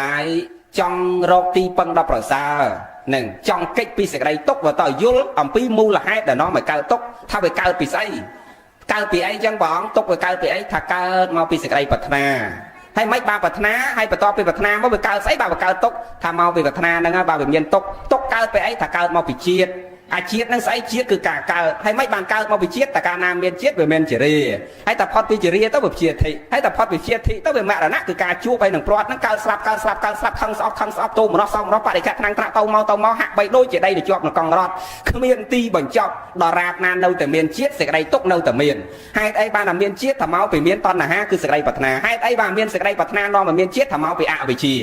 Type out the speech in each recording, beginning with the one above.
អាយចង់រកទីពឹងដល់ប្រសើរនឹងចង់កិច្ចពីសេចក្តីទុកបើតើយល់អំពីមូលហេតុដែលនាំឲ្យកើតទុក្ខថាវាកើតពីស្អីកើតពីអីចឹងព្រះអង្គទុក្ខវាកើតពីអីថាកើតមកពីសេចក្តីប្រាថ្នាហើយមិនបានប្រាថ្នាហើយបន្ទាប់ពីប្រាថ្នាមកវាកើតស្អីបាទវាកើតទុក្ខថាមកពីប្រាថ្នាហ្នឹងហើយបាទវាមានទុក្ខទុក្ខកើតពីអីថាកើតមកពីជាតិអាជាតិនឹងស្អីជាតិគឺការកើតហើយមិនបានកើតមកពីជាតិតែកាលណាមានជាតិវាមានជារាហើយតែផុតពីជារាទៅវាជាធិហើយតែផុតពីជាធិទៅវាមរណៈគឺការជួបហើយនឹងព្រាត់ហ្នឹងកើតស្លាប់កើតស្លាប់កើតស្លាប់ខឹងស្អប់ខឹងស្អប់ទោមនោះសោមនោះបរិច្ចាថ្នាំងត្រាក់ទៅមកទៅមកហាក់បីដូចជាដីដែលជាប់នឹងកង់រត់គ្មានទីបញ្ចប់ដល់រាបណានៅតែមានជាតិសេចក្តីទុកនៅតែមានហេតុអីបានតែមានជាតិថាមកពីមានតណ្ហាគឺសេចក្តីប្រាថ្នាហេតុអីបានមានសេចក្តីប្រាថ្នានាំឲ្យមានជាតិថាមកពីអវិជ្ជា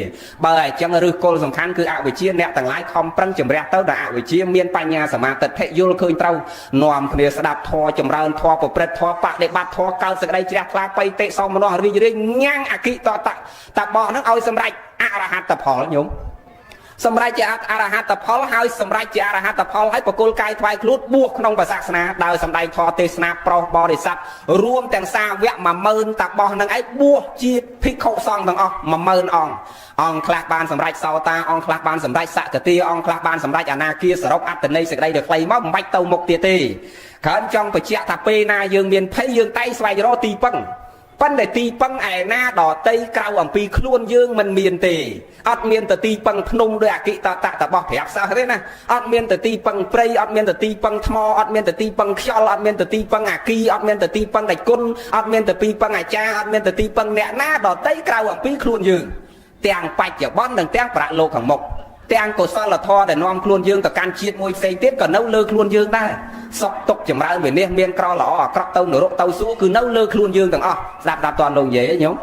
បើអញ្ចឹងឫសគល់សំខាន់គឺអវិជ្ជាអ្នកទាំងឡាយខំប្រឹងជំរះទៅដល់អវិជ្ជាមានបញ្ញាសមាទិដ្ឋិយល់ឃើញត្រូវនាំគ្នាស្ដាប់ធម៌ចម្រើនធម៌ប្រព្រឹត្តធម៌បដិបត្តិធម៌កើតសេចក្តីជ្រះថ្លាបៃតិសោមនស្សរីករាយញ៉ាំងអគិតតតតបោះហ្នឹងឲ្យសម្រេចអរហត្តផលញោមសម្រេចជាអរហត្តផលហើយសម្រេចជាអរហត្តផលហើយបកុលកាយថ្វាយខ្លួនបួសក្នុងព្រះសាសនាដោយសម្ដែងធម៌ទេសនាប្រោសបរិស័ទរួមទាំងសាវក10000តាបោះនឹងឯងបួសជាភិក្ខុសង្ឃទាំងអស់10000អង្គអង្គខ្លះបានសម្រេចសោតាអង្គខ្លះបានសម្រេចសកតាអង្គខ្លះបានសម្រេចអនាគាសរុបអត្តន័យសេចក្តីដែលខ្លីមកមិនបាច់ទៅមុខទៀតទេគ្រាន់ចង់បញ្ជាក់ថាពេលណាយើងមានភ័យយើងតែងស្វែងរកទីពឹងប៉ុន្តែទីពឹងឯណាដតីក្រៅអំពីខ្លួនយើងមិនមានទេអត់មានទៅទីពឹងភ្នំដោយអគិតតតបោះប្រាប់សោះទេណាអត់មានទៅទីពឹងព្រៃអត់មានទៅទីពឹងថ្មអត់មានទៅទីពឹងខ្យល់អត់មានទៅទីពឹងអាគីអត់មានទៅទីពឹងដៃគុណអត់មានទៅទីពឹងអាចារ្យអត់មានទៅទីពឹងអ្នកណាដតីក្រៅអំពីខ្លួនយើងទាំងបច្ចុប្បន្ននិងទាំងប្រាក់លោកខាងមុខទាំងកុសលធម៌ដែលនាំខ្លួនយើងទៅកាន់ជាតិមួយផ្សេងទៀតក៏នៅលើខ្លួនយើងដែរសុខទុក្ខចម្រើនវិនិច្ឆ័យមានក្រល្អអាក្រក់ទៅនរកទៅសួគ៌គឺនៅលើខ្លួនយើងទាំងអស់ស្ដាប់ស្ដាប់តន់លោកនិយាយញោម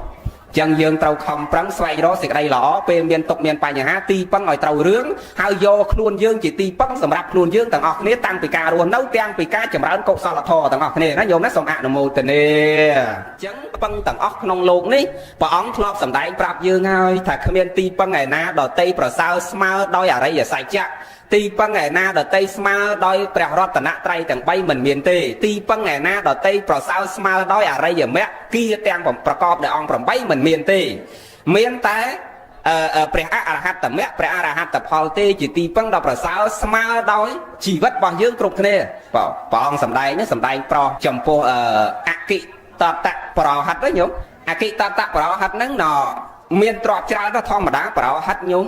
ចឹងយើងត្រូវខំប្រឹងស្វែងរកសេចក្តីល្អពេលមានទុក្ខមានបញ្ហាទីពឹងឲ្យត្រូវរឿងហើយយកខ្លួនយើងជាទីពឹងសម្រាប់ខ្លួនយើងទាំងអស់គ្នាតាំងពីការរស់នៅទាំងពីការចម្រើនកុសលធម៌ទាំងអស់គ្នាណាញោមណាសូមអនុមោទនាចឹងពឹងទាំងអស់ក្នុងលោកនេះព្រះអង្គធ្លាប់សម្ដែងប្រាប់យើងហើយថាគ្មានទីពឹងឯណាដតីប្រសើរស្មើដោយអរិយសច្ចៈទីពឹងឯណាដតីស្មើដោយព្រះរតនត្រ័យទាំង3មិនមានទេទីពឹងឯណាដតីប្រសើរស្មើដោយអរិយមគ្គគាទាំងប្រកបដោយអង្គ8មិនមានទេមានតែព្រះអរហត្តមគ្គព្រះអរហត្តផលទេជាទីពឹងដ៏ប្រសើរស្មើដោយជីវិតរបស់យើងគ្រប់គ្នាបាទព្រះអង្គសម្ដែងនេះសម្ដែងប្រោះចំពោះអគិតតៈប្រោហិតហ្នឹងញោមអគិតតៈប្រោហិតហ្នឹងណមានទ្រព្យច្រើនធម្មតាប្រោហិតញោម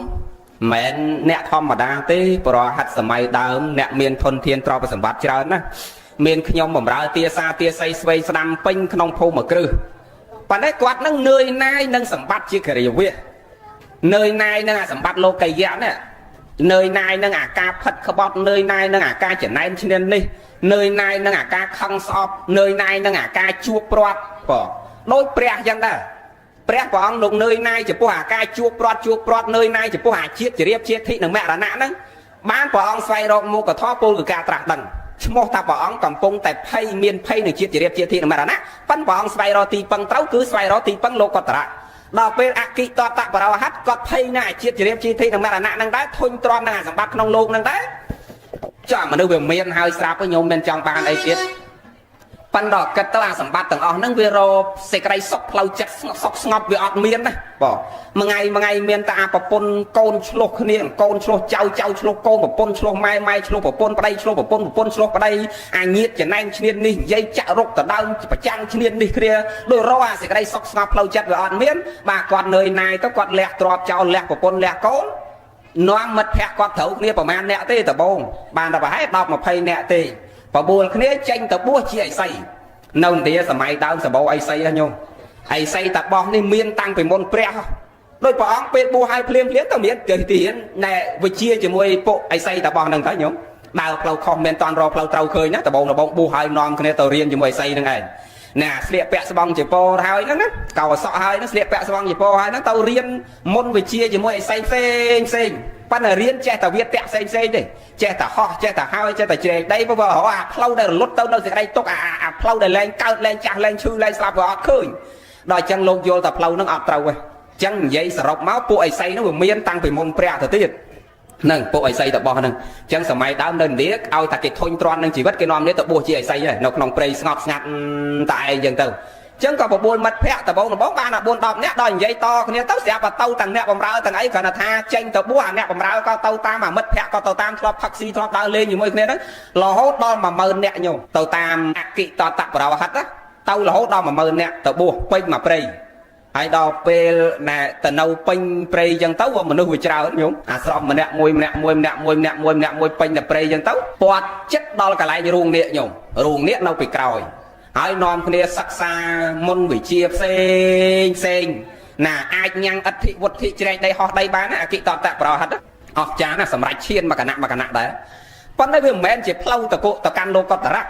មិនអ្នកធម្មតាទេប្រហិតសម័យដើមអ្នកមានធនធានទ្រព្យសម្បត្តិច្រើនណាស់មានខ្ញុំបំរើទាសាទាស័យស្វ័យស្ដាំពេញក្នុងភូមិគ្រឹះប៉ុន្តែគាត់នឹងនឿយណាយនឹងសម្បត្តិជាគ្រាវៈនឿយណាយនឹងអាសម្បត្តិលោកយៈនេះនឿយណាយនឹងអាការផិតក្បត់នឿយណាយនឹងអាការចំណែនឈ្នាននេះនឿយណាយនឹងអាការខឹងស្អប់នឿយណាយនឹងអាការជួបព្រាត់បងដូចព្រះអញ្ចឹងដែរព្រះព្រះអង្គលោកនឿយណាយចំពោះអាការជួបព្រាត់ជួបព្រាត់នឿយណាយចំពោះអាជាតិជារៀបជាតិធិនិងមរណៈហ្នឹងបានព្រះអង្គស្វែងរកមុខធម៌ពលគឺការត្រាស់ដឹងឈ្មោះថាព្រះអង្គកំពុងតែភ័យមានភ័យនឹងជាតិជារៀបជាតិធិនិងមរណៈប៉ិនព្រះអង្គស្វែងរកទីពឹងត្រូវគឺស្វែងរកទីពឹងលោកតរៈដល់ពេលអគិតតបរោហັດគាត់ភ័យណាស់អាជាតិជារៀបជាតិធិនិងមរណៈហ្នឹងដែរធុញទ្រាន់នឹងអាសម្បត្តិក្នុងលោកហ្នឹងដែរចាំមនុស្សវាមានហើយស្រាប់ញោមមិនចង់បានអីទៀតប៉ិនដល់គិតទៅអាសម្បត្តិទាំងអស់ហ្នឹងវារកសេចក្តីសុខផ្លូវចិត្តសុខស្ងប់វាអត់មានណាបងមួយថ្ងៃមួយថ្ងៃមានតែអាប្រពន្ធកូនឆ្លោះគ្នាកូនឆ្លោះចៅចៅឆ្លោះកូនប្រពន្ធឆ្លោះម៉ែម៉ែឆ្លោះប្រពន្ធប្តីឆ្លោះប្រពន្ធប្រពន្ធឆ្លោះប្តីអាញាតចំណែងឈ្នាននេះនិយាយចាក់រុកដដើមប្រចាំងឈ្នាននេះគ្នាដូចរកអាសេចក្តីសុខស្ងប់ផ្លូវចិត្តវាអត់មានបាទគាត់នឿយណាយទៅគាត់លះទ្របចោលលះប្រពន្ធលះកូននាំមិត្តភក្តិគាត់ត្រូវគ្នាប្រហែលអ្នកទេដបងបានតែប្រហែល10 20អ្នកទេបបួលគ្នាចេញទៅបួសជាអិសីនៅឥណ្ឌាសម័យដើមសម្បូរអិសីហ៎ញោមអិសីតាបោះនេះមានតាំងពីមុនព្រះដោយព្រះអង្គពេលបួសឲ្យភ្លាមភ្លាមទៅមានទៅទីរៀនណែវិជាជាមួយពួកអិសីតាបោះហ្នឹងទៅញោមដើរផ្លូវខុសមានតន់រកផ្លូវត្រូវឃើញណាដបងដបងបួសឲ្យនាំគ្នាទៅរៀនជាមួយអិសីហ្នឹងឯងណាស្លៀកពាក់ស្បង់ជាពោហើយហ្នឹងណាកោសក់ហើយហ្នឹងស្លៀកពាក់ស្បង់ជាពោហើយហ្នឹងទៅរៀនមុនវិជាជាមួយអិសីផ្សេងផ្សេងប៉ុន្តែរៀនចេះតែវាតាក់ផ្សេងផ្សេងទេចេះតែហោះចេះតែហើយចេះតែជ្រែកដីព្រោះអាផ្លូវដែលរលត់ទៅនៅសេចក្តីទុកអាផ្លូវដែលលែងកើតលែងចាស់លែងឈឺលែងស្លាប់វាអត់ឃើញដល់អញ្ចឹងលោកយល់តែផ្លូវហ្នឹងអត់ត្រូវទេអញ្ចឹងនិយាយសរុបមកពួកអិសីហ្នឹងវាមានតាំងពីមុនព្រះទៅទៀតហ្នឹងពួកអិសីតបោះហ្នឹងអញ្ចឹងសម័យដើមនៅឥណ្ឌាឲ្យតែគេធុញទ្រាន់នឹងជីវិតគេនាំនេះទៅបួសជាអិសីហើយនៅក្នុងព្រៃស្ងប់ស្ងាត់តែឯងអញ្ចឹងទៅ ចឹងក៏បបួលមិត្តភ័ក្តិដបងដបងបានតែ4 10នាក់ដល់និយាយតគ្នាទៅស្រាប់តែទៅទាំងអ្នកបំរើទាំងអីគ្រាន់តែថាចេញទៅបួសអាអ្នកបំរើក៏ទៅតាមអាមិត្តភ័ក្តិក៏ទៅតាមធ្លាប់ផឹកស៊ីធ្លាប់ដើរលេងជាមួយគ្នាហ្នឹងរហូតដល់10000នាក់ញោមទៅតាមអគិតតបរោហិតណាទៅរហូតដល់10000នាក់ទៅបួសពេញមួយព្រៃហើយដល់ពេលណែទៅនៅពេញព្រៃចឹងទៅវាមនុស្សវាច្រើនញោមអាស្រមម្នាក់មួយម្នាក់មួយម្នាក់មួយម្នាក់មួយម្នាក់មួយពេញតែព្រៃចឹងទៅពាត់ចិត្តដល់កន្លែងរូងនាគញោមរូងនាគនៅពីក្រោយហើយនាំគ្នាសិក្សាមុនវិជាផ្សេងផ្សេងណាអាចញ៉ាំងអធិវុទ្ធិជ្រែកដីហោះដីបានណាអគិតតៈប្រហិតអស់ចាណាសម្រាប់ឈានមកគណៈមកគណៈដែរប៉ុន្តែវាមិនមែនជាផ្លូវតកុតកាន់លោកតរៈ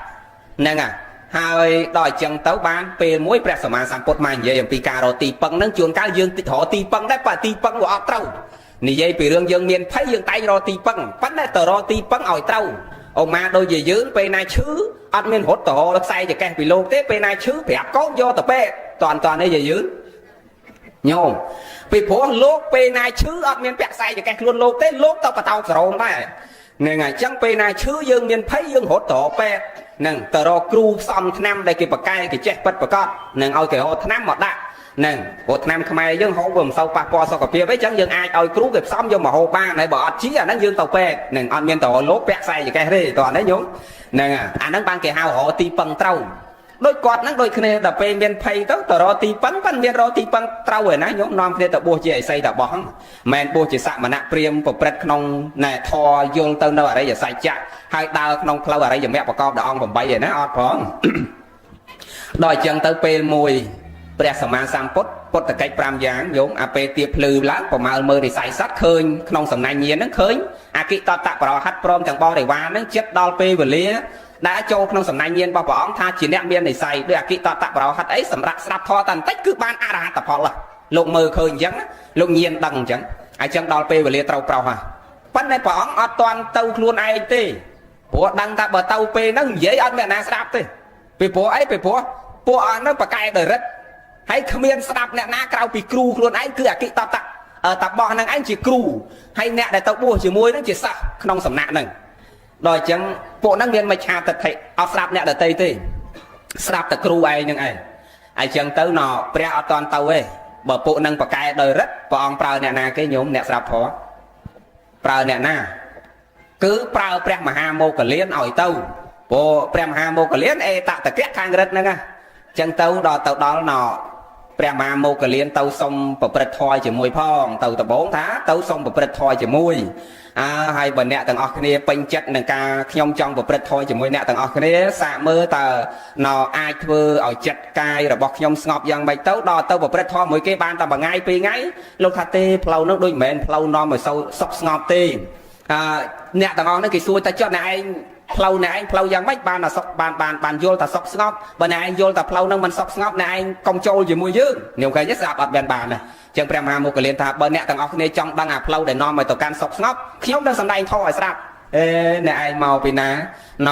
ហ្នឹងហើយដល់អញ្ចឹងទៅបានពេលមួយព្រះសម្មាសម្ពុទ្ធមកនិយាយអំពីការរកទីពឹងហ្នឹងជួនកាលយើងតិចរកទីពឹងដែរបើទីពឹងវាអត់ត្រូវនិយាយពីរឿងយើងមានភ័យយើងតែងរកទីពឹងប៉ុន្តែទៅរកទីពឹងឲ្យត្រូវអូម៉ាដូចជាយើងពេលណាឈឺអត់មានរត់ទៅរកខ្សែចកេះពីលោកទេពេលណាឈឺប្រាប់កូនយកទៅពេទ្យតន់តន់នេះជាយើងញោមពីព្រោះលោកពេលណាឈឺអត់មានពាក់ខ្សែចកេះខ្លួនលោកទេលោកទៅបតោកសរោមដែរហ្នឹងហើយអញ្ចឹងពេលណាឈឺយើងមានភ័យយើងរត់ទៅរកពេទ្យហ្នឹងទៅរកគ្រូផ្សំថ្នាំដែលគេបកកែគេចេះពិតប្រកបនឹងឲ្យគេរកថ្នាំមកដាក់ហ្នឹងព្រោះថ្នាំខ្មែរយើងហូបវាមិនសូវប៉ះពាល់សុខភាពទេអញ្ចឹងយើងអាចឲ្យគ្រូគេផ្សំយកមកហូបបានហើយបើអត់ជាអាហ្នឹងយើងទៅពេទ្យហ្នឹងអត់មានទៅរកលោកពាក់ខ្សែចកេះទេតោះនេះញោមហ្នឹងអាហ្នឹងបានគេហៅរកទីពឹងត្រូវដូចគាត់ហ្នឹងដូចគ្នាដល់ពេលមានភ័យទៅទៅរកទីពឹងប៉ិនមានរកទីពឹងត្រូវឯណាញោមនាំគ្នាទៅបួសជាអិសីតបោះហ្នឹងមិនបួសជាសមណៈព្រាមប្រព្រឹត្តក្នុងណែធរយល់ទៅនៅអរិយសច្ចៈហើយដើរក្នុងផ្លូវអរិយមគ្គប្រកបដោយអង្គ8ឯណាអត់ផងដល់អញ្ចឹងទៅពេលមួយព្រះសម្មាសម្ពុទ្ធពុទ្ធកិច្ច5យ៉ាងញោមអាពេលទៀបភ្លឺឡើងប្រមាលមើលរិស័យសត្វឃើញក្នុងសំណាញ់ញាណហ្នឹងឃើញអគិតតៈបរហັດព្រមទាំងបរិវារហ្នឹងចិត្តដល់ពេលវេលាដែលចូលក្នុងសំណាញ់ញាណរបស់ព្រះអង្គថាជាអ្នកមាននិស័យដោយអគិតតៈបរហັດអីសម្រាប់ស្រាប់ធម៌តែបន្តិចគឺបានអរហត្តផលលោកមើលឃើញអញ្ចឹងលោកញាណដឹងអញ្ចឹងអញ្ចឹងដល់ពេលវេលាត្រូវប្រោសហ่ะប៉ុន្តែព្រះអង្គអត់ទាន់ទៅខ្លួនឯងទេព្រោះដឹងថាបើទៅពេលហ្នឹងនិយាយអត់មានអ្នកណាស្ដាប់ទេពីព្រោះអីពីព្រោះពួកអស់ហ្នឹងប្រកែដោយរិទ្ធហើយគ្មានស្ដាប់អ្នកណាក្រៅពីគ្រូខ្លួនឯងគឺអគិតតតតបោះហ្នឹងឯងជាគ្រូហើយអ្នកដែលទៅបួសជាមួយហ្នឹងជាសិស្សក្នុងសំណាក់ហ្នឹងដល់អញ្ចឹងពួកហ្នឹងមានមិច្ឆាទិដ្ឋិអត់ស្ដាប់អ្នកដទៃទេស្ដាប់តែគ្រូឯងហ្នឹងឯងអញ្ចឹងទៅណព្រះអត់តន់ទៅទេបើពួកហ្នឹងប្រកែដោយរិទ្ធព្រះអង្គប្រើអ្នកណាគេញោមអ្នកស្ដាប់ធម៌ប្រើអ្នកណាគឺប្រើព្រះមហាមោគលានឲ្យទៅព្រោះព្រះមហាមោគលានអេតតកៈខាងរិទ្ធហ្នឹងណាអញ្ចឹងទៅដល់ទៅដល់ណព្រះមហាមោគលានទៅសុំប្រព្រឹត្តធម៌ជាមួយផងទៅដបងថាទៅសុំប្រព្រឹត្តធម៌ជាមួយអើហើយបើអ្នកទាំងអស់គ្នាពេញចិត្តនឹងការខ្ញុំចង់ប្រព្រឹត្តធម៌ជាមួយអ្នកទាំងអស់គ្នាសាកមើលតើណអាចធ្វើឲ្យចិត្តកាយរបស់ខ្ញុំស្ងប់យ៉ាងម៉េចទៅដល់ទៅប្រព្រឹត្តធម៌មួយគេបានតែមួយថ្ងៃពីរថ្ងៃលោកថាទេផ្លូវនោះដូចមិនមែនផ្លូវនាំឲ្យសូវសុខស្ងប់ទេអឺអ្នកទាំងអស់នេះគេសួរតែចុះអ្នកឯងផ្លូវអ្នកឯងផ្លូវយ៉ាងម៉េចបានតែសុខបានបានបានយល់តែសុខស្ងប់បើអ្នកឯងយល់តែផ្លូវហ្នឹងមិនសុខស្ងប់អ្នកឯងកុំចូលជាមួយយើងខ្ញុំឃើញទេស្ដាប់អត់បានបានណាចឹងព្រះមហាមោគលានថាបើអ្នកទាំងអស់គ្នាចង់ដឹងអាផ្លូវដែលនាំឲ្យទៅកាន់សុខស្ងប់ខ្ញុំនឹងសម្ដែងធម៌ឲ្យស្ដាប់អេអ្នកឯងមកពីណាណ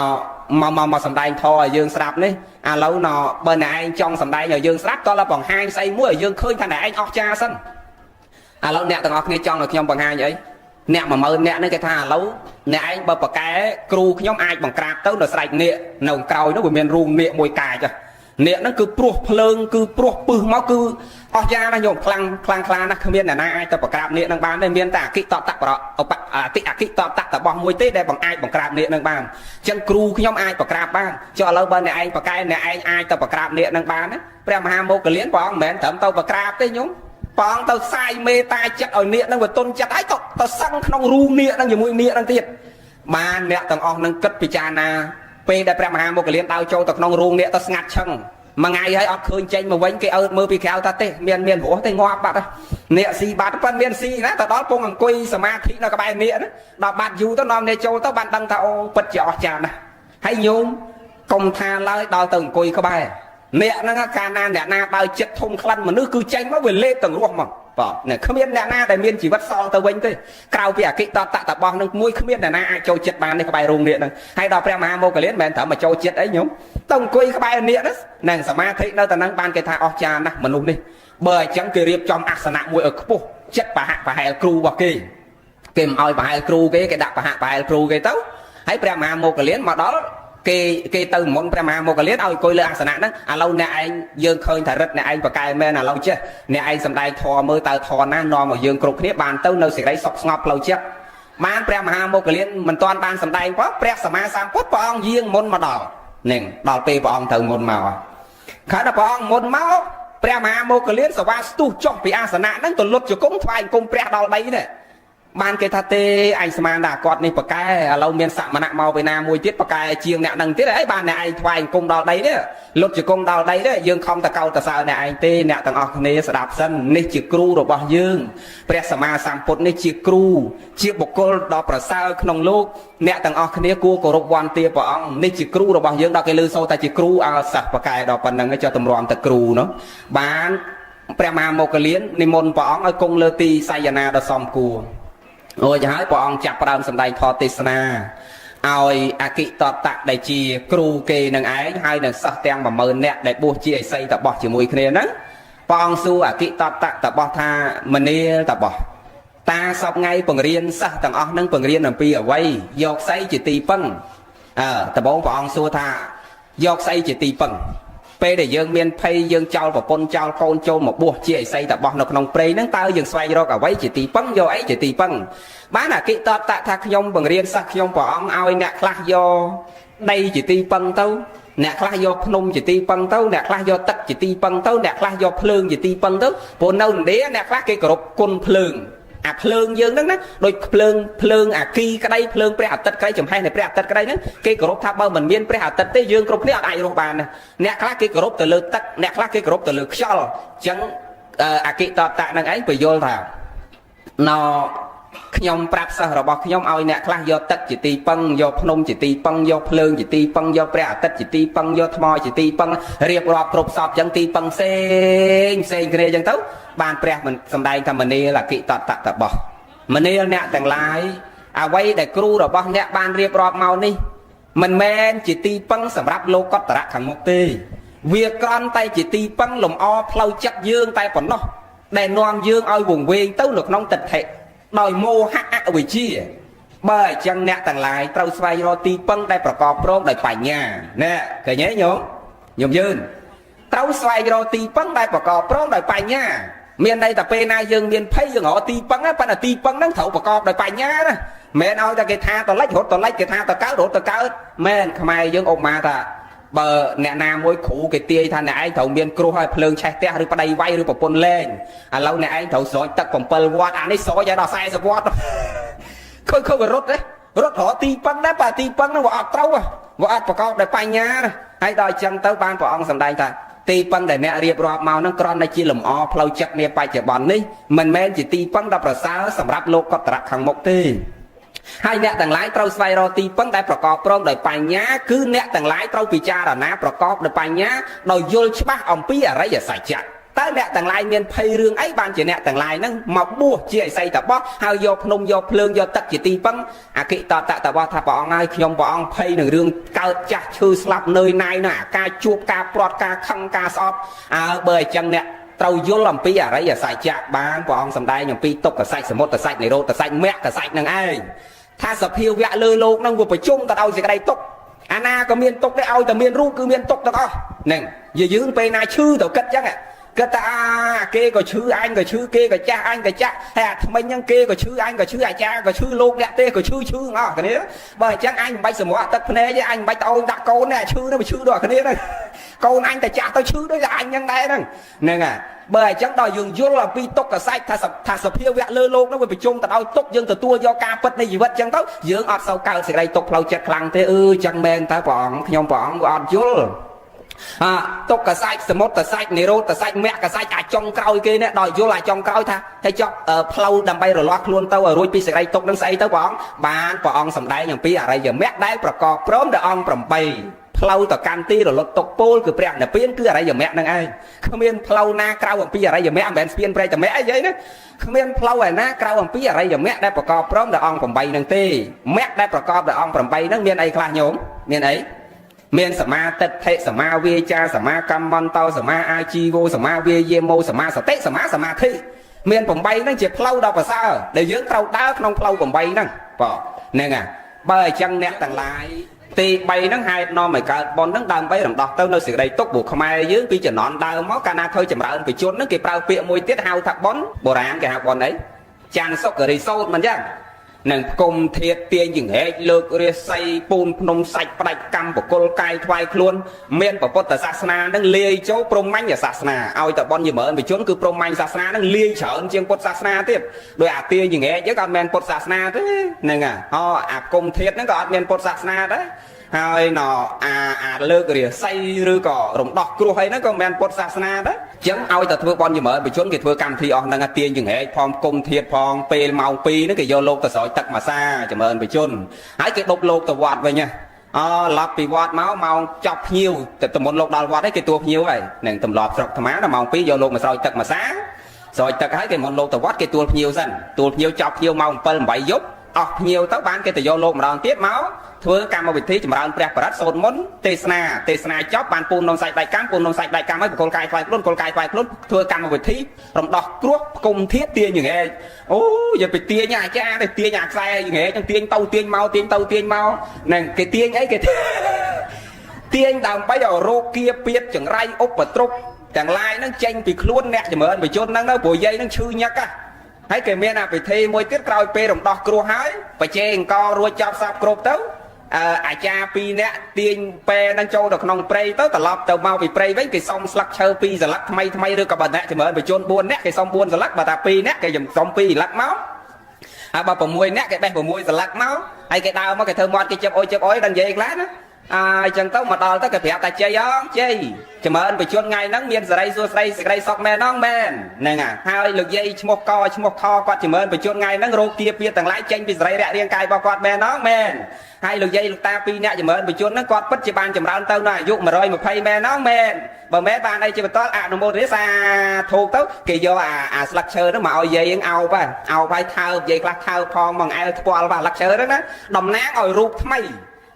មកមកមកសម្ដែងធម៌ឲ្យយើងស្ដាប់នេះឥឡូវណបើអ្នកឯងចង់សម្ដែងឲ្យយើងស្ដាប់តោះតែបង្ហាញស្អីមួយឲ្យយើងឃើញថាអ្នកឯងអស្ចារ្យសិនឥឡូវអ្នកទាំងអស់គ្នាចង់ឲ្យខ្ញុំបង្ហាញអីអ្នក10000អ្នកនេះគេថាឥឡូវអ្នកឯងបើប្រកែគ្រូខ្ញុំអាចបង្ក្រាបទៅនៅស្រែកនាគនៅក្រោយនោះវាមានរូងនាគមួយកាចនាគហ្នឹងគឺព្រោះភ្លើងគឺព្រោះពឹសមកគឺអស់យ៉ាណាស់ញោមខ្លាំងខ្លាំងខ្លាណាស់គ្មានអ្នកណាអាចទៅបង្ក្រាបនាគនឹងបានទេមានតែអគិតតៈបរអបអតិអគិតតតតបោះមួយទេដែលបង្អាចបង្ក្រាបនាគនឹងបានអញ្ចឹងគ្រូខ្ញុំអាចបង្ក្រាបបានចុះឥឡូវបើអ្នកឯងប្រកែអ្នកឯងអាចទៅបង្ក្រាបនាគនឹងបានណាព្រះមហាមោគលានព្រះអង្គមិនមែនត្រឹមទៅបង្ក្រាបទេញោមព្រះអង្គទៅសាយមេតាចិត្តឲ្យនាគនឹងវាទុនចិត្តហើយទៅទៅសឹងក្នុងរូងនាគនឹងជាមួយនាគនឹងទៀតបានអ្នកទាំងអស់នឹងគិតពិចារណាពេលដែលព្រះមហាមោគលានដើរចូលទៅក្នុងរូងនាគទៅស្ងាត់ឈឹងមួយថ្ងៃហើយអត់ឃើញចេញមកវិញគេអើតមើលពីក្រៅថាទេមានមានរស់ទេងាប់បាត់នាគស៊ីបាត់ប៉ិនមានស៊ីណាទៅដល់ពងអង្គុយសមាធិនៅក្បែរនាគណាដល់បាត់យូរទៅនាំនាគចូលទៅបានដឹងថាអូពិតជាអស្ចារ្យណាស់ហើយញោមកុំថាឡើយដល់ទៅអង្គុយក្បែរអ្នកហ្នឹងកាលណាអ្នកណាបើចិត្តធំក្លិនមនុស្សគឺចេញមកវាលេបទាំងរស់មកបាទនេះគ្មានអ្នកណាដែលមានជីវិតសល់ទៅវិញទេក្រៅពីអគិតតតបោះនឹងមួយគ្មានអ្នកណាអាចចូលចិត្តបាននេះក្បែររូងនាគហ្នឹងហើយដល់ព្រះមហាមោគលានមិនមែនត្រឹមមកចូលចិត្តអីញោមទៅអង្គុយក្បែរនាគហ្នឹងសមាធិនៅតែហ្នឹងបានគេថាអស្ចារ្យណាស់មនុស្សនេះបើអញ្ចឹងគេរៀបចំអាសនៈមួយឲ្យខ្ពស់ចិត្តប្រហាក់ប្រហែលគ្រូរបស់គេគេមិនឲ្យប្រហែលគ្រូគេគេដាក់ប្រហាក់ប្រហែលគ្រូគេទៅហើយព្រះមហាមោគលានមកដល់ គេគេទៅមុនព្រះមហាមោគលានឲ្យអង្គុយលើអាសនៈហ្នឹងឥឡូវអ្នកឯងយើងឃើញថារិទ្ធអ្នកឯងប្រកែមែនឥឡូវចេះអ្នកឯងសំដែងធម៌មើលតើធម៌ណានាំឲ្យយើងគ្រប់គ្នាបានទៅនៅសេចក្តីសុខស្ងប់ផ្លូវចិត្តបានព្រះមហាមោគលានមិនទាន់បានសំដែងផងព្រះសម្មាសម្ពុទ្ធព្រះអង្គយាងមុនមកដល់នឹងដល់ពេលព្រះអង្គត្រូវមុនមកខណៈព្រះអង្គមុនមកព្រះមហាមោគលានសវាស្ទុះចុះពីអាសនៈហ្នឹងទៅលុតជង្គង់ថ្វាយអង្គមព្រះដល់ដីនេះបានគេថាទេអញស្មានថាគាត់នេះប្រកែឥឡូវមានសមណៈមកពីណាមួយទៀតប្រកែជាងអ្នកនឹងទៀតអីបានអ្នកឯងថ្វាយអង្គមដល់ដីនេះលុតជង្គង់ដល់ដីនេះយើងខំតកោតសើអ្នកឯងទេអ្នកទាំងអស់គ្នាស្ដាប់សិននេះជាគ្រូរបស់យើងព្រះសម្មាសម្ពុទ្ធនេះជាគ្រូជាបុគ្គលដ៏ប្រសើរក្នុងលោកអ្នកទាំងអស់គ្នាគួរគោរពវន្តាព្រះអង្គនេះជាគ្រូរបស់យើងដល់គេលើសូតែជាគ្រូអើសិស្សប្រកែដល់ប៉ុណ្្នឹងចុះតម្រាំតែគ្រូនោះបានព្រះមហាមោគលាននិមន្តព្រះអង្គឲ្យគង់លើទីសយនាដ៏សមគួររួចហើយព្រះអង្គចាប់ផ្ដើមសម្ដែងធម៌ទេសនាឲ្យអគិតតៈដែលជាគ្រូគេនឹងឯងហើយនឹងសិស្សទាំង10000នាក់ដែលបួសជាឥសីតបោះជាមួយគ្នាហ្នឹងព្រះអង្គសួរអគិតតៈតបោះថាមនាលតបោះតាសពថ្ងៃបង្រៀនសិស្សទាំងអស់ហ្នឹងបង្រៀនអំពីអ្វីយកស្អីជាទីពឹងអើដំបូងព្រះអង្គសួរថាយកស្អីជាទីពឹងពេលដែលយើងមានភ័យយើងចោលប្រពន្ធចោលកូនចូលមកបួសជាឥសីតបោះនៅក្នុងព្រៃហ្នឹងតើយើងស្វែងរកអ្វីជាទីពឹងយកអីជាទីពឹងបានអគិតតតៈថាខ្ញុំបង្រៀនសិស្សខ្ញុំព្រះអង្គឲ្យអ្នកខ្លះយកដីជាទីពឹងទៅអ្នកខ្លះយកភ្នំជាទីពឹងទៅអ្នកខ្លះយកទឹកជាទីពឹងទៅអ្នកខ្លះយកភ្លើងជាទីពឹងទៅព្រោះនៅឥណ្ឌាអ្នកខ្លះគេគោរពគុណភ្លើងអាភ្លើងយើងហ្នឹងណាដូចភ្លើងភ្លើងអាគីក្តីភ្លើងព្រះអាទិត្យក្តីចំហេះនៃព្រះអាទិត្យក្តីហ្នឹងគេគោរពថាបើមិនមានព្រះអាទិត្យទេយើងគ្រប់គ្នាអត់អាចរស់បានណាអ្នកខ្លះគេគោរពទៅលើទឹកអ្នកខ្លះគេគោរពទៅលើខ្យល់អញ្ចឹងអគិតតៈហ្នឹងឯងបញ្យល់ថាណខ្ញុំប្រាប់សិស្សរបស់ខ្ញុំឲ្យអ្នកខ្លះយកទឹកជាទីពឹងយកភ្នំជាទីពឹងយកភ្លើងជាទីពឹងយកព្រះអាទិត្យជាទីពឹងយកថ្មជាទីពឹងរៀបរាប់គ្រប់សពចឹងទីពឹងផ្សេងផ្សេងគ្នាចឹងទៅបានព្រះមិនសំដែងថាមនាលអគិតតតបោះមនាលអ្នកទាំងឡាយអ្វីដែលគ្រូរបស់អ្នកបានរៀបរាប់មកនេះមិនមែនជាទីពឹងសម្រាប់លោកតរៈខាងមុខទេវាគ្រាន់តែជាទីពឹងលំអផ្លូវចិត្តយើងតែប៉ុណ្ណោះដែលនាំយើងឲ្យវង្វេងទៅនៅក្នុងទិដ្ឋិដោយមោហៈអវិជ្ជាបើអញ្ចឹងអ្នកទាំងឡាយត្រូវស្វែងរកទីពឹងដែលប្រកបព្រមដោយបញ្ញាណែឃើញទេញោមញោមយើងត្រូវស្វែងរកទីពឹងដែលប្រកបព្រមដោយបញ្ញាមានន័យតែពេលណាយើងមានភ័យយើងរកទីពឹងប៉ុន្តែទីពឹងហ្នឹងត្រូវប្រកបដោយបញ្ញាណាមិនឲ្យតែគេថាតលិចរត់តលិចគេថាតកើតរត់តកើតមែនខ្មែរយើងអុកម៉ាថាបើអ្នកណាមួយគ្រូគេទាយថាអ្នកឯងត្រូវមានគ្រោះហើយភ្លើងឆេះផ្ទះឬប្តីវាយឬប្រពន្ធលែងឥឡូវអ្នកឯងត្រូវស្រោចទឹក7វត្តអានេះស្រោចឲ្យដល់40វត្តឃើញឃើញវារត់ទេរត់រកទីពឹងដែរបើទីពឹងហ្នឹងវាអត់ត្រូវវាអត់ប្រកបដោយបញ្ញាណាហើយដល់អញ្ចឹងទៅបានព្រះអង្គសម្ដែងថាទីពឹងដែលអ្នករៀបរាប់មកហ្នឹងគ្រាន់តែជាលំអផ្លូវចិត្តនាបច្ចុប្បន្ននេះមិនមែនជាទីពឹងដ៏ប្រសើរសម្រាប់លោកកតរៈខាងមុខទេហើយអ្នកទាំងឡាយត្រូវស្វែងរកទីពឹងដែលប្រកបព្រមដោយបញ្ញាគឺអ្នកទាំងឡាយត្រូវពិចារណាប្រកបដោយបញ្ញាដោយយល់ច្បាស់អំពីអរិយសច្ចៈតើអ្នកទាំងឡាយមានភ័យរឿងអីបានជាអ្នកទាំងឡាយហ្នឹងមកបួសជាឥសីតបោះហើយយកភ្នំយកភ្លើងយកទឹកជាទីពឹងអគិតតតបោះថាព្រះអង្គហើយខ្ញុំព្រះអង្គភ័យនឹងរឿងកើតចាស់ឈឺស្លាប់នឿយណាយណាការជួបការព្រាត់ការខឹងការស្អប់អើបើអញ្ចឹងអ្នកត្រូវយល់អំពីអរិយសច្ចៈបានព្រះអង្គសម្ដែងអំពីទុក្ខសច្ចសមុទសច្ចនិរោធសច្ចមគ្គសច្ចនឹងឯងថាសភាវៈលើលោកនឹងវាប្រជុំទៅដោយសេចក្តីទុក្ខអាណាក៏មានទុក្ខដែរឲ្យតែមានរូបគឺមានទុក្ខទាំងអស់ហ្នឹងយើងពេលណាឈឺទៅគិតចឹងគិតថាអាគេក៏ឈឺអញក៏ឈឺគេក៏ចាស់អញក៏ចាស់ហើយអាថ្មិញហ្នឹងគេក៏ឈឺអញក៏ឈឺអាចារ្យក៏ឈឺលោកអ្នកទេក៏ឈឺឈឺទាំងអស់គ្នាបើអញ្ចឹងអញមិនបាច់សម្រក់ទឹកភ្នែកទេអញមិនបាច់ត្អូនដាក់កូនទេអាឈឺហ្នឹងវាឈឺដល់គ្នាហ្នឹងកូនអញតែចាស់ទៅឈឺដូចអញហ្នឹងដែរហ្នឹងហ្នឹងហើយបើអញ្ចឹងដល់យើងយល់អំពីទុក្ខសច្ចថាថាសភាវៈលើលោកហ្នឹងវាប្រជុំទៅដោយទុក្ខយើងទទួលយកការពិតនៃជីវិតអញ្ចឹងទៅយើងអត់សូវកើតសេចក្តីទុក្ខផ្លូវចិត្តខ្លាំងទេអឺអញ្ចឹងមែនតើព្រះអង្គខ្ញុំព្រះអង្គវាអត់យល់អាទុក្ខសច្ចសមុទសច្ចនិរោធសច្ចមគ្គសច្ចអាចុងក្រោយគេនេះដល់យល់អាចុងក្រោយថាតែចប់ផ្លូវដើម្បីរលាស់ខ្លួនទៅឲ្យរួចពីសេចក្តីទុក្ខនឹងស្អីទៅព្រះអង្គបានព្រះអង្គសម្ដែងអំពីអរិយមគ្គដែលប្រកបព្រមដោយអង្គ8ផ្លូវទៅកាន់ទីរលត់ទុកពោលគឺព្រះនិព្វានគឺអរិយមគ្គនឹងឯងគ្មានផ្លូវណាក្រៅអំពីអរិយមគ្គមិនមែនស្ពានព្រៃតមគ្គអីណាគ្មានផ្លូវឯណាក្រៅអំពីអរិយមគ្គដែលប្រកបព្រមដោយអង្គ8នឹងទេមគ្គដែលប្រកបដោយអង្គ8ហ្នឹងមានអីខ្លះញោមមានអីមានសមាទិដ្ឋិសមាវាចាសមាកម្មន្តោសមាអាជីវោសមាវាយាមោសមាសតិសមាសមាធិមាន8ហ្នឹងជាផ្លូវដ៏ប្រសើរដែលយើងត្រូវដើរក្នុងផ្លូវ8ហ្នឹងបងហ្នឹងហើយបើអញ្ចឹងអ្នកទាំងឡាយ ទី3ហ្នឹងហេតុនាំឲ្យកើតបុណ្យហ្នឹងដើម្បីរំដោះទៅនៅសេចក្តីទុក្ខព្រោះខ្មែរយើងពីជំនាន់ដើមមកកាលណាធ្វើចម្រើនបជនហ្នឹងគេប្រើពាក្យមួយទៀតហៅថាបុណ្យបុរាណគេហៅបុណ្យអីច័ន្ទសុគរិសោតមិនចឹងនឹងផ្គុំធាតទាញចង្រែកលើករាសីពូនភ្នំសាច់ផ្ដាច់កម្មបកុលកាយថ្វាយខ្លួនមានពុទ្ធសាសនានឹងលាយចូលព្រហ្មញ្ញសាសនាឲ្យតែបុណ្យចម្រើនបជនគឺព្រហ្មញ្ញសាសនានឹងលាយច្រើនជាងពុទ្ធសាសនាទៀតដោយអាទាញចង្រែកយើងក៏អត់មានពុទ្ធសាសនាទេហ្នឹងហ่ะអាផ្គុំធាតហ្នឹងក៏អត់មានពុទ្ធសាសនាដែរហើយណអាអាលើករាសីឬក៏រំដោះគ្រោះអីហ្នឹងក៏មិនមែនពុទ្ធសាសនាដែរអញ្ចឹងឲ្យតែធ្វើបុណ្យចម្រើនបជនគេធ្វើកម្មវិធីអស់ហ្នឹងទាញចង្រែកផងគុំធាតផងពេលម៉ោង2ហ្នឹងគេយកលោកទៅស្រោចទឹកមួយសាចម្រើនបជនហើយគេដប់លោកទៅវត្តវិញណាអឡប់ពីវត្តមកម៉ោងចប់ភ្ញៀវតែតំមុនលោកដល់វត្តឯងគេទួភ្ញៀវហើយនឹងទម្លាប់ស្រុកអាត្មាដល់ម៉ោង2យកលោកមកស្រោចទឹកមួយសាស្រោចទឹកហើយគេមុនលោកទៅវត្តគេទួលភ្ញៀវសិនទួលភ្ញៀវចប់ភ្ញៀវម៉ោង7 8យប់អស់ភ្ញៀវទៅបានគេទៅយកលោកម្ដងទៀតមកធ្វើកម្មវិធីចម្រើនព្រះបរិត្តសូត្រមន្តទេសនាទេសនាចប់បានពូននំសាច់ដៃកម្មពូននំសាច់ដៃកម្មហើយបកុលកាយថ្វាយខ្លួនបកុលកាយថ្វាយខ្លួនធ្វើកម្មវិធីរំដោះគ្រោះផ្គុំធាតទាញយ៉ាងឯងអូយកទៅទាញអាចារ្យទៅទាញអាខ្សែយ៉ាងឯងចឹងទាញទៅទាញមកទាញទៅទាញមកហ្នឹងគេទាញអីគេទាញដើម្បីឲ្យរោគាពៀតចង្រៃឧបទ្រពទាំងឡាយហ្នឹងចេញពីខ្លួនអ្នកចម្រើនបជនហ្នឹងទៅព្រោះយាយហ្នឹងឈឺញឹកហ៎ហើយគេមានអាពិធីមួយទៀតក្រោយពេលរំដោះគ្រោះហើយបច្ចេកអង្គរួចចប់សពគ្រប់ទៅអាចារ្យ2នាក់ទាញពែនឹងចូលទៅក្នុងព្រៃទៅត្រឡប់ទៅមកពីព្រៃវិញគេសុំស្លឹកឈើ2សន្លឹកថ្មីថ្មីឬក៏បើអ្នកចម្រើនបជន4នាក់គេសុំ4សន្លឹកបើថា2នាក់គេសុំ2សន្លឹកមកហើយបើ6នាក់គេបេះ6សន្លឹកមកហើយគេដើរមកគេធ្វើមាត់គេជិបអុយជិបអុយដល់និយាយខ្លះណាអញ្ចឹងទៅមកដល់ទៅគេប្រាប់តែជ័យអងជ័យចម្រើនបជនថ្ងៃហ្នឹងមានសេរីសួស្តីសេចក្តីសុខមែនអងមែនហ្នឹងហើយលោកយាយឈ្មោះកឈ្មោះខគាត់ចម្រើនបជនថ្ងៃហ្នឹងរោគាពៀទាំងឡាយចេញពីសេរីរៈរាងកាយរបស់គាត់មែនអងមែនហើយលោកយាយលោកតាពីរអ្នកចម្រើនបជនហ្នឹងគាត់ពិតជាបានចម្រើនទៅដល់អាយុ120មែនអងមែនបើមែនបានអីជាបន្តអនុមោទនាសាធូកទៅគេយកអាស្លឹកឈើហ្នឹងមកឲ្យយាយហ្នឹងអោបអោបហើយថើបយាយខ្លះថើបផងមកអែលថ្ពាល់បាទស្លឹកឈើហ្នឹងណាតំណាងឲ្យរូបថ្មី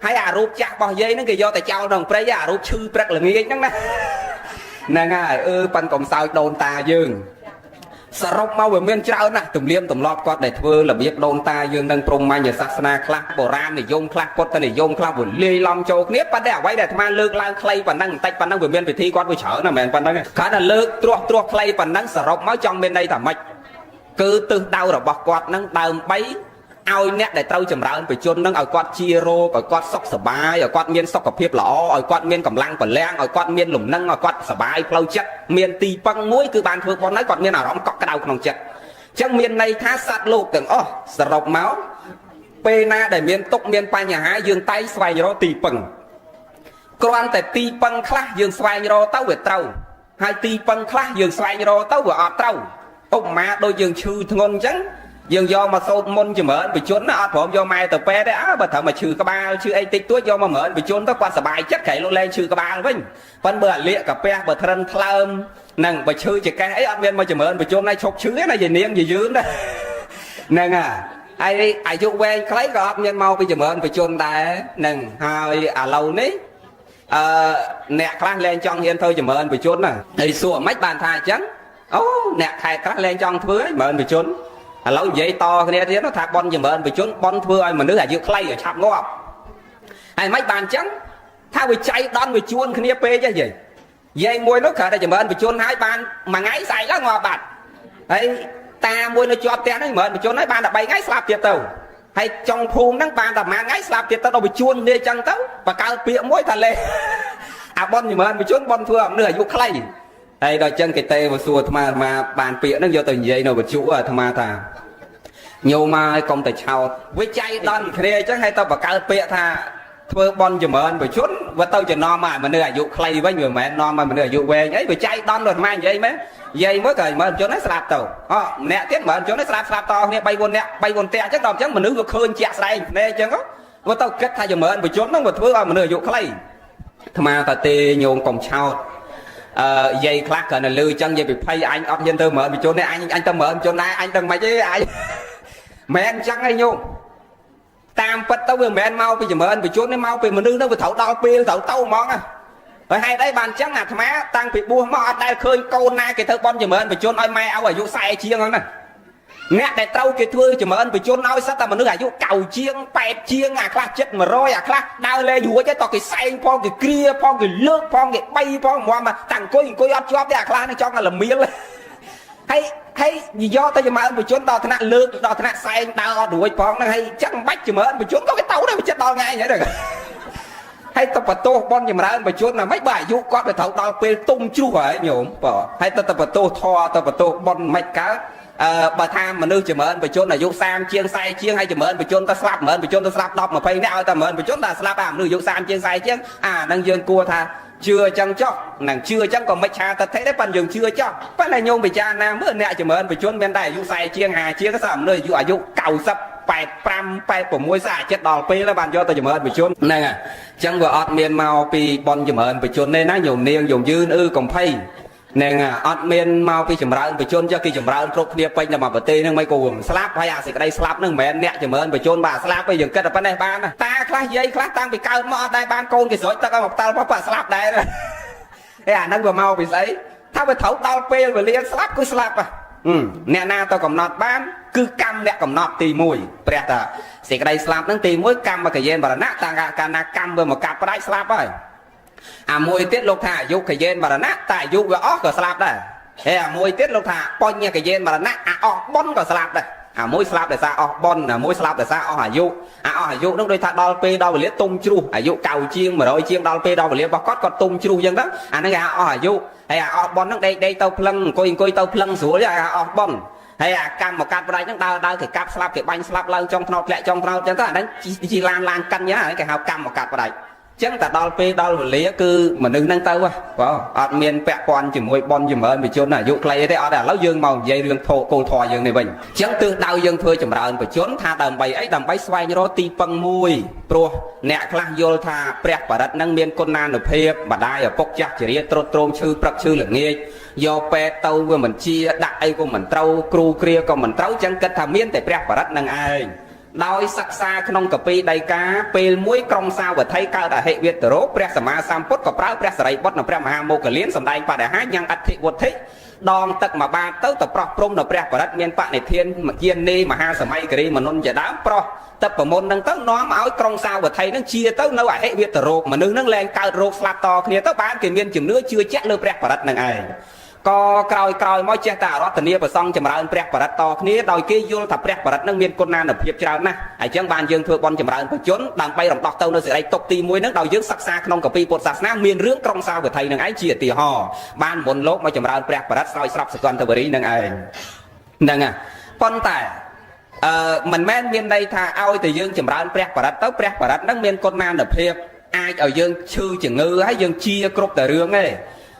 ហើយអារូបចាស់របស់យាយហ្នឹងគេយកទៅចោលក្នុងព្រៃអារូបឈឺព្រឹកល្ងាចហ្នឹងណាហ្នឹងហើយអឺប៉ិនកុំសើចដូនតាយើងសរុបមកវាមានច្រើនណាស់ទំនៀមទម្លាប់គាត់ដែលធ្វើរបៀបដូនតាយើងនឹងព្រហ្មញ្ញសាសនាខ្លះបុរាណនិយមខ្លះពុទ្ធនិយមខ្លះវាលាយឡំចូលគ្នាប៉ុន្តែអ្វីដែលអាត្មាលើកឡើងខ្លីប៉ុណ្ណឹងបន្តិចប៉ុណ្ណឹងវាមានពិធីគាត់វាច្រើនណាស់មិនមែនប៉ុណ្ណឹងគ្រាន់តែលើកត្រួសត្រាសខ្លីប៉ុណ្ណឹងសរុបមកចង់មានន័យថាម៉េចគឺទិសដៅរបស់គាត់នឹងដើម្បីឲ្យអ្នកដែលត្រូវចម្រើនបជននឹងឲ្យគាត់ជារោគឲ្យគាត់សុខសប្បាយឲ្យគាត់មានសុខភាពល្អឲ្យគាត់មានកម្លាំងពលំឲ្យគាត់មានលំនឹងឲ្យគាត់សប្បាយផ្លូវចិត្តមានទីពឹងមួយគឺបានធ្វើបុណ្យហើយគាត់មានអារម្មណ៍កក់ក្ដៅក្នុងចិត្តអញ្ចឹងមានន័យថាសត្វលោកទាំងអស់សរុបមកពេលណាដែលមានទុក្ខមានបញ្ហាយើងតែងស្វែងរកទីពឹងគ្រាន់តែទីពឹងខ្លះយើងស្វែងរកទៅវាត្រូវហើយទីពឹងខ្លះយើងស្វែងរកទៅវាអត់ត្រូវឧបមាដូចយើងឈឺធ្ងន់អញ្ចឹងយើងយកមកសូត្រមុនចម្រើនបជនណាអត់ព្រមយកម៉ែទៅពេទ្យទេអើបើត្រូវមកឈឺក្បាលឈឺអីតិចតួចយកមកចម្រើនបជនទៅគាត់សប្បាយចិត្តក្រែងលោកលែងឈឺក្បាលវិញប៉ិនបើអាលៀកកាពះបើត្រិនថ្លើមហ្នឹងបើឈឺចកេះអីអត់មានមកចម្រើនបជនណាឈប់ឈឺទេណាយាយនាងយាយយឿនណាហ្នឹងហើយអាយុវែងខ្លីក៏អត់មានមកពីចម្រើនបជនដែរហ្នឹងហើយឥឡូវនេះអឺអ្នកខ្លះលែងចង់ហ៊ានធ្វើចម្រើនបជនណាហើយសួរមិនបានថាអញ្ចឹងអូអ្នកខេត្តខ្លះលែងចង់ធ្វើចម្រើនបជនឥឡូវនិយាយតគ្នាទៀតថាបនចម្រើនបជនបនធ្វើឲ្យមនុស្សអាយុខ្លីឲ្យឆាប់ងាប់ហើយមិនបានអញ្ចឹងថាវាចៃដន្យវាជួនគ្នាពេកហ៎យាយយាយមួយនោះគ្រាន់តែចម្រើនបជនហើយបានមួយថ្ងៃស្អែកឡើងងាប់បាត់ហើយតាមួយនៅជាប់ផ្ទះហ្នឹងចម្រើនបជនហើយបានតែ3ថ្ងៃស្លាប់ទៀតទៅហើយចុងភូមិហ្នឹងបានតែមួយថ្ងៃស្លាប់ទៀតទៅដល់វាជួនគ្នាអញ្ចឹងទៅបង្កើតពាក្យមួយថាលេអាបនចម្រើនបជនបនធ្វើឲ្យមនុស្សអាយុខ្លីហើយដល់អញ្ចឹងគេទេមកសួរអាត្មាអាត្មាបានពាក្យហ្នឹងយកទៅនិយាយនៅវិទ្យុអាត្មាថាញោមហើយកុំតែឆោតវិច័យដន់គ្នាអញ្ចឹងហើយទៅបង្កើតពាក្យថាធ្វើបន់ចម្រើនបជនវាទៅចំណំមកមនុស្សអាយុខ្លីវិញវាមិនមែននាំមកមនុស្សអាយុវែងអីវិច័យដន់ដូចអាត្មានិយាយមែននិយាយមួយក៏ចម្រើនជនហើយស្លាប់ទៅអូម្នាក់ទៀតចម្រើនជនហើយស្លាប់ស្លាប់តគ្នា3 4នាក់3 4ផ្ទះអញ្ចឹងដល់អញ្ចឹងមនុស្សវាឃើញជាក់ស្ដែងភ្នែកអញ្ចឹងវាទៅគិតថាចម្រើនបជនហ្នឹងវាធ្វើឲ្យមនុស្សអាយុខ្លីអាត្មាថាទេញោមកុំឆោតអឺយាយខ្លះគ្រាន់តែលឺអញ្ចឹងយាយពិភ័យអញអត់ហ៊ានទៅមើលបជនទេអញអញទៅមើលបជនដែរអញទៅមិនទេអញមែនអញ្ចឹងឯងញោមតាមពិតទៅវាមិនមែនមកពីចម្រើនបជនទេមកពីមនុស្សហ្នឹងវាត្រូវដល់ពេលត្រូវទៅហ្មងហើយហេតុអីបានអញ្ចឹងអាត្មាតាំងពីបួសមកអត់ដែលឃើញកូនណាគេធ្វើបន់ចម្រើនបជនឲ្យម៉ែឲ្យអាយុ40ជាងហ្នឹងណា អ្នកដែលត្រូវគេធ្វើចម្រើនបជនឲ្យសិតតែមនុស្សអាយុ9ជាង8ជាងអាខ្លះចិត្ត100អាខ្លះដើរលេងរួចតោះគេសែងផងគេគ្រាផងគេលើកផងគេបីផងមកតាំងអង្គុយអង្គុយអត់ជាប់ទេអាខ្លះនឹងចង់តែលមៀលហើយហើយយកទៅចម្រើនបជនដល់ថ្នាក់លើកដល់ថ្នាក់សែងដើរអត់រួចផងហ្នឹងហើយចឹងបាច់ចម្រើនបជនក៏គេទៅដែរចិត្តដល់ថ្ងៃហ្នឹងហើយទៅបន្ទោសបនចម្រើនបជនណាមិនបើអាយុគាត់ទៅត្រូវដល់ពេលទុំជ្រុះហើយញោមបើហើយទៅបន្ទោសធរទៅបន្ទោសបនមិនកើតអឺបើថាមនុស្សចម្រើនបជនអាយុ30ជាង40ជាងហើយចម្រើនបជនទៅស្លាប់ចម្រើនបជនទៅស្លាប់10 20នាក់ឲ្យតែចម្រើនបជនតែស្លាប់អាមនុស្សអាយុ30ជាង40ជាងអាហ្នឹងយើងគួរថាជឿអញ្ចឹងចុះនឹងជឿអញ្ចឹងក៏មិនឆាតថេដែរប៉ុន្តែយើងជឿចុះប៉ុន្តែញោមពិចារណាមើលអ្នកចម្រើនបជនមានតែអាយុ40ជាង50ជាងស្រាប់មនុស្សអាយុ90 85 86ស្អាចិត្តដល់ពេលបានយកទៅចម្រើនបជនហ្នឹងហើយអញ្ចឹងវាអត់មានមកពីបនចម្រើនបជនទេណាញោមនាងញោមយឺនអឺកំភៃហ្នឹងអត់មានមកពីចម្រើនបជនចុះគេចម្រើនគ្រប់គ្នាពេញតែមកប្រទេសហ្នឹងមិនគួរស្លាប់ហើយអាសេចក្តីស្លាប់ហ្នឹងមិនមែនអ្នកចម្រើនបជនបាទស្លាប់ទេយើងគិតតែប៉ុណ្ណេះបានតាខ្លះយាយខ្លះតាំងពីកើតមកអត់ដែរបានកូនគេស្រោចទឹកឲ្យមកផ្តាល់មកប៉ស្លាប់ដែរហេអាហ្នឹងវាមកពីស្អីថាវាត្រូវដល់ពេលវេលាស្លាប់គឺស្លាប់អ្នកណាទៅកំណត់បានគឺកម្មអ្នកកំណត់ទី1ព្រះតាសេចក្តីស្លាប់ហ្នឹងទី1កម្មកយេនបរណៈតាកាលណាកម្មវាមកកាប់ផ្ដាច់ស្លាប់ហើយអាមួយទៀតលោកថាអាយុកយេនបរណៈតែអាយុវាអស់ក៏ស្លាប់ដែរហើយអាមួយទៀតលោកថាបញ្ញកយេនបរណៈអាអស់បុណ្យក៏ស្លាប់ដែរអាមួយស្លាប់ដោយសារអស់បុណ្យអាមួយស្លាប់ដោយសារអស់អាយុអាអស់អាយុនឹងដូចថាដល់ពេលដល់វេលាទុំជ្រុះអាយុ9ជាង100ជាងដល់ពេលដល់វេលារបស់គាត់គាត់ទុំជ្រុះអញ្ចឹងទៅអាហ្នឹងគេហៅអស់អាយុហើយអាអស់បុណ្យហ្នឹងដេកដេកទៅភ្លឹងអង្គុយអង្គុយទៅភ្លឹងស្រួលអាអស់បុណ្យហើយអាកម្មមកកាត់ផ្ដាច់ហ្នឹងដើរដើរគេកាប់ស្លាប់គេបាញ់ស្លាប់ឡើងចុងថ្នោតធ្លាក់ចុងថ្នោតអញ្ចឹងទៅអាហ្នឹងជីឡានឡានកិនយ៉ាងហ្នឹងគេហៅកម្មមកកាត់ផ្ដាច់ចឹងតែដល់ពេលដល់វេលាគឺមនុស្សហ្នឹងទៅបាទអត់មានពាក់ព័ន្ធជាមួយបនចម្រើនបជនអាយុខ្លីទេអត់ទេឥឡូវយើងមកនិយាយរឿងធោគោលធម៌យើងនេះវិញចឹងទិសដៅយើងធ្វើចម្រើនបជនថាដើម្បីអីដើម្បីស្វែងរកទីពឹងមួយព្រោះអ្នកខ្លះយល់ថាព្រះបរិត្តនឹងមានគុណានុភាពម្ដាយឪពុកចាស់ជរាត្រុតត្រោមឈឺព្រឹកឈឺល្ងាចយកពេទ្យទៅវាមិនជាដាក់អីក៏មិនត្រូវគ្រូគ្រាក៏មិនត្រូវចឹងគិតថាមានតែព្រះបរិត្តនឹងឯងដោយសិក្សាក្នុងកពីដីកាពេលមួយក្រុងសាវត្ថីកើតអហិវេទរោព្រះសម្មាសម្ពុទ្ធក៏ប្រើព្រះសរិបុត្រនិងព្រះមហាមោគលានសម្ដែងបដិហាញ៉ាំងអធិវុទ្ធិដងទឹកមួយបាតទៅទៅប្រោះព្រំនៅព្រះបរិត្តមានបនិធានយានីមហាសម័យគិរីមនុនជាដើមប្រោះទឹកប្រមុននឹងទៅនាំឲ្យក្រុងសាវត្ថីនឹងជាទៅនៅអហិវេទរោគមនុស្សនឹងលែងកើតរោគស្លាប់តគ្នាទៅបានគេមានជំនឿជឿជាក់លើព្រះបរិត្តនឹងឯងក៏ក្រោយក្រោយមកចេះតែអរតនីប្រសង់ចម្រើនព្រះបរិត្តតគ្នាដោយគេយល់ថាព្រះបរិត្តនឹងមានគុណានុភាពច្រើនណាស់អញ្ចឹងបានយើងធ្វើបុណ្យចម្រើនបជនដើម្បីរំដោះទៅនៅសេរីទុកទី1នឹងដោយយើងសិក្សាក្នុងកាពីពុទ្ធសាសនាមានរឿងក្រុងសាវត្ថីនឹងឯងជាឧទាហរណ៍បានមុនលោកមកចម្រើនព្រះបរិត្តស្រោចស្រពសកលវរីនឹងឯងហ្នឹងហើយប៉ុន្តែអឺមិនមែនមានន័យថាឲ្យតែយើងចម្រើនព្រះបរិត្តទៅព្រះបរិត្តនឹងមានគុណានុភាពអាចឲ្យយើងឈឺជំងឺហើយយើងជាគ្រប់តែរឿងទេ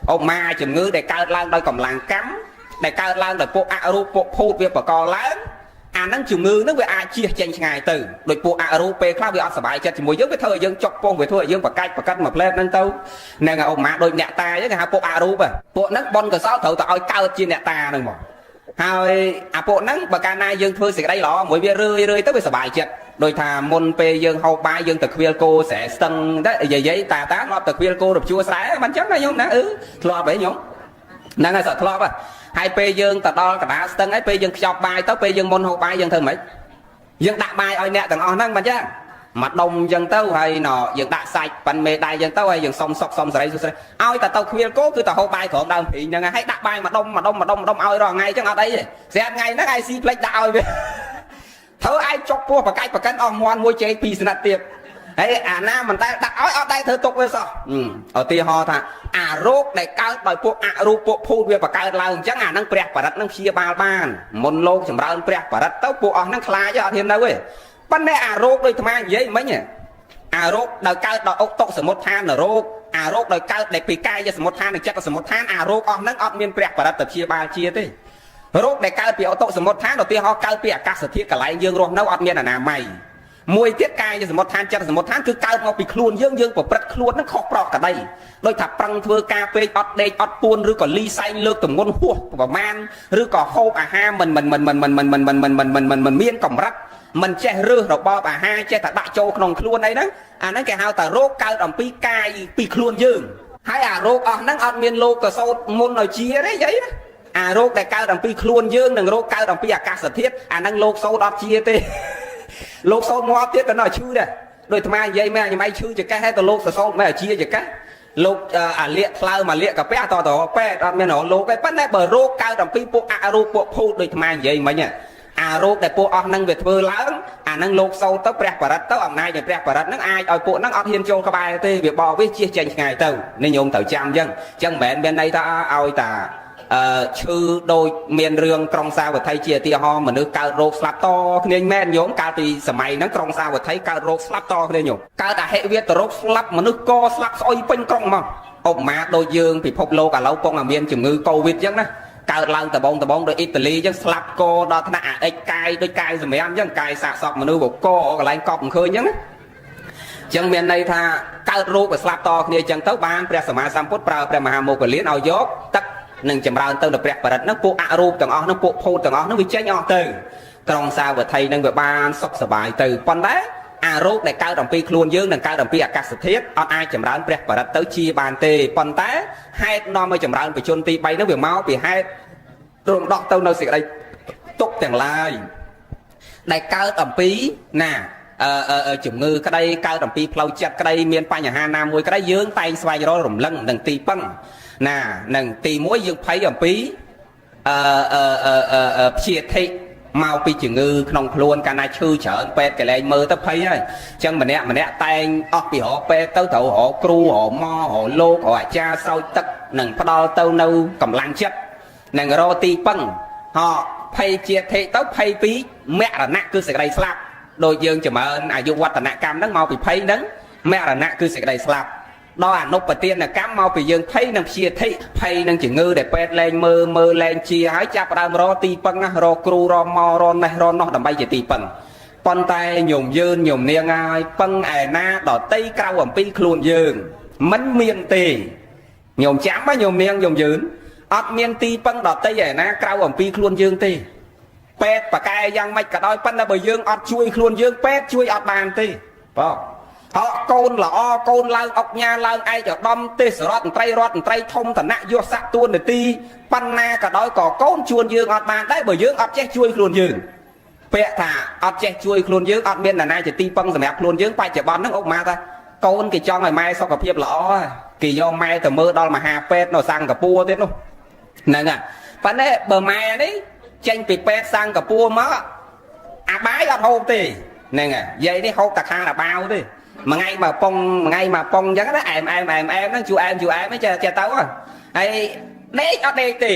អុមាជំងឺដែលកើតឡើងដោយកម្លាំងកម្មដែលកើតឡើងដោយពួកអរូបពួកភូតវាបកឡើងអាហ្នឹងជំងឺហ្នឹងវាអាចជៀសចេញឆ្ងាយទៅដោយពួកអរូបពេលខ្លះវាអត់សប្បាយចិត្តជាមួយយើងវាធ្វើឲ្យយើងចុកពោះវាធ្វើឲ្យយើងបកាច់បកាត់មួយផ្លែតហ្នឹងទៅហ្នឹងអុមាដូចអ្នកតាអញ្ចឹងគេហៅពួកអរូបពួកហ្នឹងបុណ្យកុសលត្រូវតែឲ្យកើតជាអ្នកតាហ្នឹងមកហើយអាពួកហ្នឹងបើកាលណាយើងធ្វើសេចក្តីល្អមួយវារឿយរឿយទៅវាសប្បាយចិត្តដោយថាមុនពេលយើងហូបបាយយើងទៅខ្វៀលគោស្រែស្ទឹងទៅយាយតាតាធ្លាប់ទៅខ្វៀលគោរជួស្រែមិនចឹងណាញោមណាអឺធ្លាប់ហីញោមហ្នឹងហើយសក់ធ្លាប់ហើយពេលយើងទៅដល់កណ្ដាលស្ទឹងហើយពេលយើងខ្ចប់បាយទៅពេលយើងមុនហូបបាយយើងធ្វើម៉េចយើងដាក់បាយឲ្យអ្នកទាំងអស់ហ្នឹងមិនចឹងមកដុំអញ្ចឹងទៅហើយណយើងដាក់សាច់ប៉ិនមេដៃអញ្ចឹងទៅហើយយើងសុំសុកសុំសេរីសុស្រីឲ្យតែទៅខ្វៀលគោគឺទៅហូបបាយក្រោមដើមព្រីងហ្នឹងហើយដាក់បាយមកដុំមកដុំមកដុំមកដុំឲ្យរាល់ថ្ងៃអញ្ចឹងអត់អីទេស្រាប់ថ្ងៃហ្នឹងឯងស៊ីផ្លេចដាក់ឲ្យវាធ្វើឯងចុកពោះបកាច់បកិនអស់មន់មួយចេកពីរស្និតទៀតហើយអាណាមិនដែលដាក់ឲ្យអត់ដែលធ្វើទុកវាសោះឧទាហរណ៍ថាអារោគដែលកើតដោយពួកអរូបពួកភូតវាបង្កើតឡើងអញ្ចឹងអាហ្នឹងព្រះបរិត្តហ្នឹងព្យាបាលបានមុនលោកចម្រើនព្រះបរិត្តទៅពួកអស់ហ្នឹងខ្លាចអត់ហ៊ាននៅទេប៉ុន្តែអារោគដូចអាត្មានិយាយមិញអារោគដែលកើតដោយអុកតុសមុទ្ឋានរោគអារោគដោយកើតដែលពីកាយសមុទ្ឋាននិងចិត្តសមុទ្ឋានអារោគអស់ហ្នឹងអត់មានព្រះបរិត្តទៅព្យាបាលជាទេរោគដែលកើតពីអុតុសមុទ្ឋានឧទាហរណ៍កើតពីអាកាសធាតុកន្លែងយើងរស់នៅអត់មានអនាម័យមួយទៀតកាយសមុទ្ឋានចិត្តសមុទ្ឋានគឺកើតមកពីខ្លួនយើងយើងប្រព្រឹត្តខ្លួនហ្នឹងខុសប្រកក្តីដោយថាប្រឹងធ្វើការពេកអត់ដេកអត់ពួនឬក៏លីសែងលើកទម្ងន់ហួសប្រមាណឬក៏ហូបអាហារមិនមិនមិនមិនមិនមិនមិនមិនមិនមិនមិនមិនមានកម្រិតមិនចេះរើសរបបអាហារចេះតែដាក់ចូលក្នុងខ្លួនអីហ្នឹងអាហ្នឹងគេហៅថារោគកើតអំពីកាយពីខ្លួនយើងហើយអារោគអស់ហ្នឹងអត់មានលោកកសោតមុនឲ្យជាទេយាយណា អារោគដែលកើតអំពីខ្លួនយើងនិងរោគកើតអំពីអាកាសធាតុអាហ្នឹងលោកសូត្រអត់ជាទេលោកសូត្រងាប់ទៀតក៏នៅឈឺដែរដូចអាត្មានិយាយមែនញ៉ៃឈឺចកេះហើយទៅលោកសសូត្រមែនជាចកេះលោកអាលៀកថ្លើមអាលៀកកាពះតតពេទ្យអត់មានរលោកទេប៉ុន្តែបើរោគកើតអំពីពួកអរូបពួកភូតដូចអាត្មានិយាយមិញអារោគដែលពួកអស់ហ្នឹងវាធ្វើឡើងអាហ្នឹងលោកសូត្រទៅព្រះបរិត្តទៅអំណាចនៃព្រះបរិត្តហ្នឹងអាចឲ្យពួកហ្នឹងអត់ហ៊ានចូលក្បែរទេវាបោវាជៀសចេញឆ្ងាយទៅនេះញោមត្រូវចាំអញ្ចឹងអញ្ចឹងមិនមែនមានន័យថាឲ្យតាអឺឈឺដូចមានរឿងក្រុងសាវត្ថីជាឧទាហរណ៍មនុស្សកើតរោគស្លាប់តគ្នាមែនញោមកាលពីសម័យហ្នឹងក្រុងសាវត្ថីកើតរោគស្លាប់តគ្នាញោមកើតអហិវាតរោគស្លាប់មនុស្សកស្លាប់ស្អុយពេញក្រុងមកឧបមាដូចយើងពិភពលោកឥឡូវពងតែមានជំងឺកូវីដអញ្ចឹងណាកើតឡើងដបងដបងដោយអ៊ីតាលីអញ្ចឹងស្លាប់កដល់ថ្នាក់អាអិចកាយដូចកាយសម្រាមអញ្ចឹងកាយសាកសពមនុស្សបកកកន្លែងកប់មិនឃើញអញ្ចឹងណាចឹងមានន័យថាកើតរោគក៏ស្លាប់តគ្នាអញ្ចឹងទៅបានព្រះសម្មាសម្ពុទ្ធប្រើព្រះមហាមោគលានឲ្យយកទឹកនឹងចម្រើនទៅដល់ព្រះបរិត្តហ្នឹងពួកអរូបទាំងអស់ហ្នឹងពួកភូតទាំងអស់ហ្នឹងវាចេញអស់ទៅក្រុងសាវត្ថីហ្នឹងវាបានសុខសប្បាយទៅប៉ុន្តែអារោគដែលកើតអំពីខ្លួនយើងនិងកើតអំពីអាកាសធាតុអត់អាចចម្រើនព្រះបរិត្តទៅជាបានទេប៉ុន្តែហេតុនាំឲ្យចម្រើនបជនទី3ហ្នឹងវាមកពីហេតុរំដោះទៅនៅសេចក្តីទុកទាំងឡាយដែលកើតអំពីណាជំងឺក្តីកើតអំពីផ្លូវចិត្តក្តីមានបញ្ហាណាមួយក្តីយើងតែងស្វែងរករំលឹងនឹងទីពឹងណានឹងទី1យើងភ័យអំពីអឺព្យាធិមកពីជំងឺក្នុងខ្លួនកាលណាឈឺច្រើនពេទ្យកលែងមើលទៅភ័យហើយអញ្ចឹងម្នាក់ម្នាក់តែងអស់ពីរកពេទ្យទៅត្រូវរកគ្រូរកមករកលោករកអាចារ្យស្រោចទឹកនឹងផ្ដល់ទៅនៅកម្លាំងចិត្តនឹងរកទីពឹងហោភ័យជាធិទៅភ័យពីមរណៈគឺសេចក្តីស្លាប់ដូចយើងចម្រើនអាយុវឌ្ឍនកម្មហ្នឹងមកពីភ័យហ្នឹងមរណៈគឺសេចក្តីស្លាប់ដល់អនុបទានកម្មមកពីយើងភ័យនឹងព្យាធិភ័យនឹងជំងឺដែលពេទ្យលែងមើលមើលលែងជាហើយចាប់ផ្ដើមរកទីពឹងរកគ្រូរកមករកនេះរកនោះដើម្បីជាទីពឹងប៉ុន្តែញោមយឺនញោមនាងហើយពឹងឯណាដតីក្រៅអំពីខ្លួនយើងមិនមានទេញោមចាំញោមនាងញោមយឺនអត់មានទីពឹងដតីឯណាក្រៅអំពីខ្លួនយើងទេពេទ្យបកែយ៉ាងម៉េចក៏ដោយប៉ុន្តែបើយើងអត់ជួយខ្លួនយើងពេទ្យជួយអត់បានទេបងហកកូនល្អកូនឡើងអុកញ៉ាឡើងឯកឧត្តមទេសរដ្ឋមន្ត្រីរដ្ឋមន្ត្រីធំឋានៈយុស័កទួនាទីបណ្ណាក៏ដោយក៏កូនជួនយើងអត់បានដែរបើយើងអត់ចេះជួយខ្លួនយើងពាក្យថាអត់ចេះជួយខ្លួនយើងអត់មាននរណាជាទីពឹងសម្រាប់ខ្លួនយើងបច្ចុប្បន្នហ្នឹងឧបមាថាកូនគេចង់ឲ្យម៉ែសុខភាពល្អគេយកម៉ែទៅមើលដល់មហាពេទ្យនៅសិង្ហបុរីទៀតនោះហ្នឹងហើយប៉ុន្តែបើម៉ែនេះចេញពីពេទ្យសិង្ហបុរីមកអាបាយអត់ហូបទេហ្នឹងហើយយាយនេះហូបតែខារ៉ាបាវទេមួយថ្ងៃមកប៉ុងមួយថ្ងៃមកប៉ុងអញ្ចឹងណាអែមអែមអែមអែមហ្នឹងជួអែមជួអែមហ្នឹងចេះចេះទៅហើយដេកអត់ដេកទេ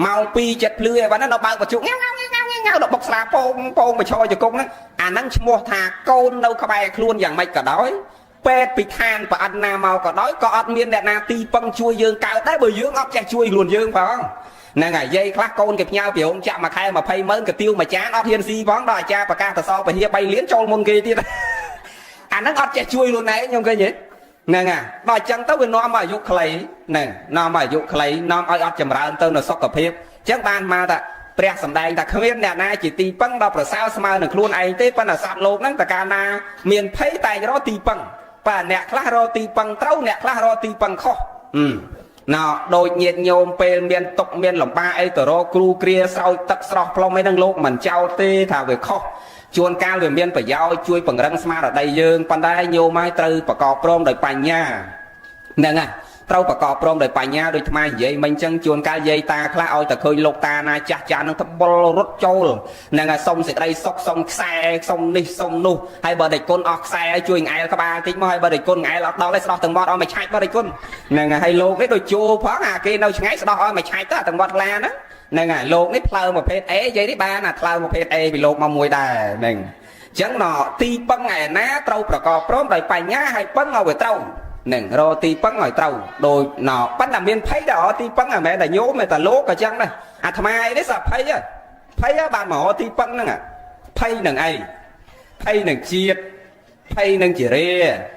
ម៉ោង2ចិត្តភ្លឺឯវ៉ាន់ដល់បើកបញ្ជុកងាវងាវងាវងាវដល់បុកស្លាពងពងបឈរជង្គង់ហ្នឹងអាហ្នឹងឈ្មោះថាកូននៅក្បែរខ្លួនយ៉ាងម៉េចក៏ដោយពេទ្យពីឋានប្រអិនណាមកក៏ដោយក៏អត់មានអ្នកណាទីពឹងជួយយើងកើតដែរបើយើងអត់ចេះជួយខ្លួនយើងផងហ្នឹងហើយយាយខ្លះកូនគេផ្ញើពីរោងចក្រមួយខែ20ម៉ឺនកាទៀវមួយចានអត់ហ៊ានស៊ីផងដល់អាចារ្យប្រកាសទៅសពហិ3លានចូលមុនគេទៀតអាហ្នឹងអត់ចេះជួយខ្លួនឯងខ្ញុំឃើញទេហ្នឹងហើយដល់អញ្ចឹងទៅវានាំមកអាយុខ្លីហ្នឹងនាំមកអាយុខ្លីនាំឲ្យអត់ចម្រើនទៅនៅសុខភាពអញ្ចឹងបានមកថាព្រះសម្ដែងថាគ្មានអ្នកណាជាទីពឹងដល់ប្រសើរស្មើនឹងខ្លួនឯងទេប៉ុន្តែសត្វលោកហ្នឹងតើកាលណាមានភ័យតែងរកទីពឹងបាទអ្នកខ្លះរកទីពឹងត្រូវអ្នកខ្លះរកទីពឹងខុសណោដូចញាតញោមពេលមានទុកមានលំបាកអីទៅរកគ្រូគ្រាស្រោចទឹកស្រស់ផ្លុំអីហ្នឹងលោកមិនចោលទេថាវាខុសជួនកាលវាមានប្រយោជន៍ជួយពង្រឹងស្មារតីយើងប៉ុន្តែញោមហើយត្រូវប្រកបព្រមដោយបញ្ញាហ្នឹងហើយត្រូវប្រកបព្រមដោយបញ្ញាដូចថ្មនិយាយមិញចឹងជួនកាលយាយតាខ្លះឲ្យតែឃើញលោកតាណាចាស់ចាស់នឹងត្បុលរត់ចូលហ្នឹងហើយសុំសេចក្តីសុខសុំខ្សែសុំនេះសុំនោះហើយបើដេចគុណអស់ខ្សែឲ្យជួយងែលក្បាលតិចមកហើយបើដេចគុណងែលអត់ដល់ទេស្ដោះទាំងមាត់ឲ្យមកឆាច់បើដេចគុណហ្នឹងហើយលោកនេះដូចជួផងអាគេនៅឆ្ងាយស្ដោះឲ្យមកឆាច់ទៅទាំងមាត់ឡាហ្នឹងហ្នឹងហើយលោកនេះផ្លូវប្រភេទ A យាយនេះបានអាផ្លូវប្រភេទ A ពីលោកមកមួយដែរហ្នឹងចឹងណទីពឹងឯណាត្រូវប្រកបព្រមដោយបញ្ញាហើយពឹងឲ្យវាត្រូវនឹងរកទីពឹងឲ្យត្រូវដូចណប៉ុន្តែមានភ័យដល់រកទីពឹងមិនមែនតែញោមតែលោកក៏ចឹងដែរអាត្មាអីនេះសភ័យភ័យបានមករកទីពឹងហ្នឹងភ័យនឹងអីភ័យនឹងជាតិភ័យនឹងជារា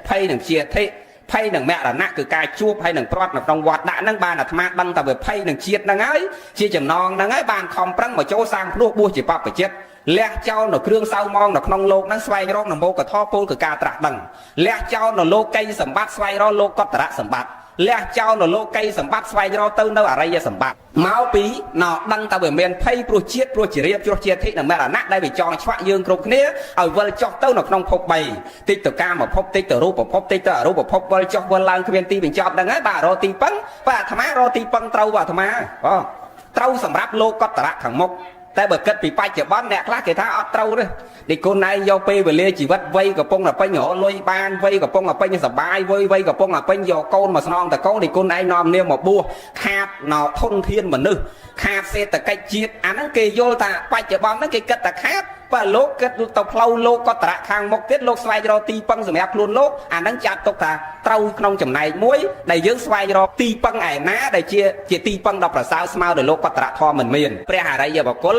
ភ័យនឹងជាធិភ័យនឹងមរណៈគឺការជួបហើយនឹងព្រាត់នៅក្នុងវត្តដាក់ហ្នឹងបានអាត្មាដឹងតែវាភ័យនឹងជាតិហ្នឹងហើយជាចំណងហ្នឹងហើយបានខំប្រឹងមកចូលសាងភ្លោះបួសជាបព្វជិតលះចោលនៅគ្រឿងសៅមងនៅក្នុងលោកហ្នឹងស្វែងរកនមោកធម៌ពលគឺការត្រាស់ដឹងលះចោលនៅលោកីសម្បត្តិស្វែងរកលោកកតរៈសម្បត្តិ លះចោលនៅលោកីសម្បត្តិស្វែងរកទៅនៅអរិយសម្បត្តិមកពីណដឹងតែវាមានភ័យព្រោះជាតិព្រោះជារៀបព្រោះជាធិនិងមរណៈដែលវាចងឆ្វាក់យើងគ្រប់គ្នាឲ្យវិលចុះទៅនៅក្នុងភព3តិចទៅកាមភពតិចទៅរូបភពតិចទៅអរូបភពវិលចុះវិលឡើងគ្មានទីបញ្ចប់ហ្នឹងហើយបាទរកទីពឹងបាទអាត្មារកទីពឹងត្រូវបាទអាត្មាបងត្រូវសម្រាប់លោកកតរៈខាងមុខតែបើគិតពីបច្ចុប្បន្នអ្នកខ្លះគេថាអត់ត្រូវទេឌីគុណឯងយកពេលវេលាជីវិតវ័យកំពុងតែពេញរលុយបានវ័យកំពុងតែពេញសបាយវ័យវ័យកំពុងតែពេញយកកូនមកស្នងតកូនឌីគុណឯងនាំនាមមកបួសខាតណធនធានមនុស្សខាតសេដ្ឋកិច្ចជាតិអាហ្នឹងគេយល់ថាបច្ចុប្បន្នហ្នឹងគេគិតតែខាតបើលោកគិតទៅផ្លូវលោកកតរៈខាងមុខទៀតលោកស្វែងរកទីពឹងសម្រាប់ខ្លួនលោកអាហ្នឹងចាត់ទុកថាត្រូវក្នុងចំណែកមួយដែលយើងស្វែងរកទីពឹងឯណាដែលជាទីពឹងដ៏ប្រសើរស្មើដោយលោកកតរៈធម៌មិនមានព្រះអរិយបុគ្គល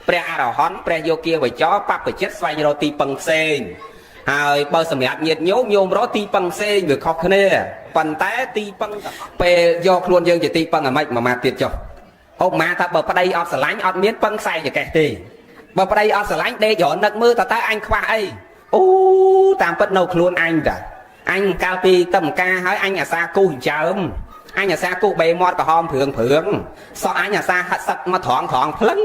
ព្រះអរហន្តព្រះយោគាវចរបព្វជិតស្វែងរកទីពឹងផ្សេងហើយបើសម្រាប់ញាតិញោមញោមរកទីពឹងផ្សេងវាខុសគ្នាប៉ុន្តែទីពឹងពេលយកខ្លួនយើងជាទីពឹងអាម៉េចមួយម៉ាត់ទៀតចុះឧបមាថាបើប្តីអត់ស្រឡាញ់អត់មានពឹងខ្សែចកេះទេបើប្តីអត់ស្រឡាញ់ដេករនឹកមើលតើតើអញខ្វះអីអូតាមពិតនៅខ្លួនអញតាអញកាលពីតំការហើយអញអាសាគូសចិញ្ចើមអញអាសាគូសបេមាត់ក្រហមព្រឿងព្រឿងសក់អញអាសាហាត់សឹកមកត្រង់ត្រង់ភ្លឹង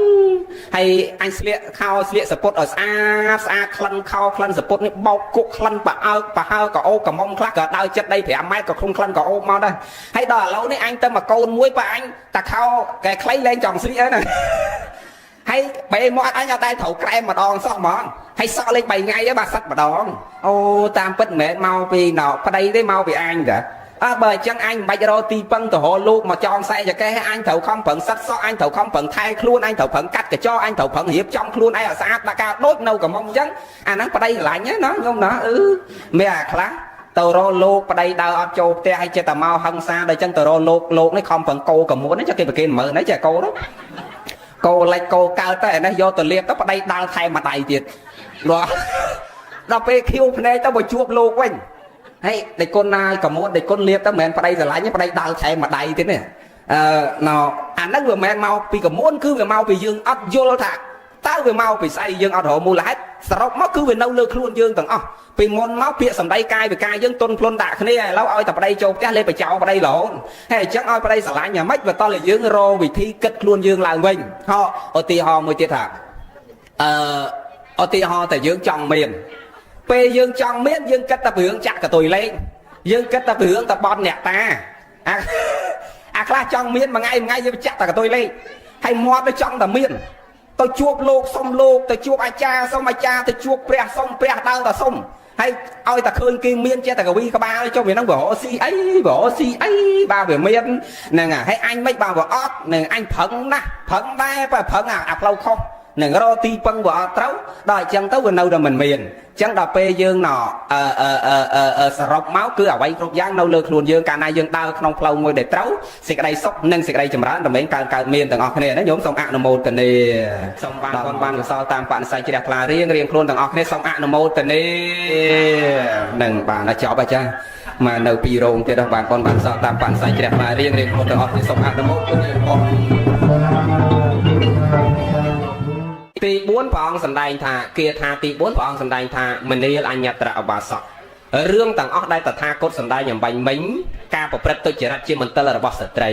ហើយអញស្លៀកខោស្លៀកសពុតឲ្យស្អាតស្អាតក្លិនខោក្លិនសពុតនេះបោកគុកក្លិនប្រអើកប្រហើក៏អូកមុំខ្លះក៏ដើរចិត្តដី5ម៉ែត្រក៏ឃុំក្លិនក៏អូបមកដែរហើយដល់ឥឡូវនេះអញទៅមកកូនមួយបើអញតាខោកែខ្លីលែងចង់ស្លៀកហ្នឹងហើយបេមាត់អញអត់ដែលត្រូវក្រែមម្ដងសោះហ្មងហើយសក់លេខ3ថ្ងៃឯងបាទសិតម្ដងអូតាមពិតមិនមែនមកពីណោប្តីទេមកពីអញតាអើបើអញ្ចឹងអញមិនបាច់រកទីពឹងទៅរកលោកមកចងខ្សែចកេះអញត្រូវខំប្រឹងសិតសក់អញត្រូវខំប្រឹងថែខ្លួនអញត្រូវប្រឹងកាត់កញ្ចក់អញត្រូវប្រឹងរៀបចំខ្លួនឯងឲ្យស្អាតដាក់ការដូចនៅកំមុំអញ្ចឹងអាហ្នឹងប្តីស្រឡាញ់ណាខ្ញុំណាអឺមានអាខ្លះទៅរកលោកប្តីដើរអត់ចូលផ្ទះហើយចិត្តតែមកហឹងសាដល់អញ្ចឹងទៅរកលោកលោកនេះខំប្រឹងកោកមួននេះចាគេប្រគេនមើលនេះចាកោនោះកោលិចកោកើតទៅអានេះយកទៅលៀបទៅប្តីដាល់ថែមមួយដៃទៀតដល់ពេលខៀវភ្នែកទៅមកជួបលោកវិញហើយដេចគុណណាយកមួនដេចគុណលៀបទៅមិនមែនប្តីស្រឡាញ់ទេប្តីដាល់ថែមមួយដៃទៀតនេះអឺណអាហ្នឹងវាមិនមែនមកពីកមួនគឺវាមកពីយើងអត់យល់ថាតើវាមកពីស្អីយើងអត់រកមូលហេតុសរុបមកគឺវានៅលើខ្លួនយើងទាំងអស់ពីមុនមកពាក្យសម្ដីកាយវិការយើងទុនភ្លុនដាក់គ្នាឥឡូវឲ្យតែប្តីចូលផ្ទះលេបចោលប្តីរហូតហើយអញ្ចឹងឲ្យប្តីស្រឡាញ់យ៉ាងម៉េចបើតោះតែយើងរកវិធីគិតខ្លួនយើងឡើងវិញហោឧទាហរណ៍មួយទៀតថាអឺឧទាហរណ៍តែយើងចង់មានពេលយើងចង់មានយើងគិតតែពីរឿងចាក់កតុយលេងយើងគិតតែពីរឿងតបន់អ្នកតាអាខ្លះចង់មានមួយថ្ងៃមួយថ្ងៃយើងចាក់តែកតុយលេងហើយមាត់ទៅចង់តែមានទៅជួបលោកសុំលោកទៅជួបអាចារ្យសុំអាចារ្យទៅជួបព្រះសុំព្រះដើរតែសុំហើយឲ្យតែឃើញគេមានចេះតែកវីក្បាលចុះវាហ្នឹងវារកស៊ីអីវារកស៊ីអីបាទវាមានហ្នឹងហើយអញមិនបាទវាអត់នឹងអញប្រឹងណាស់ប្រឹងដែរបើប្រឹងអាផ្លូវខុសនឹងរកទីពឹងវាអត់ត្រូវដល់អញ្ចឹងទៅវានៅតែមិនមានអញ្ចឹងដល់ពេលយើងណអឺអឺអឺសរុបមកគឺអ្វីគ្រប់យ៉ាងនៅលើខ្លួនយើងកាលណាយើងដើរក្នុងផ្លូវមួយដែលត្រូវសេចក្តីសុខនិងសេចក្តីចម្រើនរមែងកើតកើតមានទាំងអស់គ្នាណាញោមសូមអនុមោទនាសូមបានបានបានកុសលតាមបនិស្ស័យជ្រះថ្លារៀងរៀងខ្លួនទាំងអស់គ្នាសូមអនុមោទនានឹងបានដល់ចប់អាចារ្យមកនៅពីររោងទៀតបានបានបានកុសលតាមបនិស្ស័យជ្រះថ្លារៀងរៀងខ្លួនទាំងអស់គ្នាសូមអនុមោទនាបងទី4ព្រះអង្គសម្ដែងថាគាថាទី4ព្រះអង្គសម្ដែងថាមនាលអញ្ញត្រអបាសករឿងទាំងអស់ដែលតថាគតសម្ដែងអំបញ្ញមិញការប្រព្រឹត្តទុច្ចរិតជាមន្ទិលរបស់ស្ត្រី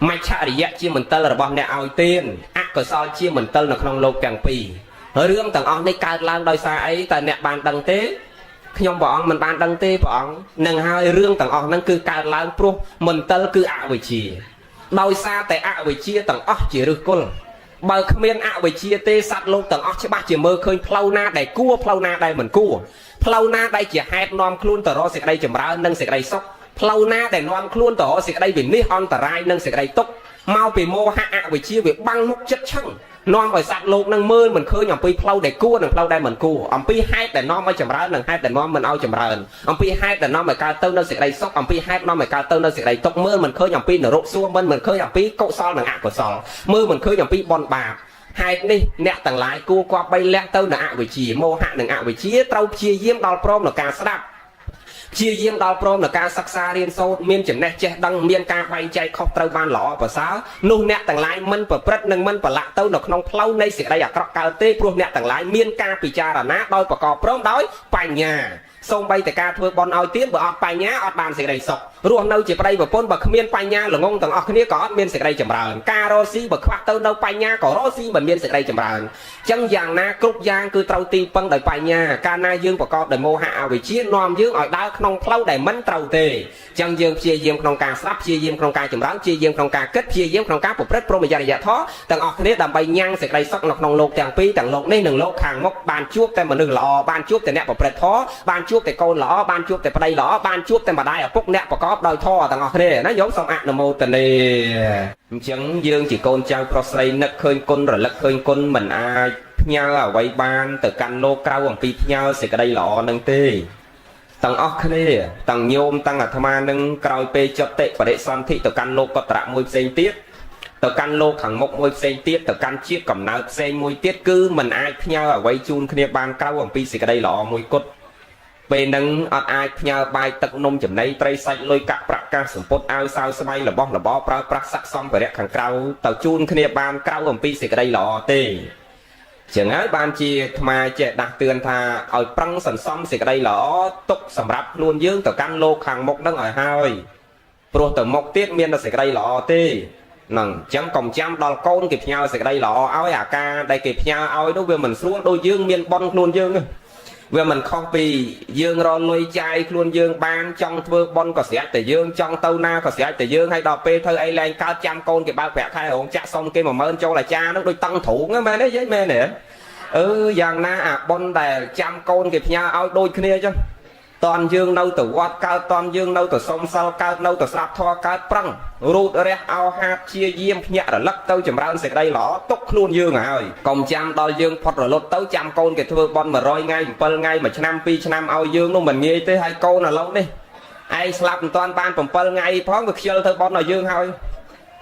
មច្ឆរិយៈជាមន្ទិលរបស់អ្នកឲ្យទានអកុសលជាមន្ទិលនៅក្នុងលោកទាំងពីររឿងទាំងអស់នេះកើតឡើងដោយសារអីតើអ្នកបានដឹងទេខ្ញុំព្រះអង្គមិនបានដឹងទេព្រះអង្គនឹងហើយរឿងទាំងអស់ហ្នឹងគឺកើតឡើងព្រោះមន្ទិលគឺអវិជ្ជាដោយសារតែអវិជ្ជាទាំងអស់ជាឫសគល់បើគ្មានអវិជ្ជាទេសត្វលោកទាំងអស់ច្បាស់ជាមើលឃើញផ្លូវណាដែលគួរផ្លូវណាដែលមិនគួរផ្លូវណាដែលជាហេតុនាំខ្លួនទៅរកសេចក្តីចម្រើននិងសេចក្តីសុខផ្លូវណាដែលនាំខ្លួនទៅរកសេចក្តីវិនិច្ឆ័យអន្តរាយនិងសេចក្តីទុក្ខមកពីមោហៈអវិជ្ជាវាបាំងមុខចិត្តឆឹងនាំឲ្យសត្វលោកនឹងមើលមិនឃើញអំពីផ្លូវដែលគួរនិងផ្លូវដែលមិនគួរអំពីហេតុដែលនាំឲ្យចម្រើននិងហេតុដែលនាំមិនឲ្យចម្រើនអំពីហេតុដែលនាំឲ្យកើតទៅនៅសេចក្តីសុខអំពីហេតុនាំឲ្យកើតទៅនៅសេចក្តីទុក្ខមើលមិនឃើញអំពីនរកសួគ៌មិនឃើញអំពីកុសលនិងអកុសលមើលមិនឃើញអំពីបុណ្យបាបហេតុនេះអ្នកទាំងឡាយគួរគប្បីលះទៅនៅអវិជ្ជាមោហៈនិងអវិជ្ជាត្រូវព្យាយាមដល់ព្រមនៅការស្ដាប់ព្យាយាមដល់ព្រមនៅការសិក្សារៀនសូត្រមានចំណេះចេះដឹងមានការបែងចែកខុសត្រូវបានល្អប្រសើរនោះអ្នកទាំងឡាយមិនប្រព្រឹត្តនិងមិនប្រឡាក់ទៅនៅក្នុងផ្លូវនៃសេចក្តីអាក្រក់កើតទេព្រោះអ្នកទាំងឡាយមានការពិចារណាដោយប្រកបព្រមដោយបញ្ញា សូម្បីតែការធ្វើបន់ឲ្យទៀនបើអត់បញ្ញាអត់បានសេចក្តីសុខរស់នៅជាប្តីប្រពន្ធបើគ្មានបញ្ញាល្ងងទាំងអស់គ្នាក៏អត់មានសេចក្តីចម្រើនការរកស៊ីបើខ្វះទៅនៅបញ្ញាក៏រកស៊ីមិនមានសេចក្តីចម្រើនចឹងយ៉ាងណាគ្រប់យ៉ាងគឺត្រូវទីពឹងដោយបញ្ញាកាលណាយើងប្រកបដោយមោហៈអវិជ្ជានាំយើងឲ្យដើរក្នុងផ្លូវដែលមិនត្រូវទេចឹងយើងព្យាយាមក្នុងការស្ដាប់ព្យាយាមក្នុងការចម្រើនព្យាយាមក្នុងការគិតព្យាយាមក្នុងការប្រព្រឹត្តព្រហ្មចរិយធម៌ទាំងអស់គ្នាដើម្បីញ៉ាំងសេចក្តីសុខនៅក្នុងលោកទាំងពីរទាំងលោកនេះនិងលោកខាងមុខបានជួបតែមនុស្សល្អបានជួបតែអ្នកប្រព្រឹត្តធម៌បានជួបតែកូនល្អបានជួបតែប្តីល្អបានជួបតែម្ដាយឪពុកអ្នកប្រកបដោយធម៌ទាំងអស់គ្នាណាញោមសូមអនុមោទនាអញ្ចឹងយើងជាកូនចៅប្រុសស្រីនឹកឃើញគុណរលឹកឃើញគុណមិនអាចផ្ញើអ្វីបានទៅកាន់លោកក្រៅអំពីផ្ញើសេចក្តីល្អនឹងទេទាំងអស់គ្នាទាំងញោមទាំងអាត្មានឹងក្រោយពេលចតិបរិសន្ធិទៅកាន់លោកកតរៈមួយផ្សេងទៀតទៅកាន់លោកខាងមុខមួយផ្សេងទៀតទៅកាន់ជាតិកំណើតផ្សេងមួយទៀតគឺមិនអាចផ្ញើអ្វីជូនគ្នាបានក្រៅអំពីសេចក្តីល្អមួយគត់ពេលហ្នឹងអត់អាចផ្ញើបាយទឹកនំចំណីត្រីសាច់លុយកាក់ប្រាក់កាសសម្ពុតអាវសាវស្បៃរបស់របរប្រើប្រាស់ស័កសម្ភារៈខាងក្រៅទៅជូនគ្នាបានក្រៅអំពីសេចក្តីល្អទេចឹងហើយបានជាអាត្មាចេះដាស់តឿនថាឲ្យប្រឹងសន្សំសេចក្តីល្អទុកសម្រាប់ខ្លួនយើងទៅកាន់លោកខាងមុខហ្នឹងឲ្យហើយព្រោះទៅមុខទៀតមានតែសេចក្តីល្អទេហ្នឹងអញ្ចឹងកុំចាំដល់កូនគេផ្ញើសេចក្តីល្អឲ្យអាការដែលគេផ្ញើឲ្យនោះវាមិនស្រួលដូចយើងមានប៉ុនខ្លួនយើងទេវាមិនខុសពីយើងរលុយចាយខ្លួនយើងបានចង់ធ្វើប៉ុនក៏ស្រាច់តែយើងចង់ទៅណាក៏ស្រាច់តែយើងហើយដល់ពេលធ្វើអីលែងកើតចាំកូនគេបើកប្រាក់ខែរោងចាក់សុំគេ10000ចូលអាចារ្យនោះដូចតឹងទ្រូងមែនទេយាយមែនទេអឺយ៉ាងណាអាប៉ុនដែលចាំកូនគេផ្ញើឲ្យដូចគ្នាអញ្ចឹងតនយើងនៅទៅវត្តកើតតនយើងនៅទៅសុំសិលកើតនៅទៅស្រាប់ធម៌កើតប្រឹងរូតរះអោហាតជាយាមភ្ញាក់រលឹកទៅចម្រើនសេចក្តីល្អទុកខ្លួនយើងហើយកុំចាំដល់យើងផុតរលត់ទៅចាំកូនគេធ្វើបន់100ថ្ងៃ7ថ្ងៃ1ឆ្នាំ2ឆ្នាំឲ្យយើងនោះមិនងាយទេហើយកូនឥឡូវនេះឯងស្លាប់មិនទាន់បាន7ថ្ងៃផងវាខ្ជិលធ្វើបន់ឲ្យយើងហើយ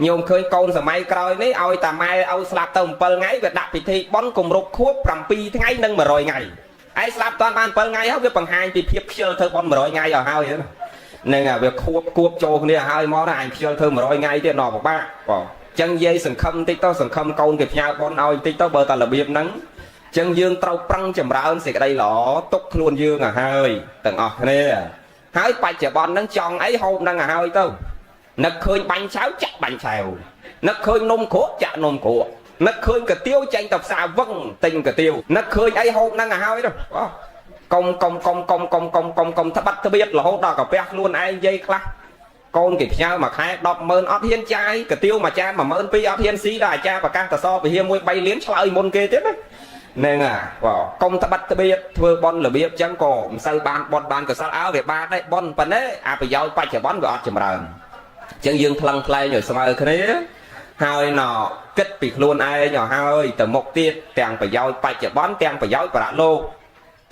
ញោមឃើញកូនសម័យក្រោយនេះឲ្យតាម៉ែឲ្យស្លាប់ទៅ7ថ្ងៃវាដាក់ពិធីបន់គម្រប់ខួប7ថ្ងៃនិង100ថ្ងៃឯងស្លាប់តាន់បាន7ថ្ងៃហើយវាបង្ហាញពីភាពខ្ជិលធ្វើបន់100ថ្ងៃឲ្យហើយហ្នឹងវាខួបគួបចូលគ្នាហើយមកណាអញខ្ជិលធ្វើ100ថ្ងៃទៀតណពិបាកបងចឹងយាយសង្ឃឹមតិចទៅសង្ឃឹមកូនគេផ្ញើបន់ឲ្យតិចទៅបើតែរបៀបហ្នឹងចឹងយើងត្រូវប្រឹងចម្រើនសេចក្តីល្អទុកខ្លួនយើងឲ្យហើយទាំងអស់គ្នាហើយបច្ចុប្បន្នហ្នឹងចង់អីហូបហ្នឹងឲ្យហើយទៅនឹកឃើញបាញ់ឆៅចាក់បាញ់ឆៅនឹកឃើញនំគ្រក់ចាក់នំគ្រក់នឹកឃើញកាទៀវចេញទៅផ្សារវឹងទិញកាទៀវនឹកឃើញអីហូបហ្នឹងឲ្យហើយទៅកុំកុំកុំកុំកុំកុំកុំកុំត្បាត់ត្បៀតរហូតដល់កាពះខ្លួនឯងនិយាយខ្លះកូនគេផ្ញើមួយខែ100000អត់ហ៊ានចាយកាទៀវមួយចាន12000អត់ហ៊ានស៊ីដល់អាចារ្យប្រកាសតសពវិហាមួយ3លានឆ្លើយមុនគេទៀតណាហ្នឹងហ่ะបាទកុំត្បាត់ត្បៀតធ្វើបន់របៀបចឹងក៏មិនសូវបានបន់បានកសលអើវាបានដែរបន់ប៉ុណ្ណេះអាប្រយោជន៍បច្ចុប្បន្នវាអត់ចម្រើនចឹងយើងថ្លឹងថ្លែងឲ្យស្មើគ្នាហើយណគិតពីខ្លួនឯងឲ្យហើយទៅមុខទៀតទាំងប្រយោជន៍បច្ចុប្បន្នទាំងប្រយោជន៍បរលោក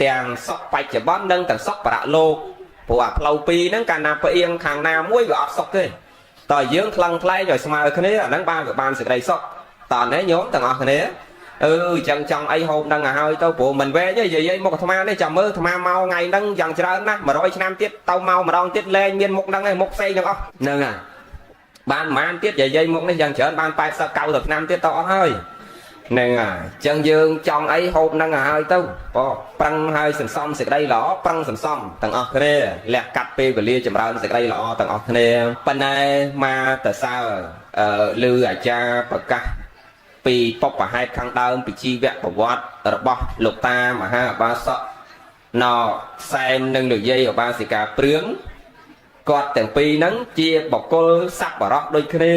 ទាំងសុខបច្ចុប្បន្ននិងទាំងសុខបរលោកព្រោះអាផ្លូវពីរហ្នឹងកាលណាផ្អៀងខាងណាមួយវាអត់សុខទេតើយើងថ្លឹងថ្លែងឲ្យស្មើគ្នាអាហ្នឹងបានវាបានសេចក្តីសុខតើនេះញោមទាំងអស់គ្នាអឺចឹងចង់អីហូបហ្នឹងឲ្យហើយទៅព្រោះមិនវែងទេយាយមុខអាត្មានេះចាំមើលអាត្មាមកថ្ងៃហ្នឹងយ៉ាងច្រើនណាស់100ឆ្នាំទៀតទៅមកម្ដងទៀតលែងមានមុខហ្នឹងឯងមុខផ្សេងទាំងអស់ហ្នឹងហើយបានប្រហែលទៀតយាយមុខនេះយ៉ាងច្រើនបាន80 90ឆ្នាំទៀតទៅអស់ហើយហ្នឹងហើយចឹងយើងចង់អីហូបហ្នឹងឲ្យហើយទៅបងប្រឹងហើយសន្សំសេចក្តីល្អប្រឹងសន្សំទាំងអស់គ្នាលះកាត់ពេលវេលាចម្រើនសេចក្តីល្អទាំងអស់គ្នាប៉ុន្តែមកតសើអឺឮអាចារ្យប្រកាសពីបពហេតុខាងដើមពីជីវប្រវត្តិរបស់លោកតាមហាអបាសកណសែមនិងលោកយាយអបាសិកាព្រឿងគាត់ទាំងពីរហ្នឹងជាបុគ្គលសប្បុរសដូចគ្នា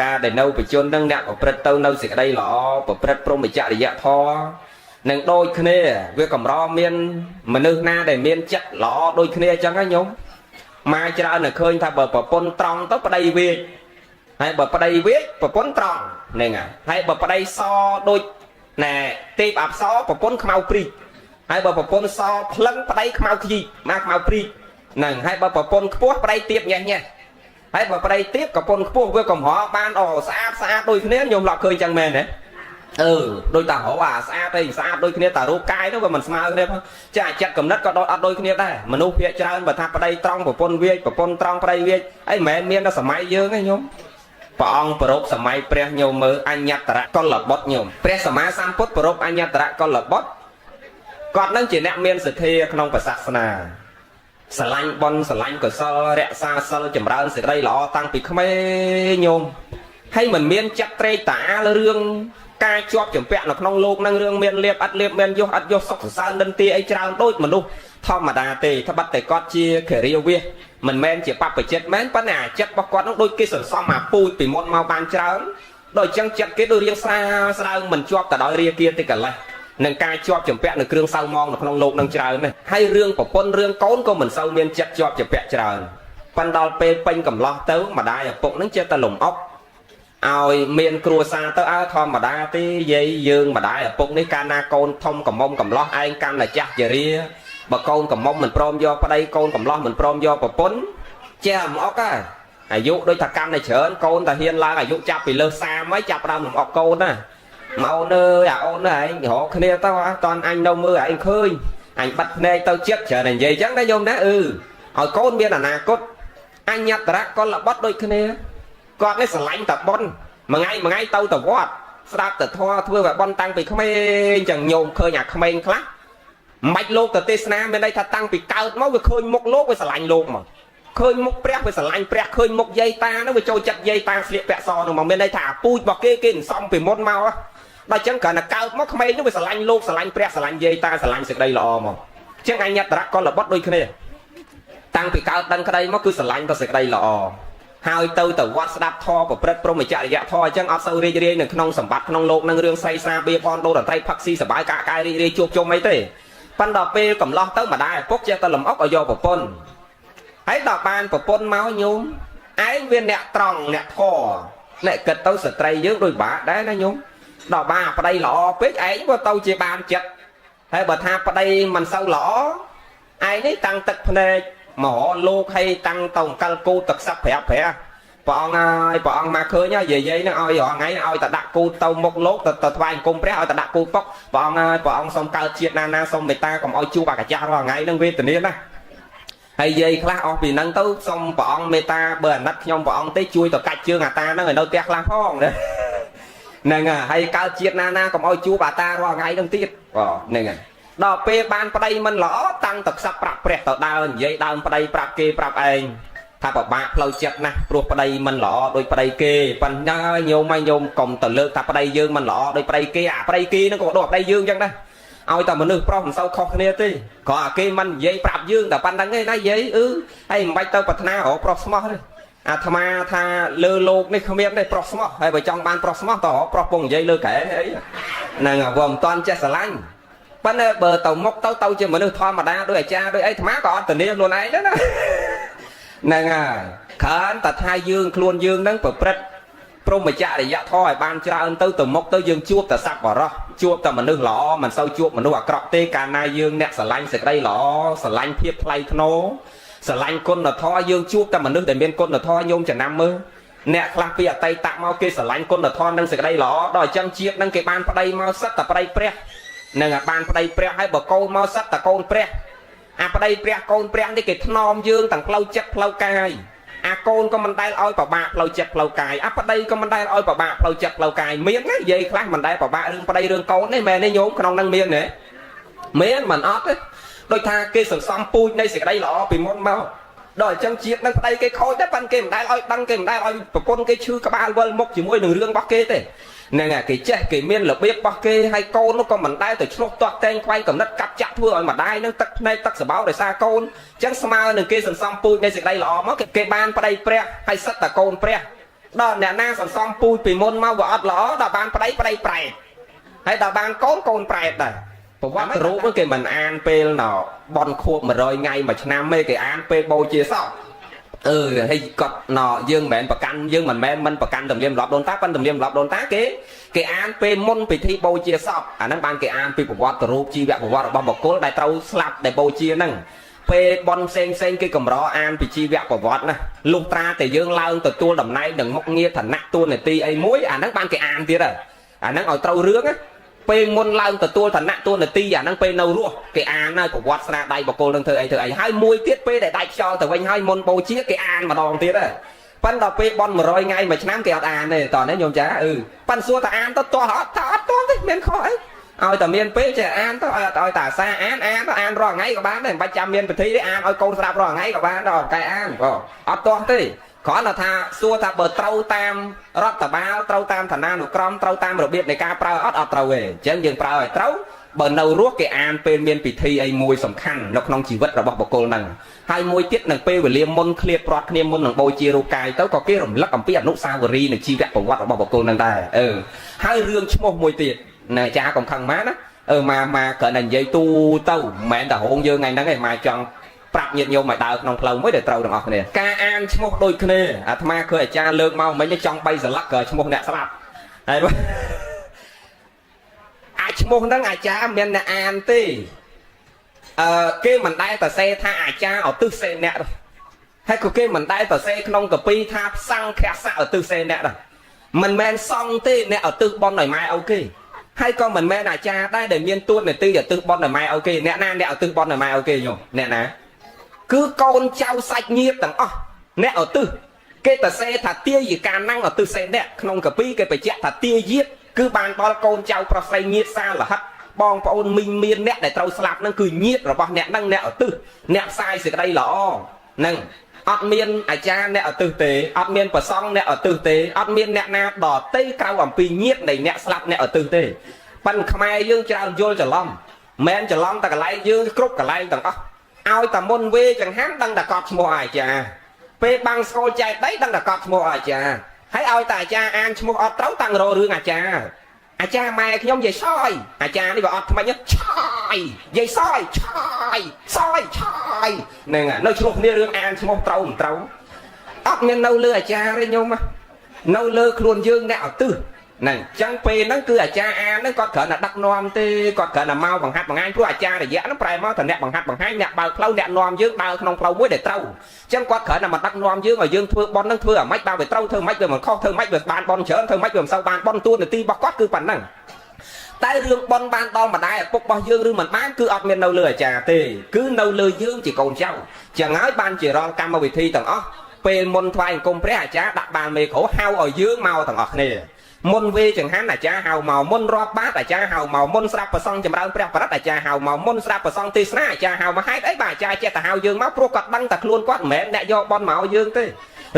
ការដែលនៅបជននឹងអ្នកប្រព្រឹត្តទៅនៅសេចក្តីល្អប្រព្រឹត្តព្រហ្មចរិយធម៌នឹងដូចគ្នាវាកម្រមានមនុស្សណាដែលមានចិត្តល្អដូចគ្នាអញ្ចឹងណាញោមមកច្រើនតែឃើញថាបើប្រពន្ធត្រង់ទៅប្តីវាចហើយបើប្តីវាចប្រពន្ធត្រង់ហ្នឹងហើយបើប្តីសដូចណែទេពអប្សរប្រពន្ធខ្មៅព្រីកហើយបើប្រពន្ធសភ្លឹងប្តីខ្មៅខ្យីមកខ្មៅព្រីកហ្នឹងហើយបើប្រពន្ធខ្ពស់ប្តីទៀបញ៉េះញ៉េះហើយបើប្តីទៀបប្រពន្ធខ្ពស់វាកំរបានអូស្អាតស្អាតដូចគ្នាញោមឡប់ឃើញចឹងមែនទេអឺដូចតារោអាស្អាតទេស្អាតដូចគ្នាតារូបកាយនោះវាមិនស្មើគ្នាផងចាចិត្តកំណត់ក៏ដូចអត់ដូចគ្នាដែរមនុស្សភាគច្រើនបើថាប្តីត្រង់ប្រពន្ធវាចប្រពន្ធត្រង់ប្តីវាចអីមិនមែនមានដល់សម័យយើងទេញោមព្រះអង្គប្រោបសម័យព្រះញោមមើលអញ្ញត្តរកុលបុត្រញោមព្រះសម្មាសម្ពុទ្ធប្រោបអញ្ញត្តរកុលបុត្រ គាត់នឹងជាអ្នកមានសទ្ធាក្នុងព្រះសាសនាស្រឡាញ់បុណ្យស្រឡាញ់កុសលរក្សាសិលចម្រើនសេចក្តីល្អតាំងពីក្មេងញោមហើយមិនមានចិត្តត្រេកតាអាលរឿងការជាប់ចម្ពាក់នៅក្នុងលោកនឹងរឿងមានលៀបអត់លៀបមានយុះអត់យុះសុខសរសើរនិន្ទាអីច្រើនដូចមនុស្សធម្មតាទេត្បិតតែគាត់ជាគិរិយាវាសមិនមែនជាបព្វជិតមែនប៉ុន្តែអាចិត្តរបស់គាត់នោះដូចគេសន្សំអាពូជពីមុនមកបានច្រើនដល់អញ្ចឹងចិត្តគេដូចរៀងស្រាលស្ដើងមិនជាប់ទៅដោយរាគាតិកលេសនឹងការជាប់ចម្ពាក់នៅគ្រឿងសៅមងនៅក្នុងលោកនឹងច្រើនណាស់ហើយរឿងប្រពន្ធរឿងកូនក៏មិនសូវមានចិត្តជាប់ចម្ពាក់ច្រើនប៉ុន្តែដល់ពេលពេញកំឡោះទៅម្ដាយឪពុកនឹងចិត្តតែលំអុកឲ្យមានគ្រួសារទៅអើធម្មតាទេយាយយើងម្ដាយឪពុកនេះកាលណាកូនធំកំមុំកំឡោះឯងកាន់តែចាស់ជារាបើកូនកំមុំមិនព្រមយកប្តីកូនកំឡោះមិនព្រមយកប្រពន្ធចេះលំអុកហ่ะអាយុដូចថាកាន់តែច្រើនកូនតែហ៊ានឡើងអាយុចាប់ពីលើ30ហើយចាប់ដើមលំអុកកូនណាមកអូនអើយអាអូនឯងរកគ្នាទៅអតន់អញនៅមើលឯងឃើញអញបាត់ភ្នែកទៅចិត្តច្រើនតែនិយាយចឹងណាញោមណាអឺឲ្យកូនមានអនាគតអញ្ញត្តរៈកុលបុត្រដូចគ្នាគាត់នេះស្រឡាញ់តែប៉ុនមួយថ្ងៃមួយថ្ងៃទៅទៅវត្តស្ដាប់ទៅធម៌ធ្វើឲ្យប៉ុនតាំងពីក្មេងចឹងញោមឃើញអាក្មេងខ្លះមិនបាច់លោកទៅទេសនាមានន័យថាតាំងពីកើតមកវាឃើញមុខលោកវាស្រឡាញ់លោកមកឃើញមុខព្រះវាស្រឡាញ់ព្រះឃើញមុខយាយតានោះវាចូលចិត្តយាយតាស្លៀកពាក់សនោះមកមានន័យថាអាពូជរបស់គេគេសន្សំពីមុនមកដល់ចឹងគ្រាន់តែកើតមកក្មេងនោះវាស្រឡាញ់លោកស្រឡាញ់ព្រះស្រឡាញ់យាយតាស្រឡាញ់សេចក្តីល្អមកចឹងអញ្ញត្តរៈកុលបុត្រដូចគ្នាតាំងពីកើតដឹងក្តីមកគឺស្រឡាញ់ទៅសេចក្តីល្អហើយទៅទៅវត្តស្ដាប់ធម៌ប្រព្រឹត្តព្រហ្មចរិយធម៌អញ្ចឹងអត់សូវរីករាយនៅក្នុងសម្បត្តិក្នុងលោកនឹងរឿងស្រីស្រាបៀបនដូរតន្ត្រីផឹកស៊ីសបាយកាកកាយរីករាយជួបជុំអីទេប៉ុន្តែដល់ពេលកំឡោះទៅម្ដាយឪពុកចេះតែលំអុកឲ្យយកប្រពន្ធហើយដល់បានប្រពន្ធមកញោមឯងវាអ្នកត្រង់អ្នកធម៌អ្នកគិតទៅស្ត្រីយើងដូចបាក់ដែរណាញោមដល់បានប្តីល្អពេកឯងក៏ទៅជាបានចិត្តហើយបើថាប្តីមិនសូវល្អឯងនេះតាំងទឹកភ្នែកមករលោកឲ្យតាំងទៅអង្កលគូទឹកសឹកប្រាប់ព្រះព្រះអង្គហើយព្រះអង្គមកឃើញយាយយាយហ្នឹងឲ្យរាល់ថ្ងៃឲ្យតែដាក់គូទៅមុខលោកទៅទៅថ្វាយអង្គមព្រះឲ្យតែដាក់គូប៉ុកព្រះអង្គហើយព្រះអង្គសូមកើតជាតិណាណាសូមមេត្តាកុំឲ្យជួបអាកាចាស់រាល់ថ្ងៃហ្នឹងវេទនាណាហើយយាយខ្លះអស់ពីហ្នឹងទៅសូមព្រះអង្គមេត្តាបើអាណិតខ្ញុំព្រះអង្គទេជួយទៅកាច់ជើងអាតាហ្នឹងឲ្យនៅផ្ទះខ្លះផងណាហ្នឹងហើយកើតជាតិណាណាកុំឲ្យជួបអាតារាល់ថ្ងៃហ្នឹងទៀតបាទហ្នឹងហើយដល់ពេលបានប្តីមិនល្អតាំងតែខ្សឹបប្រាប់ព្រះទៅដើរនិយាយដើមប្តីប្រាប់គេប្រាប់ឯងថាពិបាកផ្លូវចិត្តណាស់ព្រោះប្តីមិនល្អដូចប្តីគេប៉ុន្តែញោមឲ្យញោមកុំទៅលើកថាប្តីយើងមិនល្អដូចប្តីគេអាប្តីគេហ្នឹងក៏ដូចប្តីយើងចឹងដែរឲ្យតែមនុស្សប្រុសមិនសូវខុសគ្នាទេគ្រាន់តែគេមិននិយាយប្រាប់យើងតែប៉ុណ្្នឹងឯងណាយាយអឺហើយមិនបាច់ទៅប្រាថ្នារកប្រុសស្មោះទេអាត្មាថាលើលោកនេះគ្មានទេប្រុសស្មោះហើយបើចង់បានប្រុសស្មោះតរកប្រុសពងនិយាយលើកែអីហ្នឹងវាមិនតាន់ចេះស្រឡាញ់ប៉ុន្តែបើទៅមុខទៅទៅជាមនុស្សធម្មតាដូចអាចារ្យដូចអីអាត្មាក៏អត់ធានាខ្លួនឯងដែរណាហ្នឹងហើយគ្រាន់តែថាយើងខ្លួនយើងហ្នឹងប្រព្រឹត្តព្រហ្មចរិយធម៌ឲ្យបានច្រើនទៅទៅមុខទៅយើងជួបតែសត្វបរោះជួបតែមនុស្សល្អមិនសូវជួបមនុស្សអាក្រក់ទេកាលណាយើងអ្នកស្រឡាញ់សេចក្តីល្អស្រឡាញ់ភាពថ្លៃថ្នូរស្រឡាញ់គុណធម៌យើងជួបតែមនុស្សដែលមានគុណធម៌ញោមចំណាំមើលអ្នកខ្លះពីអតីតមកគេស្រឡាញ់គុណធម៌និងសេចក្តីល្អដល់អញ្ចឹងជាតិនឹងគេបានប្តីមកសិតតែប្តីព្រះនឹងបានប្តីព្រះហើយបើកូនមកសិតតែកូនព្រះអាប្តីព្រះកូនព្រះនេះគេថ្នមយើងទាំងផ្លូវចិត្តផ្លូវកាយអាកូនក៏មិនដែលឲ្យប្របាកផ្លូវចិត្តផ្លូវកាយអាប្តីក៏មិនដែលឲ្យប្របាកផ្លូវចិត្តផ្លូវកាយមានណាយាយខ្លះមិនដែលប្របាករឿងប្តីរឿងកូនទេមែនទេញោមក្នុងនឹងមានទេមានមិនអត់ទេដូចថាគេសន្សំពូជនៃសេចក្តីល្អពីមុនមកដល់អញ្ចឹងជាតិនឹងប្តីគេខូចដែរប៉ិនគេមិនដែលឲ្យដឹងគេមិនដែលឲ្យប្រពន្ធគេឈឺក្បាលវិលមុខជាមួយនឹងរឿងរបស់គេទេហ្នឹងហើយគេចេះគេមានរបៀបរបស់គេហើយកូននោះក៏មិនដែលទៅឆ្លោះទាស់តែងខ្វែងកំណត់កាប់ចាក់ធ្វើឲ្យម្ដាយនឹងទឹកភ្នែកទឹកសបោដោយសារកូនអញ្ចឹងស្មើនឹងគេសន្សំពូជនៃសេចក្តីល្អមកគេបានប្តីព្រះហើយសិតតែកូនព្រះដល់អ្នកណាសន្សំពូជពីមុនមកវាអត់ល្អដល់បានប្តីប្តីប្រែតហើយដល់បានកូនកូនប្រែតដែរប្រវត្តិរូបគេមិនអានពេលណបនខួប100ថ្ងៃមួយឆ្នាំទេគេអានពេលបូជាសពអឺហើយគាត់ណយើងមិនមែនប្រកាន់យើងមិនមែនមិនប្រកាន់ទំនៀមទម្លាប់ដូនតាប៉ុន្តែទំនៀមទម្លាប់ដូនតាគេគេអានពេលមុនពិធីបូជាសពអាហ្នឹងបានគេអានពីប្រវត្តិរូបជីវប្រវត្តិរបស់បុគ្គលដែលត្រូវស្លាប់ដែលបូជាហ្នឹងពេលបនផ្សេងផ្សេងគេកម្រអានពីជីវប្រវត្តិណាលុះត្រាតែយើងឡើងទទួលតំណែងនិងមុខងារឋានៈតួនាទីអីមួយអាហ្នឹងបានគេអានទៀតហើយអាហ្នឹងឲ្យត្រូវរឿងណាពេលមុនឡើងទទួលឋានៈតួនាទីអាហ្នឹងពេលនៅរស់គេអានហើយប្រវត្តិស្នាដៃបុគ្គលនឹងធ្វើអីធ្វើអីហើយមួយទៀតពេលដែលដាច់ខ្យល់ទៅវិញហើយមុនបូជាគេអានម្ដងទៀតហើយប៉ិនដល់ពេលបន100ថ្ងៃមួយឆ្នាំគេអត់អានទេតោះនេះញោមចាអឺប៉ិនសួរតើអានទៅទាស់អត់ថាអត់ទាស់ទេមានខុសអី ឲ្យតែមានពេលចេះអានទៅឲ្យតែអាសាអានអានទៅអានរាល់ថ្ងៃក៏បានដែរមិនបាច់ចាំមានពិធីទេអានឲ្យកូនស្ដាប់រាល់ថ្ងៃក៏បានដល់កែអានបងអត់ទាស់ទេគ្រាន់តែថាសួរថាបើត្រូវតាមរដ្ឋបាលត្រូវតាមឋានានុក្រមត្រូវតាមរបៀបនៃការប្រើអត់អត់ត្រូវទេអញ្ចឹងយើងប្រើឲ្យត្រូវបើនៅរស់គេអានពេលមានពិធីអីមួយសំខាន់នៅក្នុងជីវិតរបស់បុគ្គលហ្នឹងហើយមួយទៀតនឹងពេលវេលាមុនឃ្លាតព្រាត់គ្នាមុននឹងបូជារូបកាយទៅក៏គេរំលឹកអំពីអនុស្សាវរីយ៍នៃជីវប្រវត្តិរបស់បុគ្គលហ្នឹងដែរអឺហើយរឿងឈ្មោះមួយទៀតណែចាកុំខឹងម៉ាណាអឺម៉ាម៉ាគ្រាន់តែនិយាយទូទៅមិនមែនតែរោងយើងថ្ងៃហ្នឹងឯងម៉ាចង់ប្រាប់ញាតិញោមឲ្យដើរក្នុងផ្លូវមួយដែលត្រូវទាំងអស់គ្នាការអានឈ្មោះដូចគ្នាអាត្មាឃើញអាចារ្យលើកមកមិញចង់3សន្លឹកក៏ឈ្មោះអ្នកស្លាប់ហើយ អាឈ្មោះហ្នឹងអាចារ្យមានអ្នកអានទេអឺគេមិនដែលតសេថាអាចារ្យឧទ្ទិសសេអ្នកហើយក៏គេមិនដែលតសេក្នុងកពីថាសង្ឃសៈឧទ្ទិសសេអ្នកដែរមិនមែនសង្ឃទេអ្នកឧទ្ទិសបុណ្យឲ្យម៉ែឪគេហើយក៏មិនមែនអាចារ្យដែរដែលមានទួនាទីឧទ្ទិសបុណ្យឲ្យម៉ែឪគេអ្នកណាអ្នកឧទ្ទិសបុណ្យឲ្យម៉ែឪគេញោមអ្នកណាគឺកូនចៅសាច់ញាតិទាំងអស់អ្នកឧទ្ទិសគេតសេថាទាយិកាណាំងឧទ្ទិសសេអ្នកក្នុងកពីគេបញ្ជាក់ថាទាយាទគឺបានដល់កូនចៅប្រុសស្រីញាតិសាលហិតបងប្អូនមីងមានអ្នកដែលត្រូវស្លាប់ហ្នឹងគឺញាតិរបស់អ្នកហ្នឹងអ្នកឧទ្ទិសអ្នកផ្សាយសេចក្តីល្អហ្នឹងអត់មានអាចារ្យអ្នកឧទ្ទិសទេអត់មានប្រសង់អ្នកឧទ្ទិសទេអត់មានអ្នកណាដតីក្រៅអំពីញាតិនៃអ្នកស្លាប់អ្នកឧទ្ទិសទេប៉ិនខ្មែរយើងច្រើនយល់ច្រឡំមិនច្រឡំតែកន្លែងយើងគ្រប់កន្លែងទាំងអស់ឲ្យតែមុនវេចង្ហាន់ដឹងតែកត់ឈ្មោះអាចារ្យពេលបាំងស្គលចែកដីដឹងតែកត់ឈ្មោះអាចារ្យហើយឲ្យតែអាចារ្យអានឈ្មោះអត់ត្រូវតាំងរករឿងអាចារ្យអាចារ្យម៉ែខ្ញុំនិយាយសយអាចារ្យនេះវាអត់ថ្មិញឆាយនិយាយសយឆាយសយឆាយហ្នឹងនៅឆ្លោះគ្នារឿងអានឈ្មោះត្រូវមិនត្រូវអត់មាននៅលើអាចារ្យទេញោមនៅលើខ្លួនយើងអ្នកឧទ្ទិសហ្នឹងអញ្ចឹងពេលហ្នឹងគឺអាចារ្យអានហ្នឹងគាត់គ្រាន់តែដឹកនាំទេគាត់គ្រាន់តែមកបង្ហាត់បង្ហាញព្រោះអាចារ្យរយៈហ្នឹងប្រែមកថាអ្នកបង្ហាត់បង្ហាញអ្នកបើកផ្លូវអ្នកនាំយើងដើរក្នុងផ្លូវមួយដែលត្រូវអញ្ចឹងគាត់គ្រាន់តែមកដឹកនាំយើងឲ្យយើងធ្វើប៉ុនហ្នឹងធ្វើអាម៉េចបើវាត្រូវធ្វើម៉េចវាមិនខុសធ្វើម៉េចវាបានប៉ុនច្រើនធ្វើម៉េចវាមិនសូវបានប៉ុនតួនាទីរបស់គាត់គឺប៉ុណ្ណឹងតែរឿងប៉ុនបានដល់ម្ដាយឪពុករបស់យើងឬមិនបានគឺអត់មាននៅលើអាចារ្យទេគឺនៅលើយើងជាកូនចៅចឹងហើយបានជារាល់កម្មវិធីទាំងអស់ពេលមុនថ្វាយអង្គមព្រះអាចារ្យដាក់បានមេក្រូហៅឲ្យយើងមកទាំងអស់គ្នាមុនវេចង្ហាន់អាចារ្យហៅមកមុនរាប់បាតអាចារ្យហៅមកមុនស្រាប់ប្រសង់ចម្រើនព្រះបរិត្តអាចារ្យហៅមកមុនស្រាប់ប្រសង់ទេសនាអាចារ្យហៅមកហេតុអីបាទអាចារ្យចេះតែហៅយើងមកព្រោះគាត់ដឹងតែខ្លួនគាត់មិនមែនអ្នកយកបន់មកឲ្យយើងទេ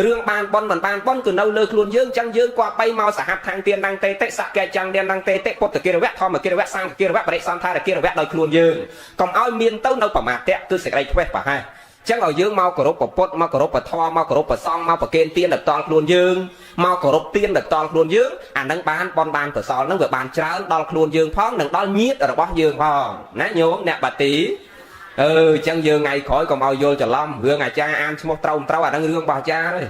រឿងបានបន់មិនបានបន់គឺនៅលើខ្លួនយើងចឹងយើងគាត់បីមកសហដ្ឋាងទានដងតេតិសកេចាំងទានដងតេតិពុទ្ធគិរវៈធម្មគិរវៈសង្ឃគិរវៈបរិសន្ធារគិរវៈដោយខ្លួនយើងកុំឲ្យមានទៅនៅប្រមាទៈគឺសេចក្តីធ្វេសប្រហែសចឹងឲ្យយើងមកគោរពពុទ្ធមកគោរពធម៌មកគោរពព្រះសង្ឃមកប្រគេនទានដល់តខ្លួនយើងមកគោរពទានដល់តខ្លួនយើងអានឹងបានបនបានកុសលនឹងវាបានច្រើនដល់ខ្លួនយើងផងនិងដល់ញាតិរបស់យើងផងណាញោមអ្នកបាទីអឺចឹងយើងថ្ងៃក្រោយកុំឲ្យយល់ច្រឡំរឿងអាចារ្យអានឈ្មោះត្រូវមិនត្រូវអានឹងរឿងរបស់អាចារ្យទេ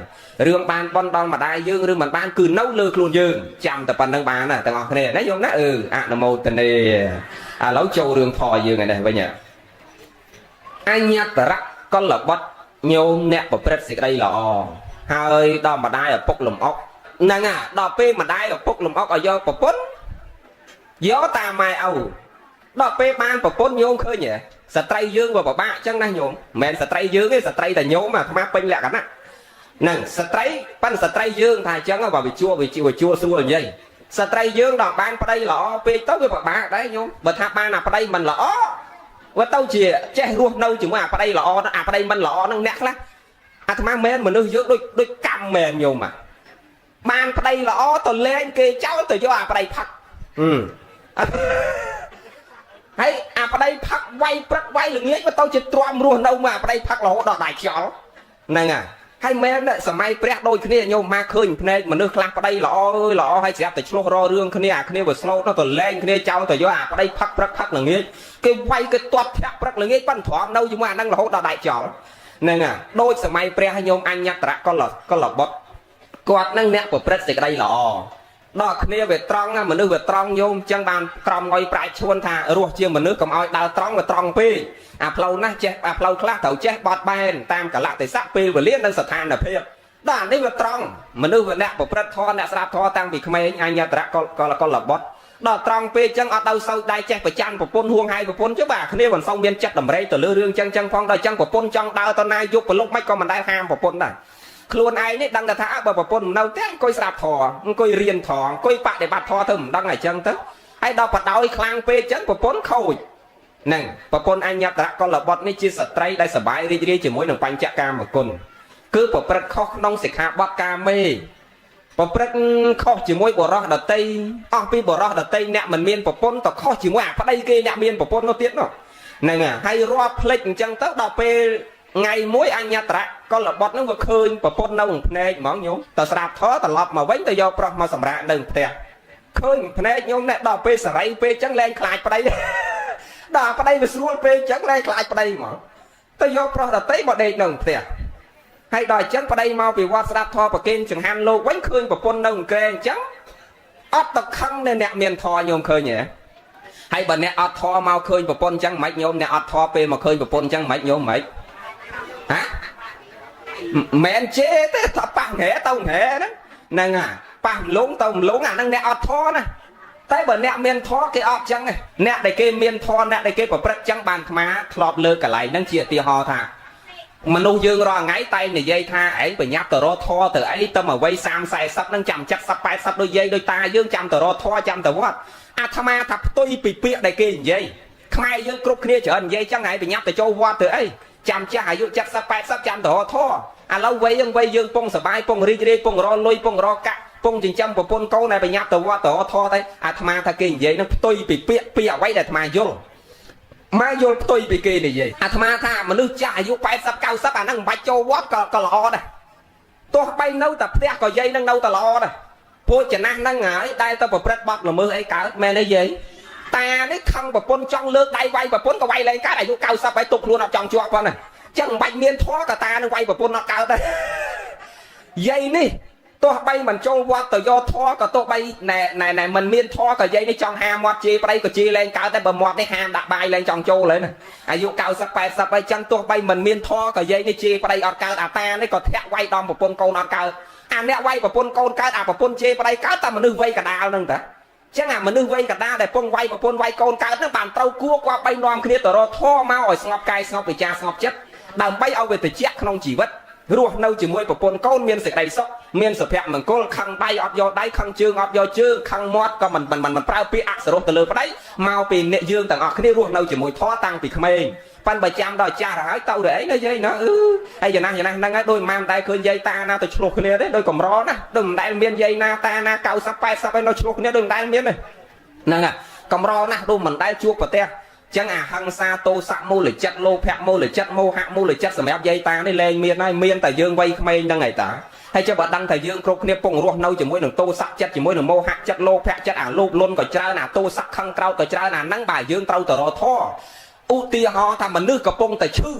រឿងបានបនដល់ម្ដាយយើងឬមិនបានគឺនៅលើខ្លួនយើងចាំតែប៉ុណ្្នឹងបានណាទាំងអស់គ្នាណាញោមណាអឺអនុមោទនាឥឡូវចូលរឿងធម៌យើងឯនេះវិញអញ្ញតរៈកលបុត្រញោមអ្នកប្រព្រឹត្តសេចក្តីល្អហើយដល់ម្ដាយឪពុកលំអុកហ្នឹងអាដល់ពេលម្ដាយឪពុកលំអុកឲ្យយកប្រពន្ធយកតាមម៉ែឪដល់ពេលបានប្រពន្ធញោមឃើញហ៎ស្ត្រីយើងវាពិបាកអញ្ចឹងណាញោមមិនមែនស្ត្រីយើងទេស្ត្រីតែញោមអាត្មាពេញលក្ខណៈហ្នឹងស្ត្រីប៉ិនស្ត្រីយើងថាអញ្ចឹងបើវាជួវាជួជួស្រួលនិយាយស្ត្រីយើងដល់បានប្តីល្អពេកទៅវាពិបាកដែរញោមបើថាបានអាប្តីមិនល្អវាទៅជាចេះរស់នៅជាមួយអាប្តីល្អអាប្តីមិនល្អហ្នឹងអ្នកខ្លះអាត្មាមែនមនុស្សយើងដូចដូចកម្មមែនញោមអាបានប្តីល្អទៅលែងគេចោលទៅយកអាប្តីផឹកហើយអាប្តីផឹកវាយព្រឹកវាយល្ងាចវាទៅជាទ្រាំរស់នៅមកអាប្តីផឹករហូតដល់ដៃខ្យល់ហ្នឹងហើយមែនសម័យព្រះដូចគ្នាញោមមកឃើញភ្នែកមនុស្សខ្លះប្តីល្អអើយល្អហើយស្រាប់តែឆ្លោះររឿងគ្នាអាគ្នាវាស្លូតទៅលែងគ្នាចោលទៅយកអាប្តីផឹកព្រឹកផឹកល្ងាចគេវាយគេទាត់ធាក់ព្រឹកល្ងាចប៉ិនទ្រាំនៅជាមួយអាហ្នឹងរហូតដល់ដៃខ្យល់ហ្នឹងហើយដូចសម័យព្រះញោមអញ្ញត្រកលកលបុត្រគាត់នឹងអ្នកប្រព្រឹត្តសេចក្តីល្អដល់គ្នាវាត្រង់មនុស្សវាត្រង់ញោមចឹងបានក្រំងុយប្រាជ្ញឈួនថារស់ជាមនុស្សកុំឲ្យដើរត្រង់វាត្រង់ពេកអាផ្លូវណាស់ចេះអាផ្លូវខ្លះត្រូវចេះបត់បែនតាមកលៈទេសៈពេលវេលានិងស្ថានភាពដល់អានេះវាត្រង់មនុស្សវាអ្នកប្រព្រឹត្តធម៌អ្នកស្ដាប់ធម៌តាំងពីក្មេងអញ្ញត្រកលកលបុត្រដល់ត្រង់ពេកចឹងអត់ទៅសូវដៃចេះប្រច័នប្រពន្ធហួងហើយប្រពន្ធចុះបាទគ្នាមិនសូវមានចិត្តតម្រេទៅលើរឿងចឹងចឹងផងដល់ចឹងប្រពន្ធចង់ដើរទៅណាយប់ប្រលប់មិនក៏មិនដែលហាមប្រពន្ធដែរខ្លួនឯងនេះដឹងតែថាបើប្រពន្ធនៅផ្ទះអង្គុយស្ដាប់ធម៌អង្គុយរៀនធម៌អង្គុយបដិបត្តិធម៌ទៅមិនដឹងអីចឹងទៅ ហើយដល់បដោយខ្លាំងពេកចឹងប្រពន្ធខូចហ្នឹងប្រពន្ធអញ្ញត្តរកុលបុត្រនេះជាស្ត្រីដែលសបាយរីករាយជាមួយនឹងបញ្ចកាមគុណគឺប្រព្រឹត្តខុសក្នុងសិក្ខាបទកាមេប្រព្រឹត្តខុសជាមួយបុរសដតីអស់ពីបុរសដតីអ្នកមិនមានប្រពន្ធទៅខុសជាមួយអាប្តីគេអ្នកមានប្រពន្ធនោះទៀតនោះហ្នឹងហើយរាប់ផ្លិចអញ្ចឹងទៅដល់ពេលថ្ងៃមួយអញ្ញត្តរកុលបុត្រហ្នឹងវាឃើញប្រពន្ធនៅក្នុងភ្នែកហ្មងញោមទៅស្រាប់ធរត្រឡប់មកវិញទៅយកប្រុសមកសម្រាកនៅផ្ទះឃើញភ្នែកញោមណែដល់ពេលសរីពេកអញ្ចឹងលែងខ្លាចប្តីដល់ប្តីវាស្រួលពេកអញ្ចឹងលែងខ្លាចប្តីហ្មងទៅយកប្រុសដតីមកដេកនៅផ្ទះហើយដល់អញ្ចឹងប្តីមកពីវត្តស្ដាប់ធម៌ប្រគេនចង្ហាន់លោកវិញឃើញប្រពន្ធនៅក្រែអញ្ចឹងអត់ទៅខឹងនៅអ្នកមានធម៌ញោមឃើញទេហើយបើអ្នកអត់ធម៌មកឃើញប្រពន្ធអញ្ចឹងមិនញោមអ្នកអត់ធម៌ពេលមកឃើញប្រពន្ធអញ្ចឹងមិនញោមមិនហ៎មិនជេទេថាប៉ះង៉ែទៅង៉ែហ្នឹងហ្នឹងអាប៉ះលងទៅលងអាហ្នឹងអ្នកអត់ធម៌ណាតែបើអ្នកមានធម៌គេអត់ចឹងទេអ្នកដែលគេមានធម៌អ្នកដែលគេប្រព្រឹត្តចឹងបានអាត្មាធ្លាប់លើកកន្លែងហ្នឹងជាឧទាហរណ៍ថាមនុស្សយើងរាល់ថ្ងៃតែនិយាយថាឯងប្រញាប់ទៅរកធម៌ទៅអីទៅមកវ័យ30 40ហ្នឹងចាំ70 80ដូចយាយដូចតាយើងចាំទៅរកធម៌ចាំទៅវត្តអាត្មាថាផ្ទុយពីពាក្យដែលគេនិយាយខ្មែរយើងគ្រប់គ្នាច្រើននិយាយចឹងឯងប្រញាប់ទៅចូលវត្តទៅអីចាំចាស់អាយុ70 80ចាំទៅរកធម៌ឥឡូវវ័យយើងវ័យយើងពងសបាយពងរីករាយពងរលុយពងរកាក់ពងចិញ្ចឹមប្រពន្ធកូនឲ្យប្រញាប់ទៅវត្តទៅរកធម៌ទៅអាត្មាថាគេនិយាយនឹងផ្ទុយពីពាក្យពីអ្វីដែលអាត្មាយល់មកយល់ផ្ទុយពីគេនិយាយអាត្មាថាមនុស្សចាស់អាយុ80 90អាហ្នឹងមិនបាច់ចូលវត្តក៏ក៏ល្អដែរទោះបីនៅតែផ្ទះក៏យាយនឹងនៅតែល្អដែរពួកចំណាស់ហ្នឹងហើយដែលទៅប្រព្រឹត្តបទល្មើសអីកើតមែនទេយាយតានេះខឹងប្រពន្ធចង់លើកដៃវាយប្រពន្ធក៏វាយលែងកើតអាយុ90ហើយទុកខ្លួនអត់ចង់ជាប់ផងណាចឹងមិនបាច់មានធម៌ក៏តានឹងវាយប្រពន្ធអត់កើតដែរយាយនេះទោះបីមិនចូលវត្តទៅយកធម៌ក៏ទោះបីណែណែណែមិនមានធម៌ក៏យាយនេះចង់ហាមាត់ជេរប្តីក៏ជេរលែងកើតតែបើមាត់នេះហាមដាក់បាយលែងចង់ចូលហើយណាអាយុ90 80ហើយចឹងទោះបីមិនមានធម៌ក៏យាយនេះជេរប្តីអត់កើតអាតានេះក៏ធាក់វាយដំប្រពន្ធកូនអត់កើតអាអ្នកវាយប្រពន្ធកូនកើតអាប្រពន្ធជេរប្តីកើតតែមនុស្សវ័យកដាលហ្នឹងតាចឹងអាមនុស្សវ័យកដាលដែលពងវាយប្រពន្ធវាយកូនកើតហ្នឹងបានត្រូវគួគាត់បីនាំគ្នាទៅរកធម៌មកឲ្យស្ងប់កាយស្ងប់វិចារស្ងប់ចិត្តដើម្បីឲ្យវាត្រជាក់ក្នុងជីវិតរស់នៅជាមួយប្រពន្ធកូនមានសេចក្តីសុខមានសុភមង្គលខឹងដៃអត់យកដៃខឹងជើងអត់យកជើងខឹងមាត់ក៏មិនមិនមិនប្រើពាក្យអសរោះទៅលើប្តីមកពីអ្នកយើងទាំងអស់គ្នារស់នៅជាមួយធម៌តាំងពីក្មេងប៉ិនបើចាំដល់ចាស់ទៅហើយទៅទៅអីណាយាយណាអឺហើយយ៉ាងណាយ៉ាងណាហ្នឹងហើយដូចម៉ាមិនដែលឃើញយាយតាណាទៅឆ្លោះគ្នាទេដូចកម្រណាដូចមិនដែលមានយាយណាតាណា90 80ហើយនៅឆ្លោះគ្នាដូចមិនដែលមានទេហ្នឹងហើយកម្រណាស់ដូចមិនដែលជួបប្រទះចឹងអាហឹង្សាទោសៈមូលចិត្តលោភៈមូលចិត្តមោហៈមូលចិត្តសម្រាប់យាយតានេះលែងមានហើយមានតែយើងវ័យក្មេងហ្នឹងហើយតាហើយចុះបើដឹងថាយើងគ្រប់គ្នាពងរស់នៅជាមួយនឹងទោសៈចិត្តជាមួយនឹងមោហៈចិត្តលោភៈចិត្តអាលោភលន់ក៏ច្រើនអាទោសៈខឹងក្រោតក៏ច្រើនអាហ្នឹងបាទយើងត្រូវទៅរកធម៌ឧទាហរណ៍ថាមនុស្សកំពុងតែឈឺ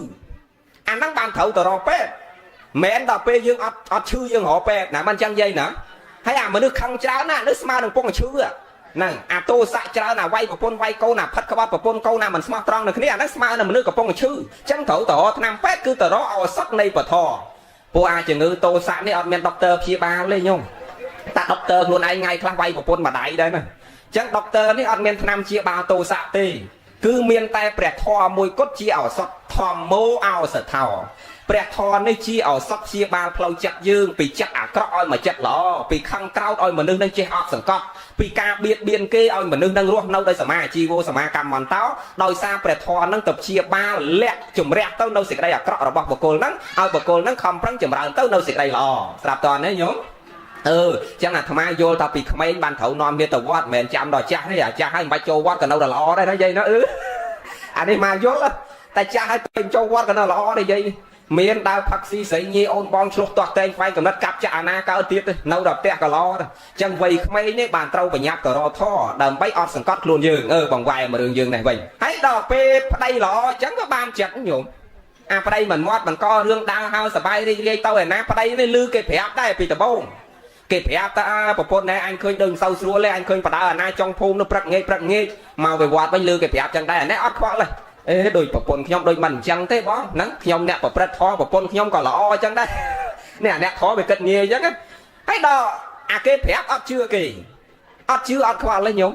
អាហ្នឹងបានត្រូវទៅរកពេទ្យមិនដល់ពេលយើងអត់អត់ឈឺយើងរកពេទ្យណាមិនចឹងយាយណាហើយអាមនុស្សខឹងច្រើនណាស់នេះស្មើនឹងពងឈឺហ្នឹងអាទោសៈច្រើនអាវាយប្រពន្ធវាយកូនអាផិតក្បត់ប្រពន្ធកូនអាមិនស្មោះត្រង់នឹងគ្នាអាហ្នឹងស្មើនឹងមនុស្សកំពុងឈឺអញ្ចឹងត្រូវទៅរកថ្នាំពេទ្យគឺទៅរកឱសថនៃពធពួកអាជំងឺទោសៈនេះអត់មានដុកទ័រព្យាបាលទេញោមតាដុកទ័រខ្លួនឯងថ្ងៃខ្លះវាយប្រពន្ធមួយដៃដែរណាអញ្ចឹងដុកទ័រនេះអត់មានថ្នាំព្យាបាលទោសៈទេគឺមានតែព្រះធម៌មួយគត់ជាឱសថធម្មោឱសថោព្រះធម៌នេះជាឱសថព្យាបាលផ្លូវចិត្តយើងពីចិត្តអាក្រក់ឲ្យមកចិត្តល្អពីខឹងក្រោតឲ្យមនុស្សនឹងចេះអត់សង្កត់ពីការបៀតបៀនគេឲ្យមនុស្សនឹងរស់នៅដោយសមាជីវោសមាកម្មន្តោដោយសារព្រះធម៌នឹងទៅព្យាបាលលាក់ជំរះទៅនៅសេចក្តីអាក្រក់របស់បុគ្គលហ្នឹងឲ្យបុគ្គលហ្នឹងខំប្រឹងចម្រើនទៅនៅសេចក្តីល្អស្រាប់តើនេះញោមអឺចឹងអាត្មាយល់ថាពីក្មេងបានត្រូវនាំគ្នាទៅវត្តមិនមែនចាំដល់ចាស់ទេអាចាស់ហើយមិនបាច់ចូលវត្តក៏នៅតែល្អដែរណាយាយណាអឺអានេះមកយល់តែចាស់ហើយទៅចូលវត្តក៏នៅល្អដែរយាយមានដើរផឹកស៊ីស្រីញីអូនបងឆ្លោះទាស់តែងខ្វែងកំណត់កាប់ចាក់អាណាកើតទៀតទេនៅដល់ផ្ទះក៏ល្អដែរចឹងវ័យក្មេងនេះបានត្រូវប្រញាប់ទៅរកធម៌ដើម្បីអត់សង្កត់ខ្លួនយើងអឺបងវ៉ែមករឿងយើងនេះវិញហើយដល់ពេលប្តីល្អចឹងក៏បានចិត្តញោមអាប្តីមិនមាត់បង្ករឿងដើរហើយសបាយរីករាយទៅឯណាប្តីនេះលឺគេប្រាប់ដែរពីដំបូងគេប្រាប់ថាប្រពន្ធណែអញឃើញដឹងសូវស្រួលទេអញឃើញបដើអាណាចុងភូមិនោះព្រឹកងាយព្រឹកងាយមកវិវត្តវិញលឺគេប្រាប់ចឹងដែរអានេះអត់ខ្វល់ទេអេដូចប្រពន្ធខ្ញុំដូចមិនអញ្ចឹងទេបងហ្នឹងខ្ញុំអ្នកប្រព្រឹត្តធម៌ប្រពន្ធខ្ញុំក៏ល្អអញ្ចឹងដែរនេះអាអ្នកធម៌វាគិតងាយអញ្ចឹងហើយដល់អាគេប្រាប់អត់ជឿគេអត់ជឿអត់ខ្វល់ទេញោម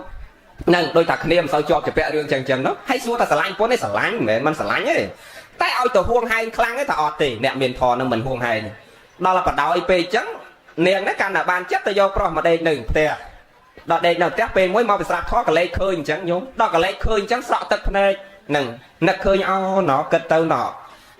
ហ្នឹងដូចថាគ្នាមិនសូវជាប់ជាពាក់រឿងចឹងចឹងនោះហើយសួរថាស្រឡាញ់ប្រពន្ធទេស្រឡាញ់មិនមែនមិនស្រឡាញ់ទេតែឲ្យទៅហួងហែងខ្លាំងទេថាអត់ទេអ្នកមានធម៌នឹងមិនហួងហែងដល់បដោយពេកចឹងនាងនេះកាន់តែបានចិត្តទៅយកប្រុសមកដេកនៅផ្ទះ ដល់ដេកនៅផ្ទះពេលមួយមកពីស្រាប់ធေါ်កលេចឃើញអញ្ចឹងញោមដល់កលេចឃើញអញ្ចឹងស្រក់ទឹកភ្នែកនឹងនឹកឃើញអូណគិតទៅណ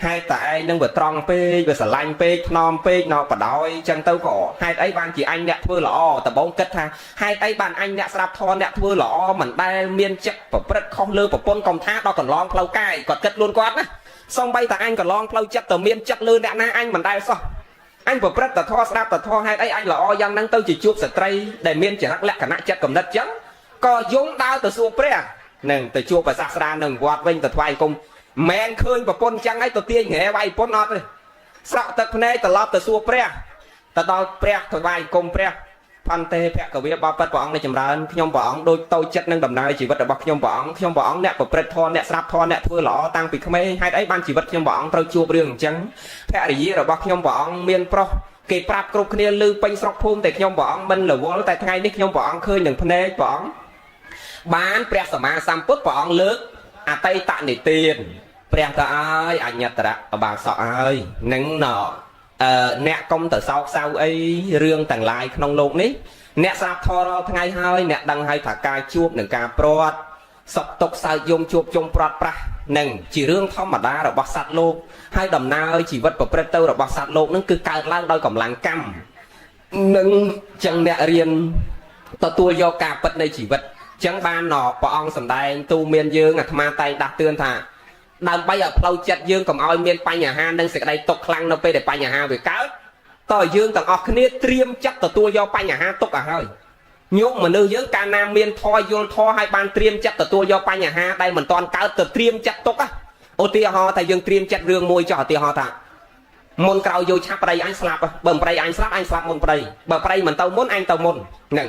ហេតុតែឯងនឹងវាត្រង់ពេកវាស្រឡាញ់ពេកថ្នមពេកណបដោយអញ្ចឹងទៅក៏ហេតុអីបានជាអញអ្នកធ្វើល្អដំបងគិតថាហេតុអីបានអញអ្នកស្រាប់ធម៌អ្នកធ្វើល្អមិនដែលមានចិត្តប្រព្រឹត្តខុសលើប្រពន្ធកុំថាដល់កន្លងផ្លូវកាយគាត់គិតខ្លួនគាត់ណាសំបីតែអញកន្លងផ្លូវចិត្តទៅមានចិត្តលើអ្នកណាអញមិនដែលសោះអញប្រព្រឹត្តតែធម៌ស្ដាប់តែធម៌ហេតុអីអញល្អយ៉ាងហ្នឹងទៅជាជួបស្ត្រីដែលមានចរិតលក្ខណៈចិត្តកំណត់ចឹងក៏យងដើរទៅសួរព្រះនឹងទៅជួបព្រះសាស្តានឹងវត្តវិញទៅថ្វាយគុំ មែនឃើញប្រពន្ធចឹងហើយទៅទាញរ៉ែវាយប្រពន្ធអត់ទេស្រក់ទឹកភ្នែកត្រឡប់ទៅសួរព្រះទៅដល់ព្រះថ្វាយគុំព្រះផន្ទេភគវាបបិទ្ធព្រះអង្គនេះចម្រើនខ្ញុំព្រះអង្គដូចតូចចិត្តនឹងដំណើរជីវិតរបស់ខ្ញុំព្រះអង្គខ្ញុំព្រះអង្គអ្នកប្រព្រឹត្តធម៌អ្នកស្ដាប់ធម៌អ្នកធ្វើល្អតាំងពីក្មេងហេតុអីបានជីវិតខ្ញុំព្រះអង្គត្រូវជួបរឿងអញ្ចឹងភរិយារបស់ខ្ញុំព្រះអង្គមានប្រុសគេប្រាប់គ្រប់គ្នាឮពេញស្រុកភូមិតែខ្ញុំព្រះអង្គមិនរវល់តែថ្ងៃនេះខ្ញុំព្រះអង្គឃើញនឹងភ្នែកព្រះអង្គបានព្រះសម្មាសម្ពុទ្ធព្រះអង្គលើកអតីតនិទានព្រះទៅអើយអញ្ញត្តរៈអបាសកអើយនឹងណអឺអ្នកកុំទៅសោកសៅអីរឿងទាំងឡាយក្នុងโลกនេះអ្នកស្រាប់ធររាល់ថ្ងៃហើយអ្នកដឹងហើយថាការជួបនឹងការព្រាត់សុខទុក្ខសើចយំជួបជុំព្រាត់ប្រាសនឹងជារឿងធម្មតារបស់សត្វលោកហើយដំណើរជីវិតប្រព្រឹត្តទៅរបស់សត្វលោកនឹងគឺកើតឡើងដោយកម្លាំងកម្មនឹងចឹងអ្នករៀនទទួលយកការពិតនៃជីវិតចឹងបានណព្រះអង្គសម្ដែងទូមានយើងអាត្មាតែងដាស់តឿនថាដើម្បីឲ្យផ្លូវចិត្តយើងកុំឲ្យមានបញ្ហានិងសេចក្តីទុក្ខខ្លាំងនៅពេលដែលបញ្ហាវាកើតតើយើងទាំងអស់គ្នាត្រៀមចិត្តទទួលយកបញ្ហាទុកឲ្យហើយញោមមនុស្សយើងកាលណាមានធម៌យល់ធម៌ហើយបានត្រៀមចិត្តទទួលយកបញ្ហាដែលមិនទាន់កើតទៅត្រៀមចិត្តទុកឧទាហរណ៍ថាយើងត្រៀមចិត្តរឿងមួយចុះឧទាហរណ៍ថាមុនក្រោយយកឆាប់ប្តីអញស្លាប់បើប្តីអញស្លាប់អញស្លាប់មុនប្តីបើប្តីមិនទៅមុនអញទៅមុនហ្នឹង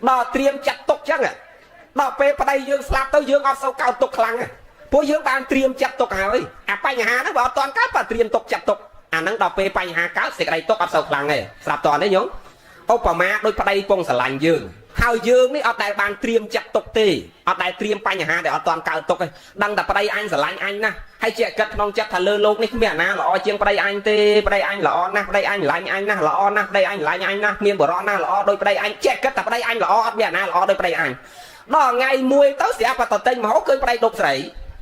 ដល់ត្រៀមចិត្តទុកចឹងដល់ពេលប្តីយើងស្លាប់ទៅយើងអត់សូវកោតទុកខ្លាំងទេពួកយើងបានត្រៀមចិត្តទុកហើយអាបញ្ហាហ្នឹងបើអត់ទាន់កើតបើត្រៀមទុកចិត្តទុកអាហ្នឹងដល់ពេលបញ្ហាកើតសេចក្តីទុកអត់សូវខ្លាំងទេស្រាប់តនេះញោមឧបមាដូចប្តីពងស្រឡាញ់យើងហើយយើងនេះអត់ដែលបានត្រៀមចិត្តទុកទេអត់ដែលត្រៀមបញ្ហាដែលអត់ទាន់កើតទុកទេដឹងតែប្តីអញស្រឡាញ់អញណាស់ហើយជាគិតក្នុងចិត្តថាលើលោកនេះគ្មានអាណាល្អជាងប្តីអញទេប្តីអញល្អណាស់ប្តីអញឡាញ់អញណាស់ល្អណាស់ប្តីអញឡាញ់អញណាស់មានបរិសណាស់ល្អដូចប្តីអញចេះគិតតែប្តីអញល្អអត់មានអាណាល្អដូចប្តីអញដល់ថ្ងៃមួយទៅស្រាប់តែទិញមកឃើញប្តីដប់ស្រី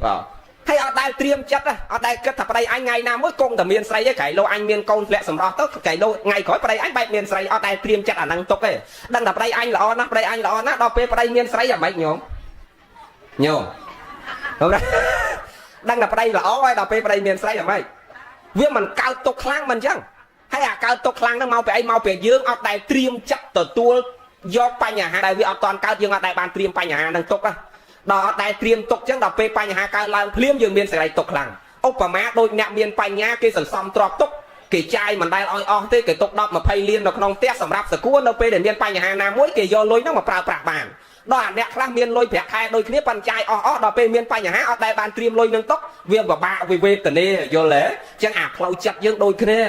បាទហើយអត់ដែលត្រៀមចិត្តអត់ដែលគិតថាប្តីអញថ្ងៃណាមួយគង់តែមានស្រីទេក្រែងលោអញមានកូនធ្លាក់សម្រស់ទៅក្រែងលោថ្ងៃក្រោយប្តីអញបែបមានស្រីអត់ដែលត្រៀមចិត្តអាហ្នឹងទុកទេដឹងតែប្តីអញល្អណាស់ប្តីអញល្អណាស់ដល់ពេលប្តីមានស្រីអាម៉េចញោមញោមដឹងតែប្តីល្អហើយដល់ពេលប្តីមានស្រីអាម៉េចវាមិនកើតទុកខ្លាំងមិនអញ្ចឹងហើយអាកើតទុកខ្លាំងហ្នឹងមកពីអីមកពីយើងអត់ដែលត្រៀមចិត្តទទួលយកបញ្ហាដែលវាអត់ទាន់កើតយើងអត់ដែលបានត្រៀមបញ្ហាហ្នឹងទុកដល់អត់ដែលត្រៀមទុកចឹងដល់ពេលបញ្ហាកើតឡើងភ្លាមយើងមានសេចក្តីទុកខ្លាំងឧបមាដូចអ្នកមានបញ្ញាគេសន្សំទ្រព្យទុកគេចាយមិនដែលឲ្យអស់ទេគេទុក10 20លាននៅក្នុងផ្ទះសម្រាប់សកួរនៅពេលដែលមានបញ្ហាណាមួយគេយកលុយហ្នឹងមកប្រើប្រាស់បានដល់អាអ្នកខ្លះមានលុយប្រាក់ខែដូចគ្នាប៉ុន្តែចាយអស់អស់ដល់ពេលមានបញ្ហាអត់ដែលបានត្រៀមលុយនឹងទុកវាពិបាកវិវេទនាយល់ទេចឹងអាផ្លូវចិត្តយើងដូចគ្នា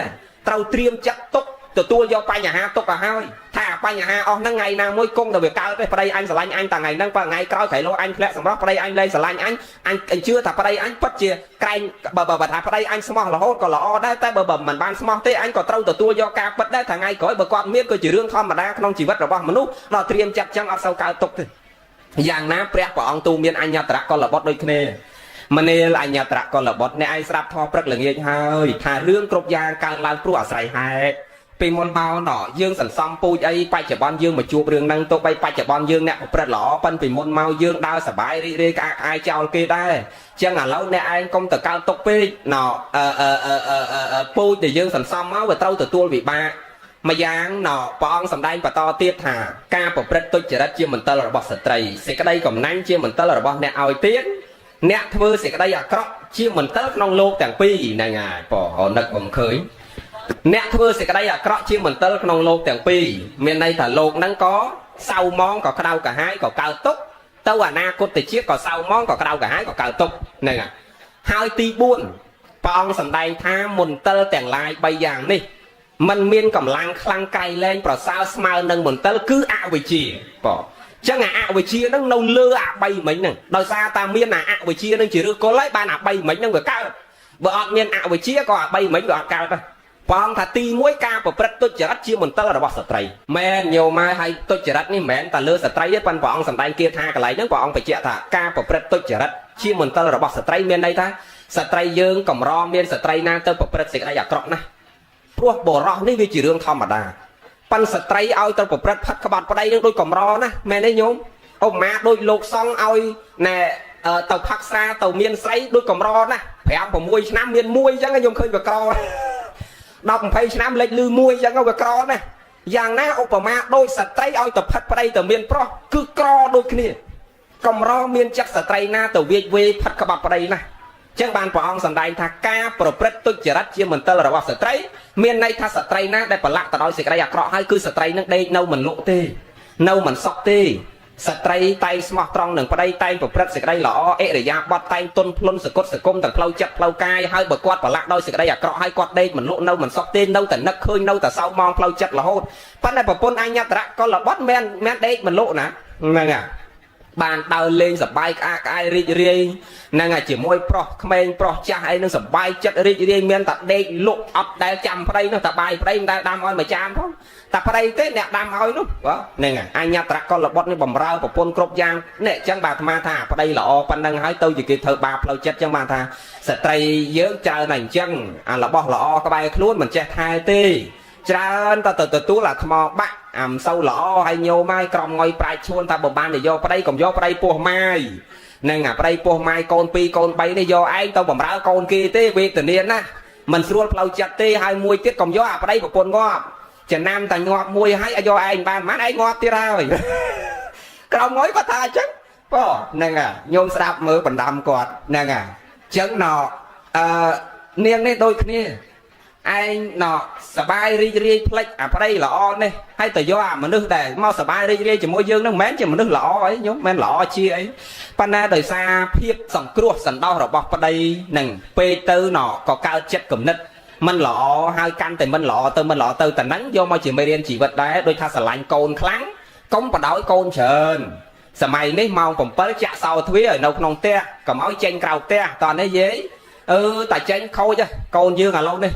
ត្រូវត្រៀមចិត្តទុកទទួលយកបញ្ហាទុកឲ្យហើយថាបញ្ហាអស់ហ្នឹងថ្ងៃណាមួយគង់តែវាកើតទេប្តីអញស្រឡាញ់អញតាថ្ងៃហ្នឹងបើថ្ងៃក្រោយក្រែលោអញធ្លាក់សម្រស់ប្តីអញលែងស្រឡាញ់អញអញជឿថាប្តីអញពិតជាក្រែងបើបើថាប្តីអញស្មោះរហូតក៏ល្អដែរតែបើមិនបានស្មោះទេអញក៏ត្រូវទទួលយកការពិតដែរថាថ្ងៃក្រោយបើគាត់មានក៏ជារឿងធម្មតាក្នុងជីវិតរបស់មនុស្សដល់ត្រៀមចិត្តចឹងអត់សូវកើតទុកទេយ៉ាងណាព្រះព្រះអង្គទូមានអញ្ញត្តរៈកុលបុត្រដូចគ្នាមនាលអញ្ញត្តរៈកុលបុត្រអ្នកឯងស្រាប់ធម៌ព្រឹកល្ងាចហើយថារឿងគ្រប់យ៉ាងកើតឡើងព្រោះអាស្រ័យហេតុពីមុនមកណយើងសន្សំពូជអីបច្ចុប្បន្នយើងមកជួបរឿងហ្នឹងទោះបីបច្ចុប្បន្នយើងអ្នកប្រព្រឹត្តល្អប៉ុន្តែពីមុនមកយើងដើរសបាយរីករាយក្អាកក្អាយចោលគេដែរចឹងឥឡូវអ្នកឯងកុំទៅកើតទុកពេកណអឺអឺអឺអឺពូជដែលយើងសន្សំមកវាត្រូវទទួលវិបាកម្យ៉ាងណព្រះអង្គសម្ដែងបន្តទៀតថាការប្រព្រឹត្តទុច្ចរិតជាមន្ទិលរបស់ស្ត្រីសេចក្តីកំណាញ់ជាមន្ទិលរបស់អ្នកឲ្យទៀតអ្នកធ្វើសេចក្តីអាក្រក់ជាមន្ទិលក្នុងលោកទាំងពីរហ្នឹងហើយបងនឹកបំឃើញអ្នកធ្វើសេចក្តីអាក្រក់ជាមន្ទិលក្នុងលោកទាំងពីរមានន័យថាលោកហ្នឹងក៏សៅមងក៏ក្តៅកាហាយក៏កើតទុកទៅអនាគតជាតិក៏សៅមងក៏ក្តៅកាហាយក៏កើតទុកហ្នឹងហើយទី4ព្រះអង្គសម្ដែងថាមន្ទិលទាំងឡាយ3យ៉ាងនេះมันមានកម្លាំងខ្លាំងក្រៃលែងប្រសើរស្មើនឹងមន្ទិលគឺអវិជ្ជាបងចឹងអាអវិជ្ជាហ្នឹងនៅលើអា3មិញហ្នឹងដោយសារតែមានអាអវិជ្ជាហ្នឹងជាឫសគល់ហើយបានអា3មិញហ្នឹងវាកើតបើអត់មានអវិជ្ជាក៏អា3មិញវាអត់កើតដែរ ព្រះអង្គថាទី1ការប្រព្រឹត្តទុច្ចរិតជាមន្ទិលរបស់ស្ត្រីមែនញោមហើយទុច្ចរិតនេះមិនមែនតែលើស្ត្រីទេប៉ុន្តែព្រះអង្គសម្ដែងគាថាកន្លែងហ្នឹងព្រះអង្គបញ្ជាក់ថាការប្រព្រឹត្តទុច្ចរិតជាមន្ទិលរបស់ស្ត្រីមានន័យថាស្ត្រីយើងកម្រមានស្ត្រីណាទៅប្រព្រឹត្តសេចក្តីអាក្រក់ណាស់ព្រោះបរោះនេះវាជារឿងធម្មតាប៉ិនស្ត្រីឲ្យទៅប្រព្រឹត្តផឹកក្បត់ប្តីនឹងដូចកម្រណាស់មែនទេញោមឧបមាដូចលោកសង្ឃឲ្យណែទៅផឹកស្រាទៅមានស្រីដូចកម្រណាស់5 6ឆ្នាំមានមួយអញ្ចឹងខ្ញុំឃើញវាក្រ10 20ឆ្នាំលេចលឺមួយអញ្ចឹងវាក្រណាស់យ៉ាងណាឧបមាដូចស្ត្រីឲ្យទៅផឹកប្តីទៅមានប្រុសគឺក្រដូចគ្នាកម្រមានចិត្តស្ត្រីណាទៅវាចវេផឹកក្បត់ប្តីណាស់ចឹងបានព្រះអង្គសម្ដែងថាការប្រព្រឹត្តទុច្ចរិតជាមន្ទិលរបស់ស្ត្រីមានន័យថាស្ត្រីណាដែលប្រឡាក់ទៅដោយសេចក្តីអាក្រក់ហើយគឺស្ត្រីនឹងដេកនៅមិនលក់ទេនៅមិនសុខទេស្ត្រីតែងស្មោះត្រង់នឹងប្តីតែងប្រព្រឹត្តសេចក្តីល្អអិរិយាបថតែងទន់ភ្លន់សកត់សង្គមទាំងផ្លូវចិត្តផ្លូវកាយហើយបើគាត់ប្រឡាក់ដោយសេចក្តីអាក្រក់ហើយគាត់ដេកមិនលក់នៅមិនសុខទេនៅតែនឹកឃើញនៅតែសោកមងផ្លូវចិត្តរហូតប៉ុន្តែប្រពន្ធអញ្ញត្តរៈកុលបុត្រមិនមែនដេកមិនលក់ណាហ្នឹងហើយបានដើរលេងសបាយក្អាកក្អាយរីករាយហ្នឹងហើយជាមួយប្រុសក្មេងប្រុសចាស់អីហ្នឹងសបាយចិត្តរីករាយមានតែដេកលក់អត់ដែលចាំប្តីនោះតែបាយប្តីមិនដែលដាំឲ្យមួយចានផងតែប្តីទេអ្នកដាំឲ្យនោះបាទហ្នឹងហើយអញ្ញត្តរកុលបុត្រនេះបំរើប្រពន្ធគ្រប់យ៉ាងនេះអញ្ចឹងបាទអាត្មាថាប្តីល្អប៉ុណ្ណឹងហើយទៅជាគេធ្វើបាបផ្លូវចិត្តអញ្ចឹងបាទថាស្ត្រីយើងច្រើនតែអញ្ចឹងអារបស់ល្អក្បែរខ្លួនមិនចេះថែទេច្រើនតែទៅទទួលអាថ្មបាក់អាមិនសូវល្អហើយញោមហើយក្រំងុយប្រាច់ឈួនថាបើបានទៅយកប្តីកុំយកប្តីពោះម៉ាយនឹងអាប្តីពោះម៉ាយកូន2កូន3នេះយកឯងទៅបំរើកូនគេទេវេទនាណាស់មិនស្រួលផ្លូវចិត្តទេហើយមួយទៀតកុំយកអាប្តីប្រពន្ធងាប់ចំណាំតែងាប់មួយហើយឲ្យយកឯងបានប៉ុន្មានឯងងាប់ទៀតហើយក្រំងុយគាត់ថាអញ្ចឹងបងហ្នឹងហើយញោមស្ដាប់មើលបណ្ដាំគាត់ហ្នឹងហើយអញ្ចឹងណអឺនាងនេះដូចគ្នាឯងណសបាយរីករាយផ្លិចអាប្តីល្អនេះហើយទៅយកអាមនុស្សដែលមកសបាយរីករាយជាមួយយើងនឹងមិនមែនជាមនុស្សល្អអីញោមមិនមែនល្អជាអីប៉ុន្តែដោយសារភាពសង្គ្រោះសន្តោសរបស់ប្តីនឹងពេកទៅណក៏កើតចិត្តគំនិតមិនល្អហើយកាន់តែមិនល្អទៅមិនល្អទៅតែហ្នឹងយកមកជាមេរៀនជីវិតដែរដូចថាស្រឡាញ់កូនខ្លាំងកុំបដោយកូនច្រើនសម័យនេះម៉ោង7ចាក់សោទ្វារឲ្យនៅក្នុងផ្ទះកុំឲ្យចេញក្រៅផ្ទះតោះនេះយាយអឺតែចេញខូចកូនយើងឥឡូវនេះ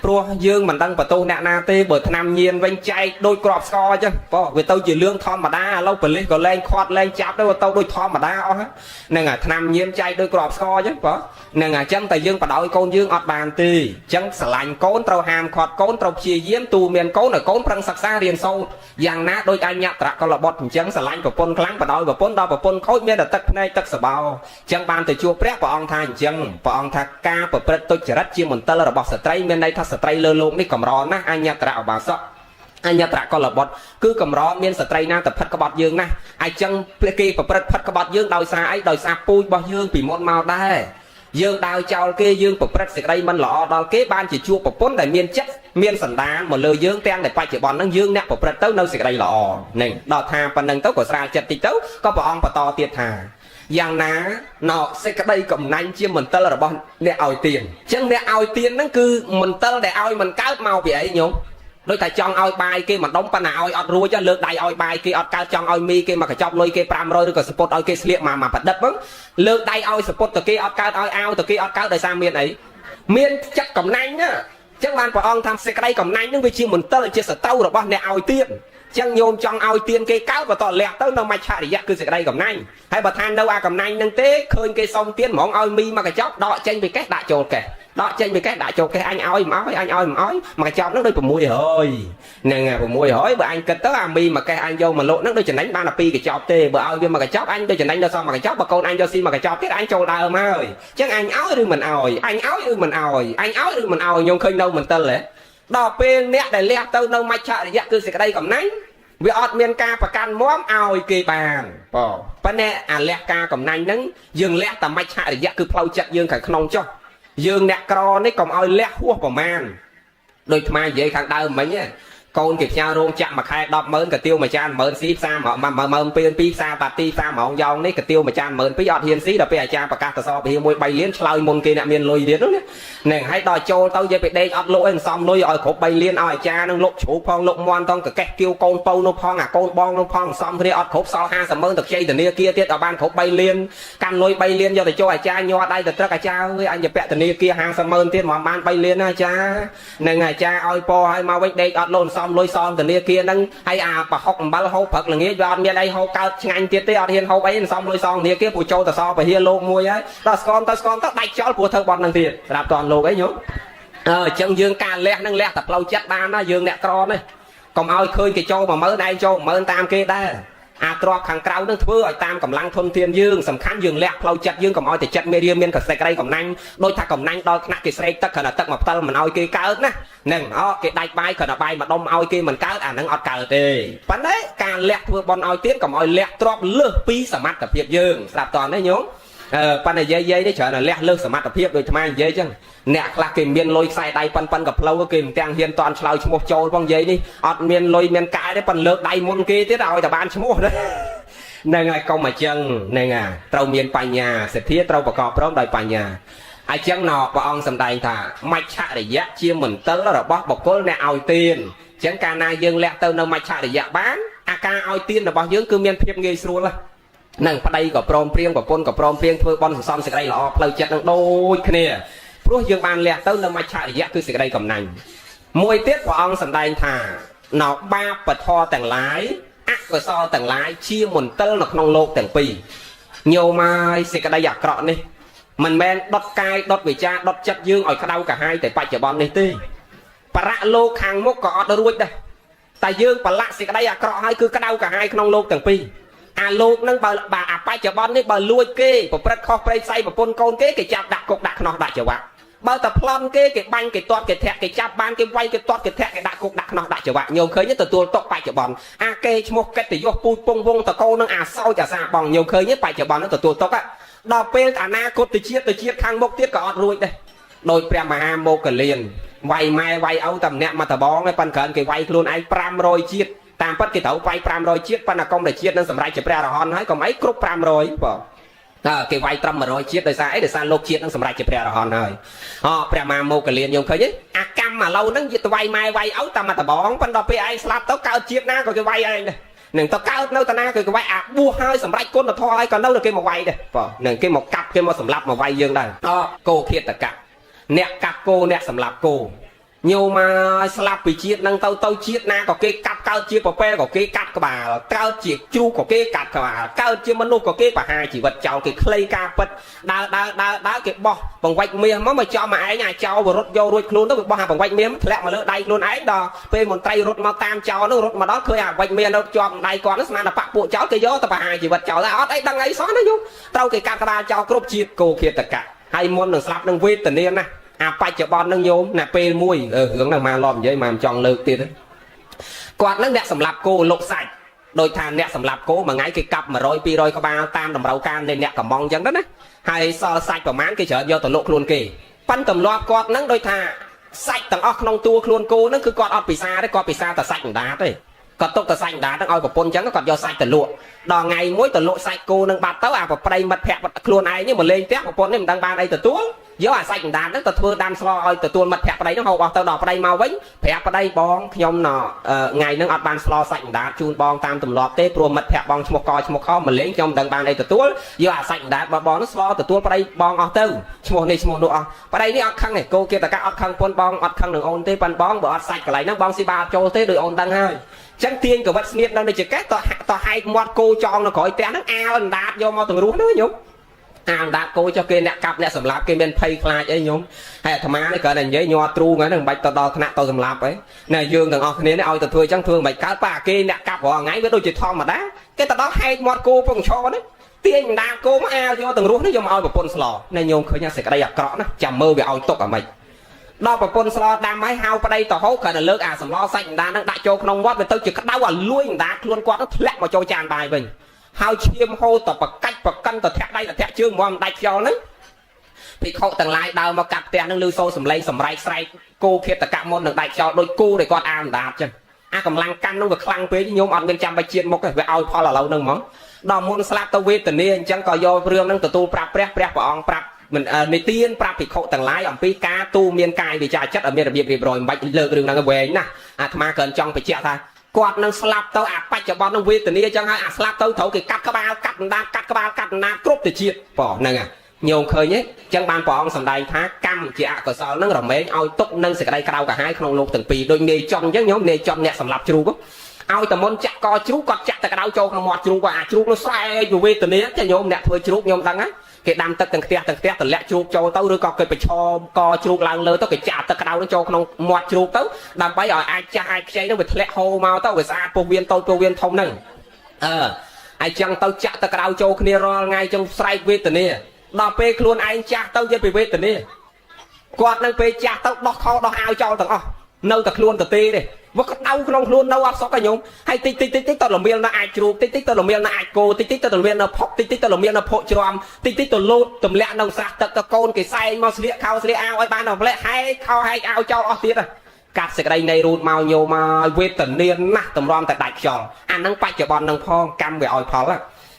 ព្រោះយើងមិនដឹងបន្ទោសអ្នកណាទេបើឆ្នាំញៀនវិញចែកដូចក្របស្ករអញ្ចឹងបងវាទៅជារឿងធម្មតាឥឡូវប៉ូលីសក៏លែងខាត់លែងចាប់ទៅទៅដូចធម្មតាអស់ហ្នឹងហើយឆ្នាំញៀនចែកដូចក្របស្ករអញ្ចឹងបងហ្នឹងហើយអញ្ចឹងតែយើងបដ ாய் កូនយើងអត់បានទេអញ្ចឹងស្រឡាញ់កូនត្រូវហាមឃាត់កូនត្រូវព្យាយាមទូមានកូនឲ្យកូនប្រឹងសិក្សារៀនសូត្រយ៉ាងណាដូចអញ្ញត្រកុលបុត្រអញ្ចឹងស្រឡាញ់ប្រពន្ធខ្លាំងបដ ாய் ប្រពន្ធដល់ប្រពន្ធខូចមានតែទឹកភ្នែកទឹកសបោអញ្ចឹងបានទៅជួបព្រះព្រះអង្គថាអញ្ចឹងព្រះអង្គថាការប្រព្រឹត្តទុច្ចរិតជាមន្ទិលរបស់ស្ត្រីមានន័យថាស្ត្រីលើលោកនេះកម្រណាស់អញ្ញត្រៈឧបាសកអញ្ញត្រកុលបុត្រគឺកម្រមានស្ត្រីណាទៅផិតក្បត់យើងណាស់អញ្ចឹងគេប្រព្រឹត្តផិតក្បត់យើងដោយសារអីដោយសារពូជរបស់យើងពីមុនមកដែរយើងដើរចោលគេយើងប្រព្រឹត្តសេចក្តីមិនល្អដល់គេបានជាជួបប្រពន្ធដែលមានចិត្តមានសន្តានមកលើយើងទាំងដែលបច្ចុប្បន្នហ្នឹងយើងអ្នកប្រព្រឹត្តទៅនៅសេចក្តីល្អហ្នឹងដល់ថាប៉ុណ្្នឹងទៅក៏ស្រាលចិត្តតិចទៅក៏ព្រះអង្គបន្តទៀតថាយ៉ាងណាណោសេចក្តីកំណាញ់ជាមន្ទិលរបស់អ្នកឲ្យទៀនអញ្ចឹងអ្នកឲ្យទៀនហ្នឹងគឺមន្ទិលដែលឲ្យមិនកើតមកពីអីញោមដូចតែចង់ឲ្យបាយគេម្ដុំប៉ុន្តែឲ្យអត់រួចលើកដៃឲ្យបាយគេអត់កើតចង់ឲ្យមីគេមកកញ្ចប់លុយគេ500ឬក៏សពុតឲ្យគេស្លៀកមកប្រឌិតហ្នឹងលើកដៃឲ្យសពុតទៅគេអត់កើតឲ្យអាវទៅគេអត់កើតដោយសារមានអីមានចិត្តកំណាញ់ណាចឹងបានព្រះអង្គថាសេចក្តីកំណាញ់នឹងវាជាមន្ទិលជាសត្រូវរបស់អ្នកឲ្យទៀនចឹងញោមចង់ឲ្យទៀនគេកើតបើតលះទៅនៅមច្ឆរិយៈគឺសេចក្តីកំណាញ់ហើយបើថានៅអាកំណាញ់នឹងទេឃើញគេសុំទៀនហ្មងឲ្យមីមកកញ្ចប់ដកចេញពីកេះដាក់ចូលកេះដកចេញពីកេះដាក់ចូលកេះអញឲ្យមិនឲ្យអញឲ្យមិនឲ្យមកកញ្ចប់ហ្នឹងដូច600ហ្នឹង600បើអញគិតទៅអាមីមកកេះអញយកមកលក់ហ្នឹងដូចចំណេញបានតែ2កញ្ចប់ទេបើឲ្យវាមកកញ្ចប់អញដូចចំណេញដល់សល់មកកញ្ចប់បើកូនអញយកស៊ីមកកញ្ចប់ទៀតអញចូលដើមហើយអញ្ចឹងអញឲ្យឬមិនឲ្យអញឲ្យឬមិនឲ្យអញឲ្យឬមិនឲ្យខ្ញុំឃើញនៅមន្ទិលហ៎ដល់ពេលអ្នកដែលលះទៅនៅមច្ឆរិយៈគឺសេចក្តីកំណាញ់វាអត់មានការប្រកាន់មមឲ្យគេបានបងប៉ុន្តែអាលះការកំណាញ់ហ្នឹងយើងលះតែមច្ឆរិយៈគឺផ្លូវចិត្តយើងខាងក្នុងចុះយើងអ្នកក្រនេះកុំឲ្យលះហួសប្រមាណដូចអាត្មានិយាយខាងដើមមិញ កូនគេផ្ញើរោងចក្រមួយខែ100000កាទៀវមួយចាន10000ស៊ីផ្សារ12000 2ផ្សារបាទីផ្សារម៉ោងយ៉ងនេះកាទៀវមួយចាន12000អត់ហ៊ានស៊ីដល់ពេលអាចារ្យប្រកាសទៅសពមួយ3លានឆ្លើយមុនគេអ្នកមានលុយទៀតនោះហ្នឹងហើយដល់ចូលទៅនិយាយពីដេកអត់លក់ឯងសំលុយឲ្យគ្រប់3លានឲ្យអាចារ្យនឹងលក់ជ្រូកផងលក់មន់តងកកេះគៀវកូនពៅនោះផងអាកូនបងនោះផងសំគ្នាអត់គ្រប់សល់50ម៉ឺនទៅខ្ចីធនាគារទៀតឲ្យបានគ្រប់3លានកាន់លុយ3លានយកទៅចូលអាចារ្យញ័រដៃទៅត្រឹកអាចារ្យអើយអញទៅពាក់ធនាគារ50ម៉ឺនទៀតមកបាន3លានណាអាចារ្យនឹងអាចារ្យឲ្យពោឲ្យមកវិញដេកអត់លក់សំលុយសងធនាគារហ្នឹងហើយអាប្រហុកអំបិលហូបព្រឹកល្ងាចវាអត់មានអីហូបកើតឆ្ងាញ់ទៀតទេអត់ហ៊ានហូបអីសំលុយសងធនាគារព្រោះចូលទៅសពហិលោកមួយហើយដល់ស្គមទៅស្គមទៅដាច់ចោលព្រោះធ្វើបត់ហ្នឹងទៀតស្រាប់តន់លោកអីញោមអើអញ្ចឹងយើងការលះហ្នឹងលះតែផ្លូវចិត្តបានណាយើងអ្នកក្រនេះកុំឲ្យឃើញគេចូល10000ឯងចូល10000តាមគេដែរអាទ្របខាងក្រៅនឹងធ្វើឲ្យតាមកម្លាំងធនធានយើងសំខាន់យើងលះផ្លូវចិត្តយើងកុំឲ្យតែចិត្តមេរៀមានកសិក្តីកំណាញ់ដូចថាកំណាញ់ដល់ថ្នាក់គេស្រែកទឹកគ្រាន់តែទឹកមកផ្តិលមិនឲ្យគេកើតណាហ្នឹងអគេដាច់បាយគ្រាន់តែបាយមួយដុំឲ្យគេមិនកើតអាហ្នឹងអត់កើតទេប៉ុន្តែការលះធ្វើបន់ឲ្យទៀតកុំឲ្យលះទ្របលើសពីសមត្ថភាពយើងស្រាប់តនេះញោមអឺប៉ុន្តែយាយយាយនេះច្រើនតែលះលើសសមត្ថភាពដូចអាត្មានិយាយចឹងអ្នកខ្លះគេមានលុយខ្សែដៃប៉ិនប៉ិនកផ្លូវគេមិនទាំងហ៊ានតន់ឆ្លើយឈ្មោះចូលផងយាយនេះអត់មានលុយមានកាយទេប៉ុន្តែលើកដៃមុនគេទៀតឲ្យតែបានឈ្មោះណាហ្នឹងហើយកុំអញ្ចឹងហ្នឹងហើយត្រូវមានបញ្ញាសទ្ធាត្រូវប្រកបព្រមដោយបញ្ញាអញ្ចឹងណព្រះអង្គសម្ដែងថាមច្ឆរិយៈជាមន្ទិលរបស់បុគ្គលអ្នកឲ្យទានអញ្ចឹងកាលណាយើងលះទៅនៅមច្ឆរិយៈបានអាការឲ្យទានរបស់យើងគឺមានភាពងាយស្រួលហ្នឹងប្តីក៏ព្រមព្រៀងប្រពន្ធក៏ព្រមព្រៀងធ្វើបន់សន្សំសេចក្តីល្អផ្លូវចិត្តនឹងដូចគ្នាព្រោះយើងបានលះទៅនៅមច្ឆរិយៈគឺសេចក្តីកំណាញ់មួយទៀតព្រះអង្គសម្ដែងថាណបាបធរទាំងឡាយអកុសលទាំងឡាយជាមន្ទិលនៅក្នុងលោកទាំងពីរញោមហើយសេចក្តីអាក្រក់នេះមិនមែនដុតកាយដុតវិចារដុតចិត្តយើងឲ្យក្តៅកាហាយតែបច្ចុប្បន្ននេះទេបរៈលោកខាងមុខក៏អត់រួចដែរតែយើងប្រឡាក់សេចក្តីអាក្រក់ហើយគឺក្តៅកាហាយក្នុងលោកទាំងពីរអាលោកនឹងបើបើអាបច្ចុប្បន្ននេះបើលួចគេប្រព្រឹត្តខុសប្រេងផ្សៃប្រពន្ធកូនគេគេចាប់ដាក់គុកដាក់ខ្នោះដាក់ច្រវាក់បើតែប្លន់គេគេបាញ់គេទាត់គេធាក់គេចាប់បានគេវាយគេទាត់គេធាក់គេដាក់គុកដាក់ខ្នោះដាក់ច្រវាក់ញោមឃើញទទួលຕົកបច្ចុប្បន្នអាគេឈ្មោះកិត្តិយសពូជពងវងតកោនឹងអាសោចអាសាបងញោមឃើញបច្ចុប្បន្ននឹងទទួលຕົកដល់ពេលអនាគតទៅជាតិទៅជាតិខាងមុខទៀតក៏អត់រួចដែរដោយព្រះមហាមោគលានវាយម៉ែវាយឪតែម្នាក់មកដបងឯងប៉ិនក្រើនគេវាយខ្លួនឯង500ជាតិតាមពិតគេត្រូវវាយ500ជាតិប៉ុន្តែកុំតែជាតិនឹងសម្រេចជាព្រះអរហន្តហើយកុំអីគ្រប់500បងតើគេវាយត្រឹម100ជាតិដោយសារអីដោយសារលោកជាតិនឹងសម្រេចជាព្រះអរហន្តហើយអព្រះមហាមោគលានយើងឃើញទេអាកម្មឥឡូវហ្នឹងយទៅវាយម៉ែវាយឪតាមមកដបងប៉ុន្តែដល់ពេលឯងស្លាប់ទៅកើតជាតិណាក៏គេវាយឯងដែរនឹងទៅកើតនៅតាណាគេវាយអាបួសហើយសម្រេចគុណធម៌ហើយក៏នៅតែគេមកវាយដែរបងនឹងគេមកកាប់គេមកសម្លាប់មកវាយយើងដែរអគោឃាតកៈអ្នកកាប់គោអ្នកសម្លាប់គោញោមមកស្លាប់ពីជាតិនឹងទៅទៅជាតិណាក៏គេកាប់កើតជាប្រពែក៏គេកាត់ក្បាលកើតជាជ្រូកក៏គេកាត់ក្បាលកើតជាមនុស្សក៏គេប្រហារជីវិតចោលគេខ្លីការពិតដើរដើរដើរដើរគេបោះបង្វិចមាសមកមកចំមកឯងអាចោលរត់យករួចខ្លួនទៅវាបោះអាបង្វិចមាសធ្លាក់មកលើដៃខ្លួនឯងដល់ពេលមន្ត្រីរត់មកតាមចោលនោះរត់មកដល់ឃើញអាបង្វិចមាសនៅជាប់ដៃគាត់នោះស្មានតែបាក់ពួកចោលគេយកទៅប្រហារជីវិតចោលតែអត់អីដឹងអីសោះណាញោមត្រូវគេកាត់ក្បាលចោលគ្រប់ជាតិគោឃាតកៈហើយមុននឹងស្លាប់នឹងវេទនាណាអាបច្ចុប្បន្ននឹងញោមណាពេលមួយរឿងហ្នឹងមកឡប់និយាយមកមិនចង់លើកទៀតគាត់នឹងអ្នកសម្លាប់គោលុកសាច់ដោយថាអ្នកសម្លាប់គោមួយថ្ងៃគេកាប់100 200ក្បាលតាមតម្រូវការនៃអ្នកកំងអញ្ចឹងទៅណាហើយសល់សាច់ប្រមាណគេច្រើនយកទៅលក់ខ្លួនគេប៉ិនទម្លាប់គាត់នឹងដោយថាសាច់ទាំងអស់ក្នុងតួខ្លួនគោហ្នឹងគឺគាត់អត់ពិសាទេគាត់ពិសាតែសាច់អណ្ដាតទេគាត់ទុកតែសាច់អណ្ដាតហ្នឹងឲ្យប្រពន្ធអញ្ចឹងគាត់យកសាច់ទៅលក់ដល់ថ្ងៃមួយទៅលក់សាច់គោនឹងបាត់ទៅអាប្រប្តីមិត្តភក្តិខ្លួនឯងនេះមកលេងផ្ទះប្រពន្ធនេះមិនដឹងបានអីទទួលយកអាសាច់អណ្ដាតហ្នឹងទៅធ្វើដាំស្លឲ្យទទួលមិត្តភក្តិប្តីហ្នឹងហូបអស់ទៅដល់ប្តីមកវិញប្រាប់ប្តីបងខ្ញុំណថ្ងៃហ្នឹងអត់បានស្លសាច់អណ្ដាតជូនបងតាមទម្លាប់ទេព្រោះមិត្តភក្តិបងឈ្មោះកឈ្មោះខមកលេងខ្ញុំមិនដឹងបានអីទទួលយកអាសាច់អណ្ដាតរបស់បងហ្នឹងស្លទទួលប្តីបងអស់ទៅឈ្មោះនេះឈ្មោះនោះអស់ប្តីនេះអត់ខឹងទេគោគេតកាអត់ខឹងពុនបងអត់ខឹងនឹងអូនទេប៉ិនបងបើអត់សាច់កន្លែងហ្នឹងបងស៊ីបាអត់ចូលទេដោយអូនដឹងហើយចឹងទាញកវិតស្នៀតនៅដូចជាកេះតតហែកមាត់គោចងនៅក្រោយផ្ទះហ្នឹងអាលអណ្ដាតយកមកទាំងរស់ហ្នឹងញោមអាអណ្ដាតគោចុះគេអ្នកកាប់អ្នកសម្លាប់គេមានភ័យខ្លាចអីញោមហើយអាត្មានេះគ្រាន់តែនិយាយញ័រទ្រូងហ្នឹងមិនបាច់ទៅដល់ថ្នាក់ទៅសម្លាប់អីណែយើងទាំងអស់គ្នានេះឲ្យទៅធ្វើចឹងធ្វើមិនបាច់កើតប៉ាគេអ្នកកាប់រាល់ថ្ងៃវាដូចជាធម្មតាគេទៅដល់ហែកមាត់គោពងឈរហ្នឹងទាញអណ្ដាតគោមកអាលយកទាំងរស់នេះយកមកឲ្យប្រពន្ធស្លណែញោមឃើញសេចក្តីអាក្រក់ណាចាំមើលវាឲ្យទុកអាម៉េចដល់ប្រពន្ធស្លដាំហើយហៅប្តីទៅហូបគ្រាន់តែលើកអាសម្លសាច់អណ្ដាតហ្នឹងដាក់ចូលក្នុងវត្តវាទៅជាក្តៅអាលួយអណ្ដាតខ្លួនគាត់ហ្នឹងធ្លាក់មកចូលចានបាយវិញហើយឈាមហូរតបកាច់បកិនតធាក់ដៃតធាក់ជើងមកមិនដាច់ខ្យល់ហ្នឹងភិក្ខុទាំងឡាយដើរមកកាប់ផ្ទះហ្នឹងឮសូរសំឡេងសម្រែកស្រែកគោឃាតកៈមុននឹងដាច់ខ្យល់ដូចគោដែលគាត់អាអណ្ដាតចឹង អាកម្លាំងកម្មនោះវាខ្លាំងពេកញោមអត់មានចាំបាច់ជាតិមុខទេវាឲ្យផលឥឡូវហ្នឹងហ្មងដល់មុនស្លាប់ទៅវេទនាអញ្ចឹងក៏យករឿងហ្នឹងទទួលប្រាប់ព្រះព្រះព្រះអង្គប្រាប់មិននិទានប្រាប់ភិក្ខុទាំងឡាយអំពីការទូមានកាយវិចារចិត្តឲ្យមានរបៀបរៀបរយមិនបាច់លើករឿងហ្នឹងវែងណាស់អាត្មាគ្រាន់ចង់បញ្ជាក់ថាគាត់នឹងស្លាប់ទៅអាបច្ចុប្បន្ននឹងវេទនាអញ្ចឹងហើយអាស្លាប់ទៅត្រូវគេកាត់ក្បាលកាត់អណ្ដាតកាត់ក្បាលកាត់អណ្ដាតគ្រប់ទៅជាតិប៉ហ្នឹងហ่ะញោមឃើញទេអញ្ចឹងបានព្រះអង្គសម្ដែងថាកម្មជាអកុសលនឹងរមែងឲ្យទុកនឹងសេចក្តីក្តៅក្រហាយក្នុងលោកទាំងពីរដូចនាយចុនអញ្ចឹងញោមនាយចុនអ្នកសម្លាប់ជ្រូកឲ្យតែមុនចាក់កជ្រូកគាត់ចាក់តែក្តៅចូលក្នុងមាត់ជ្រូកអាជ្រូកនោះស្រែកវេទនាចាញោមអ្នកធ្វើជ្រូកញោមដឹងហ្នឹងគេដាំទឹកទាំងខ្ទះទាំងខ្ទះតម្លាក់ជ្រូកចូលទៅឬក៏គេប្រឈមកជ្រូកឡើងលើទៅគេចាក់ទឹកក្តៅនឹងចូលក្នុងមាត់ជ្រូកទៅដើម្បីឲ្យអាចចាស់អាចខ្ចីនឹងវាធ្លាក់ហូរមកទៅវាស្អាតពោះវៀនតូចពោះវៀនធំហ្នឹងអឺហើយចឹងទៅចាក់ទឹកក្តៅចូលគ្នារាល់ថ្ងៃចឹងស្រែកវេទនាដល់ពេលខ្លួនឯងចាស់ទៅយល់ពីវេទនាគាត់នឹងពេលចាស់ទៅដោះខោដោះអាវចោលទាំងអស់នៅតែខ្លួនទៅទេទេវាក្តៅក្នុងខ្លួននៅអត់សុខឯងញោមហើយតិចតិចតិចតិចទៅលមៀលនៅអាចជ្រូកតិចតិចទៅលមៀលនៅអាចគោតិចតិចទៅលមៀលនៅផុកតិចតិចទៅលមៀលនៅផុកជ្រាំតិចតិចទៅលូតទម្លាក់នៅស្រះទឹកទៅកូនគេសែងមកស្លៀកខោស្លៀកអាវឲ្យបានដល់ម្លាក់ហែកខោហែកអាវចោលអស់ទៀតកាត់សេចក្តីនៃរូតមកញោមមកវេទនាណាស់តម្រាំតែដាច់ខ្យល់អានឹងបច្ចុប្បន្ននឹងផងកម្មវាឲ្យផល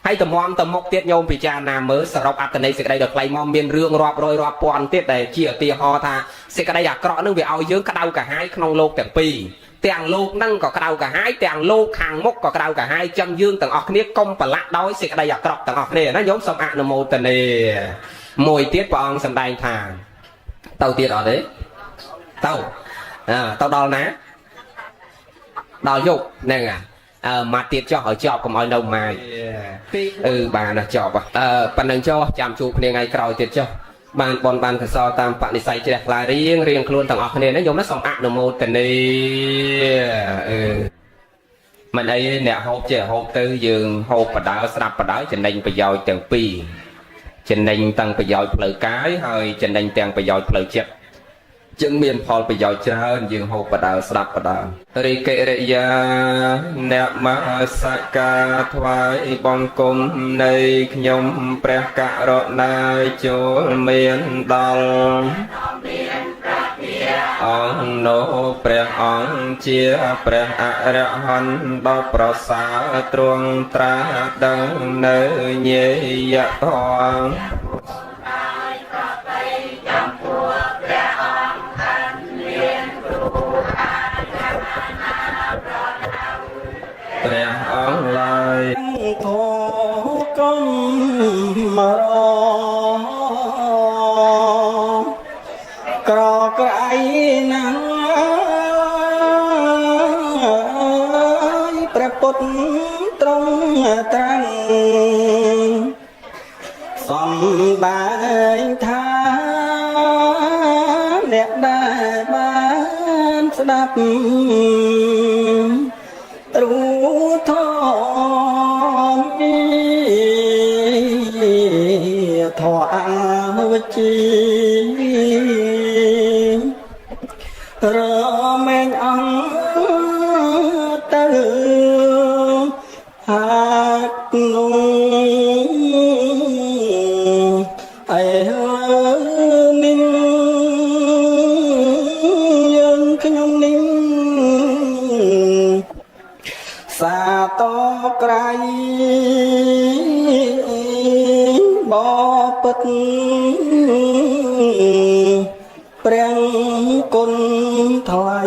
ហើយតម្រាំទៅមុខទៀតញោមពិចារណាមើលសរុបអត្តន័យសេចក្តីដ៏ខ្លីមកមានរឿងរាប់រយរាប់ពាន់ទៀតដែលជាឧទាហរណ៍ថាសេចក្តីអាក្រក់នឹងវាឲ្យយើងក្តៅក្រហាយក្នុងលោកទាំងពីរទាំងលោកនឹងក៏ក្តៅក្រហាយទាំងលោកខាងមុខក៏ក្តៅក្រហាយចឹងយើងទាំងអស់គ្នាកុំប្រឡាក់ដោយសេចក្តីអាក្រក់ទាំងអស់គ្នាណាញោមសូមអនុមោទនាមួយទៀតព្រះអង្គសម្ដែងថាទៅទៀតអត់ទេទៅអើទៅដល់ណាដល់យប់ហ្នឹងអើមកទៀតចោះឲ្យចប់កុំឲ្យនៅម៉ាយអឺបានណាចប់អើប៉ណ្ណឹងចោះចាំជួបគ្នាថ្ងៃក្រោយទៀតចុះបានបនបានកសលតាមបនិស័យជ្រះថ្លារៀងរៀងខ្លួនទាំងអស់គ្នាណាញោមណាសូមអនុមោទនាអឺមិនអីអ្នកហូបចេះហូបទៅយើងហូបបដើស្រាប់បដើចំណេញប្រយោជន៍ទាំងពីរចំណេញទាំងប្រយោជន៍ផ្លូវកាយហើយចំណេញទាំងប្រយោជន៍ផ្លូវចិត្តจึងមានផលប្រយោជន៍ច្រើនយើងហូបបដើស្ដាប់បដើរិកិរិយាអ្នកមហសការថ្វាយបង្គំនៃខ្ញុំព្រះករុណាចូលមានដល់អង្គនោះព្រះអង្គជាព្រះអរហន្តដ៏ប្រសើរទ្រង់ត្រាស់ដឹងនៅញាយធម៌ព្រះអង្គឡើយ ធកំរក្រក្រៃណាស់ព្រះពុទ្ធទ្រង់ត្រាំងសំដែងថាអ្នកដែលបានស្ដាប់រូធម៌ធម៌អវជារមែងអង្គទៅហាក់នោះអេនេះយើងខ្ញុំនេះសាតក្រៃបពិតព្រះគុណថ្លៃ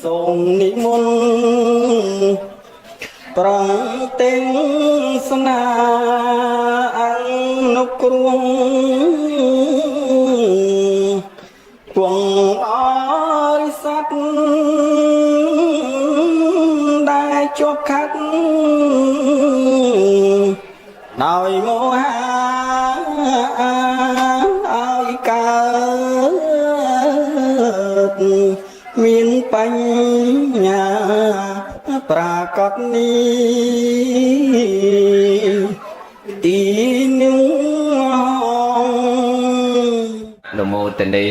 សូមនិមន្តប្រងទេសនាអនុគ្រោះគង់អរិស័ទដែលជាប់ខាត់ដោយមោហាឲ្យកើតមានបញ្ញាប្រាកដនេះទីនឹង នមោទនា